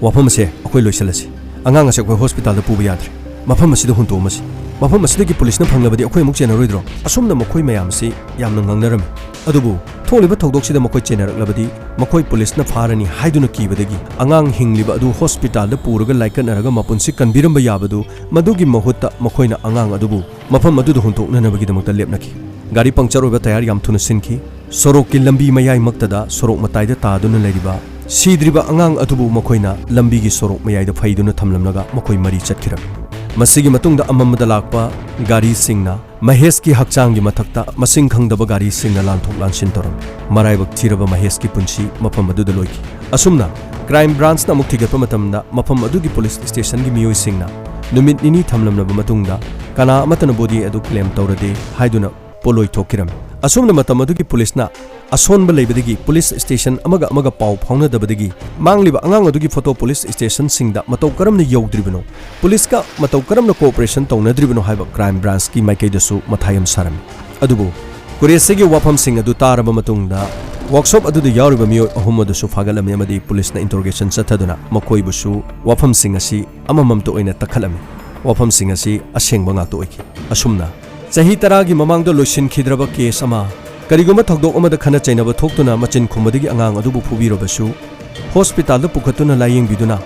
ꯋꯥꯐꯝ ꯑꯁꯦ ꯑꯩꯈꯣꯏ ꯂꯣꯏꯁꯤꯜꯂꯁꯤ꯫ ꯑꯉꯥꯡ ꯑꯁꯦ ꯑꯩꯈꯣꯏ hospitalꯗ ꯄꯨꯕ ꯌꯥꯗ꯭ꯔꯦ꯫ ꯃꯐꯝ ꯑꯁꯤꯗ ꯍꯨꯟꯇꯣꯛꯑꯝꯃꯁꯤ꯫ ꯃꯐꯝ ꯑꯁꯤꯗꯒꯤ ꯄꯨꯂꯤꯁꯅ ꯐꯪꯂꯕꯗꯤ ꯑꯩꯈꯣꯏ ꯑꯃꯨꯛ ꯆꯦꯟꯅꯔꯣꯏꯗ꯭ꯔꯣ?" ꯑꯁꯨꯝꯅ ꯃꯈꯣꯏ ꯃꯌꯥꯝꯁꯤ ꯌꯥꯝꯅ ꯉꯥꯡꯅꯔꯝꯃꯤ꯫ ꯑꯗꯨꯕꯨ ꯊꯣꯛꯂꯤꯕ ꯊꯧꯗꯣꯛꯁꯤꯗ ꯃꯈꯣꯏ ꯆꯦꯟꯅꯔꯛꯂꯕꯗꯤ ꯃꯈꯣꯏ ꯄꯨꯂꯤꯁꯅ ꯐꯥꯔꯅꯤ ꯍꯥꯏꯗꯨꯅ ꯀꯤꯕꯗꯒꯤ ꯑꯉꯥꯡ ꯍꯤꯡꯂꯤꯕ ꯑꯗꯨ hospitalꯗ ꯄꯨꯔꯒ ꯂꯥꯏꯀꯠꯅꯔꯒ ꯃꯄꯨꯟꯁꯤ ꯀꯟꯕꯤꯔꯝꯕ ꯌꯥꯕꯗꯨ, ꯃꯗꯨꯒꯤ ꯃꯍꯨꯠꯇ ꯃꯈꯣꯏꯅ ꯑꯉꯥꯡ ꯑꯗꯨꯕꯨ ꯃꯐꯝ ꯑꯗꯨꯗ ꯍꯨꯟꯇꯣꯛꯅꯅꯕꯒꯤꯗꯃꯛꯇ ꯂꯦꯞꯅꯈꯤ꯫ ꯒꯥꯔꯤ puncture ꯑꯣꯏꯕ tyre ꯌꯥꯝ ꯊꯨꯅ ꯁꯤꯟꯈꯤ꯫ ꯁꯣꯔꯣꯛꯀꯤ ꯂꯝꯕꯤ ꯃꯌꯥꯏꯃꯛꯇꯗ ꯁꯣꯔꯣꯛ ꯃꯇꯥꯏꯗ ꯇꯥꯗꯨꯅ ꯂꯩꯔꯤꯕ ꯁꯤꯗ꯭ꯔꯤꯕ ꯑꯉꯥꯡ ꯑꯗꯨꯕꯨ ꯃꯈꯣꯏꯅ ꯂꯝꯕꯤꯒꯤ ꯁꯣꯔꯣꯛ ꯃꯌꯥꯏꯗ ꯐꯩꯗꯨꯅ ꯊꯝꯂꯝꯂꯒ ꯃꯈꯣꯏ ꯃꯔꯤ ꯆꯠꯈꯤꯔꯝꯃꯤ꯫ ꯃꯁꯤꯒꯤ ꯃꯇꯨꯡꯗ ꯑꯃꯝꯕꯗ ꯂꯥꯛꯄ ꯒꯥꯔꯤꯁꯤꯡꯅ ꯃꯍꯦꯁꯀꯤ ꯍꯛꯆꯥꯡꯒꯤ ꯃꯊꯛꯇ ꯃꯁꯤꯡ ꯈꯪꯗꯕ ꯒꯥꯔꯤꯁꯤꯡꯅ ꯂꯥꯟꯊꯣꯛ ꯂꯥꯟꯁꯤꯟ ꯇꯧꯔꯝꯃꯤ꯫ ꯃꯔꯥꯏꯕꯛ ꯊꯤꯔꯕ ꯃꯍꯦꯁꯀꯤ ꯄꯨꯟꯁꯤ ꯃꯐꯝ ꯑꯗꯨꯗ ꯂꯣꯏꯈꯤ꯫ ꯑꯁꯨꯝꯅ crime branchꯅ ꯑꯃꯨꯛ ꯊꯤꯒꯠꯄ ꯃꯇꯝꯗ ꯃꯐꯝ ꯑꯗꯨꯒꯤ police stationꯒꯤ ꯃꯤꯑꯣꯏꯁꯤꯡꯅ ꯅꯨꯃꯤꯠ ꯅꯤꯅꯤ ꯊꯝꯂꯝꯂꯕ ꯃꯇꯨꯡꯗ ꯀꯅꯥ ꯑꯃꯠꯇꯅ body ꯑꯗꯨ claim ꯇꯧꯔꯗꯦ ꯍꯥꯏꯗꯨꯅ ꯄꯣꯠꯂꯣꯏ ꯊꯣꯛꯈꯤꯔꯝꯃꯤ꯫ ꯑꯁꯨꯝꯅ ꯃꯇꯝ ꯑꯗꯨꯒꯤ ꯄꯨꯂꯤꯁꯅ ꯑꯁꯣꯟꯕ ꯂꯩꯕꯗꯒꯤ ꯄꯨꯂꯤꯁ ꯁ꯭ꯇꯦꯁꯟ ꯑꯃꯒ ꯑꯃꯒ ꯄꯥꯎ ꯐꯥꯎꯅꯗꯕꯗꯒꯤ ꯃꯥꯡꯂꯤꯕ ꯑꯉꯥꯡ ꯑꯗꯨꯒꯤ ꯐꯣꯇꯣ ꯄꯨꯂꯤꯁ ꯁ꯭ꯇꯦꯁꯟꯁꯤꯡꯗ ꯃꯇꯧ ꯀꯔꯝꯅ ꯌꯧꯗ꯭ꯔꯤꯕꯅꯣ, ꯄꯨꯂꯤꯁꯀ ꯃꯇꯧ ꯀꯔꯝꯅ ꯀꯣꯑꯣꯄꯔꯦꯁꯟ ꯇꯧꯅꯗ꯭ꯔꯤꯕꯅꯣ ꯍꯥꯏꯕ ꯀ꯭ꯔꯥꯏꯝ ꯕ꯭ꯔꯥꯟꯁꯀꯤ ꯃꯥꯏꯀꯩꯗꯁꯨ ꯃꯊꯥ ꯌꯥꯝ ꯁꯥꯔꯝꯃꯤ꯫ ꯑꯗꯨꯕꯨ ꯀꯨꯔꯦꯁꯤꯒꯤ ꯋꯥꯐꯝꯁꯤꯡ ꯑꯗꯨ ꯇꯥꯔꯕ ꯃꯇꯨꯡꯗ ꯋꯥꯔꯛꯁꯣꯞ ꯑꯗꯨꯗ ꯌꯥꯎꯔꯤꯕ ꯃꯤꯑꯣꯏ ꯑꯍꯨꯝ ꯑꯗꯨꯁꯨ ꯐꯥꯒꯠꯂꯝꯃꯤ ꯑꯃꯗꯤ ꯄꯨꯂꯤꯁꯅ ꯏꯟꯇꯔꯣꯒꯦꯁꯟ ꯆꯠꯊꯗꯨꯅ ꯃꯈꯣꯏꯕꯨꯁꯨ ꯋꯥꯐꯝꯁꯤꯡ ꯑꯁꯤ ꯑꯃꯃꯝꯇ ꯑꯣꯏꯅ ꯇꯛꯈꯠꯂꯝꯃꯤ꯫ ꯋꯥꯐꯝꯁꯤꯡ ꯑꯁꯤ ꯑꯁꯦꯡꯕ ꯉꯥꯛꯇ ꯑꯣꯏꯈꯤ꯫ ꯑꯁꯨꯝꯅ ꯆꯍꯤ ꯇꯔꯥꯒꯤ ꯃꯃꯥꯡꯗ ꯂꯣꯏꯁꯤꯟꯈꯤꯗ꯭ꯔꯕ ꯀꯦꯁ ꯑꯃ, ꯀꯔꯤꯒꯨꯝꯕ ꯊꯧꯗꯣꯛ ꯑꯃꯗ ꯈꯠꯅ ꯆꯩꯅꯕ ꯊꯣꯛꯇꯨꯅ ꯃꯆꯤꯟ ꯈꯨꯝꯕꯗꯒꯤ ꯑꯉꯥꯡ ꯑꯗꯨꯕꯨ ꯐꯨꯕꯤꯔꯕꯁꯨ, ꯍꯣꯁꯄꯤꯇꯥꯜꯗ ꯄꯨꯈꯠꯇꯨꯅ ꯂꯥꯌꯦꯡꯕꯤꯗꯨꯅ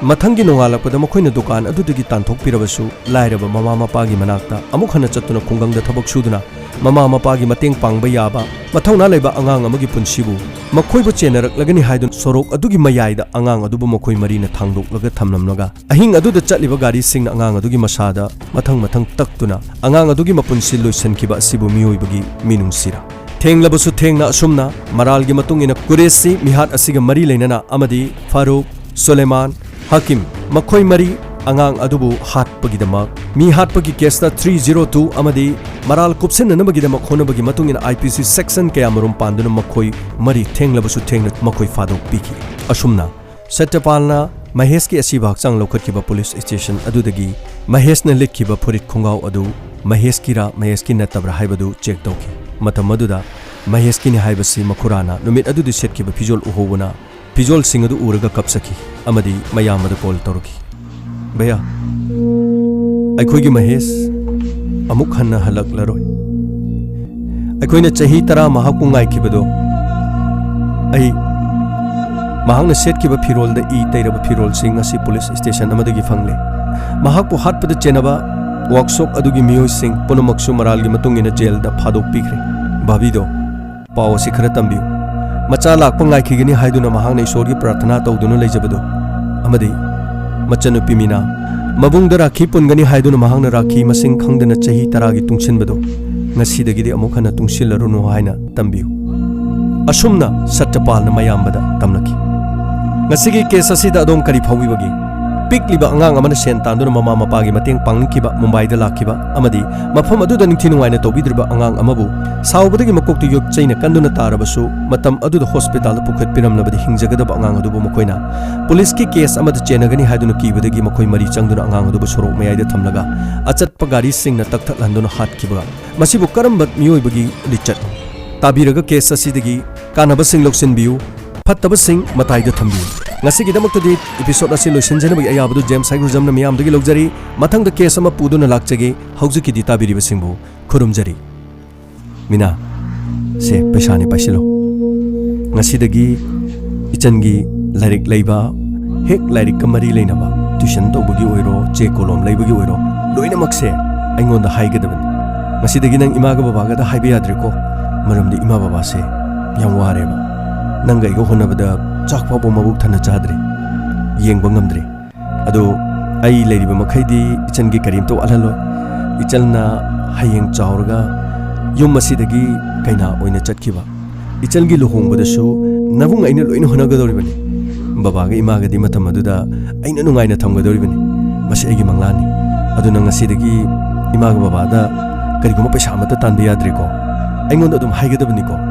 ꯃꯊꯪꯒꯤ ꯅꯣꯡꯉꯥꯜꯂꯛꯄꯗ ꯃꯈꯣꯏꯅ ꯗꯨꯀꯥꯟ ꯑꯗꯨꯗꯒꯤ ꯇꯥꯟꯊꯣꯛꯄꯤꯔꯕꯁꯨ, ꯂꯥꯏꯔꯕ ꯃꯃꯥ ꯃꯄꯥꯒꯤ ꯃꯅꯥꯛꯇ ꯑꯃꯨꯛ ꯍꯟꯅ ꯆꯠꯇꯨꯅ ꯈꯨꯡꯒꯪꯗ ꯊꯕꯛ ꯁꯨꯗꯨꯅ ꯃꯃꯥ ꯃꯄꯥꯒꯤ ꯃꯇꯦꯡ ꯄꯥꯡꯕ ꯌꯥꯕ ꯃꯊꯧꯅꯥ ꯂꯩꯕ ꯑꯉꯥꯡ ꯑꯃꯒꯤ ꯄꯨꯟꯁꯤꯕꯨ ꯃꯈꯣꯏꯕꯨ ꯆꯦꯟꯅꯔꯛꯂꯒꯅꯤ ꯍꯥꯏꯗꯨꯅ ꯁꯣꯔꯣꯛ ꯑꯗꯨꯒꯤ ꯃꯌꯥꯏꯗ ꯑꯉꯥꯡ ꯑꯗꯨꯕꯨ ꯃꯈꯣꯏ ꯃꯔꯤꯅ ꯊꯥꯡꯗꯣꯛꯂꯒ ꯊꯝꯂꯝꯂꯒ ꯑꯍꯤꯡ ꯑꯗꯨꯗ ꯆꯠꯂꯤꯕ ꯒꯥꯔꯤꯁꯤꯡꯅ ꯑꯉꯥꯡ ꯑꯗꯨꯒꯤ ꯃꯁꯥꯗ ꯃꯊꯪ ꯃꯊꯪ ꯇꯛꯇꯨꯅ ꯑꯉꯥꯡ ꯑꯗꯨꯒꯤ ꯃꯄꯨꯟꯁꯤ ꯂꯣꯏꯁꯤꯟꯈꯤꯕ ꯑꯁꯤꯕꯨ ꯃꯤꯑꯣꯏꯕꯒꯤ ꯃꯤꯅꯨꯡꯁꯤꯔ? ꯊꯦꯡꯂꯕꯁꯨ ꯊꯦꯡꯅ ꯑꯁꯨꯝꯅ ꯃꯔꯥꯜꯒꯤ ꯃꯇꯨꯡ ꯏꯟꯅ ꯀꯨꯔꯦꯁꯤ ꯃꯤꯍꯥꯠ ꯑꯁꯤꯒ ꯃꯔꯤ ꯂꯩꯅꯅ ꯑꯃꯗꯤ ꯐꯥꯔꯨꯛ, ꯁꯨꯂꯦꯃꯥꯟ, ꯍꯥꯀꯤꯝ, ꯃꯈꯣꯏ ꯃꯔꯤ ꯑꯉꯥꯡ ꯑꯗꯨꯕꯨ ꯍꯥꯠꯄꯒꯤꯗꯃꯛ ꯃꯤ ꯍꯥꯠꯄꯒꯤ ꯀꯦꯁꯇ ꯊ꯭ꯔꯤ ꯖꯤꯔꯣ ꯇꯨ ꯑꯃꯗꯤ ꯃꯔꯥꯜ ꯀꯨꯞꯁꯤꯟꯅꯅꯕꯒꯤꯗꯃꯛ ꯍꯣꯠꯅꯕꯒꯤ ꯃꯇꯨꯡ ꯏꯟꯅ ꯑꯥꯏ ꯄꯤ ꯁꯤ ꯁꯦꯛꯁꯟ ꯀꯌꯥꯃꯔꯨꯝ ꯄꯥꯟꯗꯨꯅ ꯃꯈꯣꯏ ꯃꯔꯤ ꯊꯦꯡꯂꯕꯁꯨ ꯊꯦꯡꯅ ꯃꯈꯣꯏ ꯐꯥꯗꯣꯛꯄꯤꯈꯤ꯫ ꯑꯁꯨꯝꯅ ꯁꯇ꯭ꯌꯄꯥꯜꯅ ꯃꯍꯦꯁꯀꯤ ꯑꯁꯤꯕ ꯍꯛꯆꯥꯡ ꯂꯧꯈꯠꯈꯤꯕ ꯄꯨꯂꯤꯁ ꯁ꯭ꯇꯦꯁꯟ ꯑꯗꯨꯗꯒꯤ ꯃꯍꯦꯁꯅ ꯂꯤꯠꯈꯤꯕ ꯐꯨꯔꯤꯠ ꯈꯣꯡꯒ꯭ꯔꯥꯎ ꯑꯗꯨ ꯃꯍꯦꯁꯀꯤꯔꯥ ꯃꯍꯦꯁꯀꯤ ꯅꯠꯇꯕ꯭ꯔꯥ ꯍꯥꯏꯕꯗꯨ ꯆꯦꯛ ꯇꯧꯈꯤ꯫ ꯃꯇꯝ ꯑꯗꯨꯗ ꯃꯍꯦꯁꯀꯤꯅꯤ ꯍꯥꯏꯕꯁꯤ ꯃꯈꯨꯔꯥꯅ ꯅꯨꯃꯤꯠ ꯑꯗꯨꯗ ꯁꯦꯠꯈꯤꯕ ꯐꯤꯖꯣꯜ ꯎꯍꯧꯕꯅ ꯐꯤꯖꯣꯜꯁꯤꯡ ꯑꯗꯨ ꯎꯔꯒ ꯀꯞꯆꯈꯤ ꯑꯃꯗꯤ ꯃꯌꯥꯝꯕꯗ ꯀꯣꯜ ꯇꯧꯔꯛꯈꯤ꯫ "ꯚꯩꯌꯥ, ꯑꯩꯈꯣꯏꯒꯤ ꯃꯍꯦꯁ ꯑꯃꯨꯛ ꯍꯟꯅ ꯍꯜꯂꯛꯂꯔꯣꯏ꯫ ꯑꯩꯈꯣꯏꯅ ꯆꯍꯤ ꯇꯔꯥ ꯃꯍꯥꯛꯄꯨ ꯉꯥꯏꯈꯤꯕꯗꯣ, ꯑꯩ ꯃꯍꯥꯛꯅ ꯁꯦꯠꯈꯤꯕ ꯐꯤꯔꯣꯜꯗ ꯏ ꯇꯩꯔꯕ ꯐꯤꯔꯣꯜꯁꯤꯡ ꯑꯁꯤ ꯄꯨꯂꯤꯁ ꯁ꯭ꯇꯦꯁꯟ ꯑꯃꯗꯒꯤ ꯐꯪꯂꯦ꯫ ꯃꯍꯥꯛꯄꯨ ꯍꯥꯠꯄꯗ ꯆꯦꯟꯅꯕ ꯋꯥꯔꯛꯁꯣꯞ ꯑꯗꯨꯒꯤ ꯃꯤꯑꯣꯏꯁꯤꯡ ꯄꯨꯝꯅꯃꯛꯁꯨ ꯃꯔꯥꯜꯒꯤ ꯃꯇꯨꯡ ꯏꯟꯅ ꯖꯦꯜꯗ ꯐꯥꯗꯣꯛꯄꯤꯈ꯭ꯔꯦ꯫ ꯚꯥꯕꯤꯗꯣ, ꯄꯥꯎ ꯑꯁꯤ ꯈꯔ ꯇꯝꯕꯤꯌꯨ꯫ ꯃꯆꯥ ꯂꯥꯛꯄ ꯉꯥꯏꯈꯤꯒꯅꯤ ꯍꯥꯏꯗꯨꯅ ꯃꯍꯥꯛꯅ ꯏꯁꯣꯔꯒꯤ ꯄ꯭ꯔꯥꯔꯊꯅꯥ ꯇꯧꯗꯨꯅ ꯂꯩꯖꯕꯗꯨ, ꯑꯃꯗꯤ ꯃꯆꯟꯅꯨꯄꯤ ꯃꯤꯅꯥ ꯃꯕꯨꯡꯗ ꯔꯥꯈꯤ ꯄꯨꯟꯒꯅꯤ ꯍꯥꯏꯗꯨꯅ ꯃꯍꯥꯛꯅ ꯔꯥꯈꯤ ꯃꯁꯤꯡ ꯈꯪꯗꯅ ꯆꯍꯤ ꯇꯔꯥꯒꯤ ꯇꯨꯡꯁꯤꯟꯕꯗꯨ ꯉꯁꯤꯗꯒꯤꯗꯤ ꯑꯃꯨꯛ ꯍꯟꯅ ꯇꯨꯡꯁꯤꯜꯂꯔꯨꯅꯨ ꯍꯥꯏꯅ ꯇꯝꯕꯤꯌꯨ"꯫ ꯑꯁꯨꯝꯅ ꯁꯇ꯭ꯌꯄꯥꯜꯅ ꯃꯌꯥꯝꯕꯗ ꯇꯝꯂꯛꯈꯤ꯫ ꯉꯁꯤꯒꯤ ꯀꯦꯁ ꯑꯁꯤꯗ ꯑꯗꯣꯝ ꯀꯔꯤ ꯐꯥꯎꯕꯤꯕꯒꯦ? ꯄꯤꯛꯂꯤꯕ ꯑꯉꯥꯡ ꯑꯃꯅ ꯁꯦꯟ ꯇꯥꯟꯗꯨꯅ ꯃꯃꯥ ꯃꯄꯥꯒꯤ ꯃꯇꯦꯡ ꯄꯥꯡꯅꯤꯡꯈꯤꯕ ꯃꯨꯝꯕꯥꯏꯗ ꯂꯥꯛꯈꯤꯕ ꯑꯃꯗꯤ ꯃꯐꯝ ꯑꯗꯨꯗ ꯅꯤꯡꯊꯤ ꯅꯨꯡꯉꯥꯏꯅ ꯇꯧꯕꯤꯗ꯭ꯔꯤꯕ ꯑꯉꯥꯡ ꯑꯃꯕꯨ ꯁꯥꯎꯕꯗꯒꯤ ꯃꯀꯣꯛꯇ ꯌꯣꯠ ꯆꯩꯅ ꯀꯟꯗꯨꯅ ꯇꯥꯔꯕꯁꯨ, ꯃꯇꯝ ꯑꯗꯨꯗ ꯍꯣꯁꯄꯤꯇꯥꯜꯗ ꯄꯨꯈꯠꯄꯤꯔꯝꯂꯕꯗꯤ ꯍꯤꯡꯖꯒꯗꯕ ꯑꯉꯥꯡ ꯑꯗꯨꯕꯨ ꯃꯈꯣꯏꯅ ꯄꯨꯂꯤꯁꯀꯤ ꯀꯦꯁ ꯑꯃꯗ ꯆꯦꯟꯅꯒꯅꯤ ꯍꯥꯏꯗꯨꯅ ꯀꯤꯕꯗꯒꯤ ꯃꯈꯣꯏ ꯃꯔꯤ ꯆꯪꯗꯨꯅ ꯑꯉꯥꯡ ꯑꯗꯨꯕꯨ ꯁꯣꯔꯣꯛ ꯃꯌꯥꯏꯗ ꯊꯝꯂꯒ ꯑꯆꯠꯄ ꯒꯥꯔꯤꯁꯤꯡꯅ ꯇꯛꯊꯠꯍꯟꯗꯨꯅ ꯍꯥꯠꯈꯤꯕ꯫ ꯃꯁꯤꯕꯨ ꯀꯔꯝꯕ ꯃꯤꯑꯣꯏꯕꯒꯤ ꯂꯤꯆꯠ? ꯇꯥꯕꯤꯔꯒ ꯀꯦꯁ ꯑꯁꯤꯗꯒꯤ ꯀꯥꯟꯅꯕꯁꯤꯡ ꯂꯧꯁꯤꯟꯕꯤꯌꯨ, ꯐꯠꯇꯕꯁꯤꯡ ꯃꯇꯥꯏꯗ ꯊꯝꯕꯤꯌꯨ꯫ ꯉꯁꯤꯒꯤꯗꯃꯛꯇꯗꯤ ꯏꯄꯤꯁꯣꯗ ꯑꯁꯤ ꯂꯣꯏꯁꯤꯟꯖꯅꯕꯒꯤ ꯑꯌꯥꯕꯗꯨ ꯖꯦꯝꯁ ꯍꯥꯏꯒ꯭ꯔꯨꯖꯝꯅ ꯃꯤꯌꯥꯝꯗꯒꯤ ꯂꯧꯖꯔꯤ꯫ ꯃꯊꯪꯗ ꯀꯦꯁ ꯑꯃ ꯄꯨꯗꯨꯅ ꯂꯥꯛꯆꯒꯦ꯫ ꯍꯧꯖꯤꯛꯀꯤꯗꯤ ꯇꯥꯕꯤꯔꯤꯕꯁꯤꯡꯕꯨ ꯈꯨꯔꯨꯝꯖꯔꯤ꯫ ꯃꯤꯅꯥ, ꯁꯦ, ꯄꯩꯁꯥꯅꯤ, ꯄꯥꯏꯁꯤꯜꯂꯣ꯫ ꯉꯁꯤꯗꯒꯤ ꯏꯆꯟꯒꯤ ꯂꯥꯏꯔꯤꯛ ꯂꯩꯕ, ꯍꯦꯛ ꯂꯥꯏꯔꯤꯛꯀ ꯃꯔꯤ ꯂꯩꯅꯕ, ꯇ꯭ꯌꯨꯁꯟ ꯇꯧꯕꯒꯤ ꯑꯣꯏꯔꯣ, ꯆꯦ ꯀꯣꯂꯣꯝ ꯂꯩꯕꯒꯤ ꯑꯣꯏꯔꯣ, ꯂꯣꯏꯅꯃꯛꯁꯦ ꯑꯩꯉꯣꯟꯗ ꯍꯥꯏꯒꯗꯕꯅꯤ꯫ ꯉꯁꯤꯗꯒꯤ ꯅꯪ ꯏꯃꯥꯒ ꯕꯕꯥꯒꯗ ꯍꯥꯏꯕ ꯌꯥꯗ꯭ꯔꯦꯀꯣ, ꯃꯔꯝꯗꯤ ꯏꯃꯥ ꯕꯕꯥꯁꯦ ꯌꯥꯝ ꯋꯥꯔꯦꯕ꯫ ꯅꯪꯒ ꯑꯩꯒ ꯍꯣꯠꯅꯕꯗ ꯆꯥꯛ ꯐꯥꯎꯕ ꯃꯕꯨꯛ ꯊꯟꯅ ꯆꯥꯗ꯭ꯔꯦ, ꯌꯦꯡꯕ ꯉꯝꯗ꯭ꯔꯦ꯫ ꯑꯗꯣ ꯑꯩ ꯂꯩꯔꯤꯕ ꯃꯈꯩꯗꯤ ꯏꯆꯟꯒꯤ ꯀꯔꯤꯝꯇ ꯋꯥꯠꯍꯜꯂꯣꯏ꯫ ꯏꯆꯟꯅ ꯍꯌꯦꯡ ꯆꯥꯎꯔꯒ ꯌꯨꯝ ꯑꯁꯤꯗꯒꯤ ꯀꯩꯅꯥ ꯑꯣꯏꯅ ꯆꯠꯈꯤꯕ, ꯏꯆꯟꯒꯤ ꯂꯨꯍꯣꯡꯕꯗꯁꯨ ꯅꯕꯨꯡ ꯑꯩꯅ ꯂꯣꯏꯅ ꯍꯣꯠꯅꯒꯗꯧꯔꯤꯕꯅꯤ꯫ ꯕꯕꯥꯒ ꯏꯃꯥꯒꯗꯤ ꯃꯇꯝ ꯑꯗꯨꯗ ꯑꯩꯅ ꯅꯨꯡꯉꯥꯏꯅ ꯊꯝꯒꯗꯧꯔꯤꯕꯅꯤ꯫ ꯃꯁꯤ ꯑꯩꯒꯤ ꯃꯪꯂꯥꯟꯅꯤ꯫ ꯑꯗꯨꯅ ꯉꯁꯤꯗꯒꯤ ꯏꯃꯥꯒ ꯕꯕꯥꯗ ꯀꯔꯤꯒꯨꯝꯕ ꯄꯩꯁꯥ ꯑꯃꯠꯇ ꯇꯥꯟꯕ ꯌꯥꯗ꯭ꯔꯦꯀꯣ꯫ ꯑꯩꯉꯣꯟꯗ ꯑꯗꯨꯝ ꯍꯥꯏꯒꯗꯕꯅꯤꯀꯣ꯫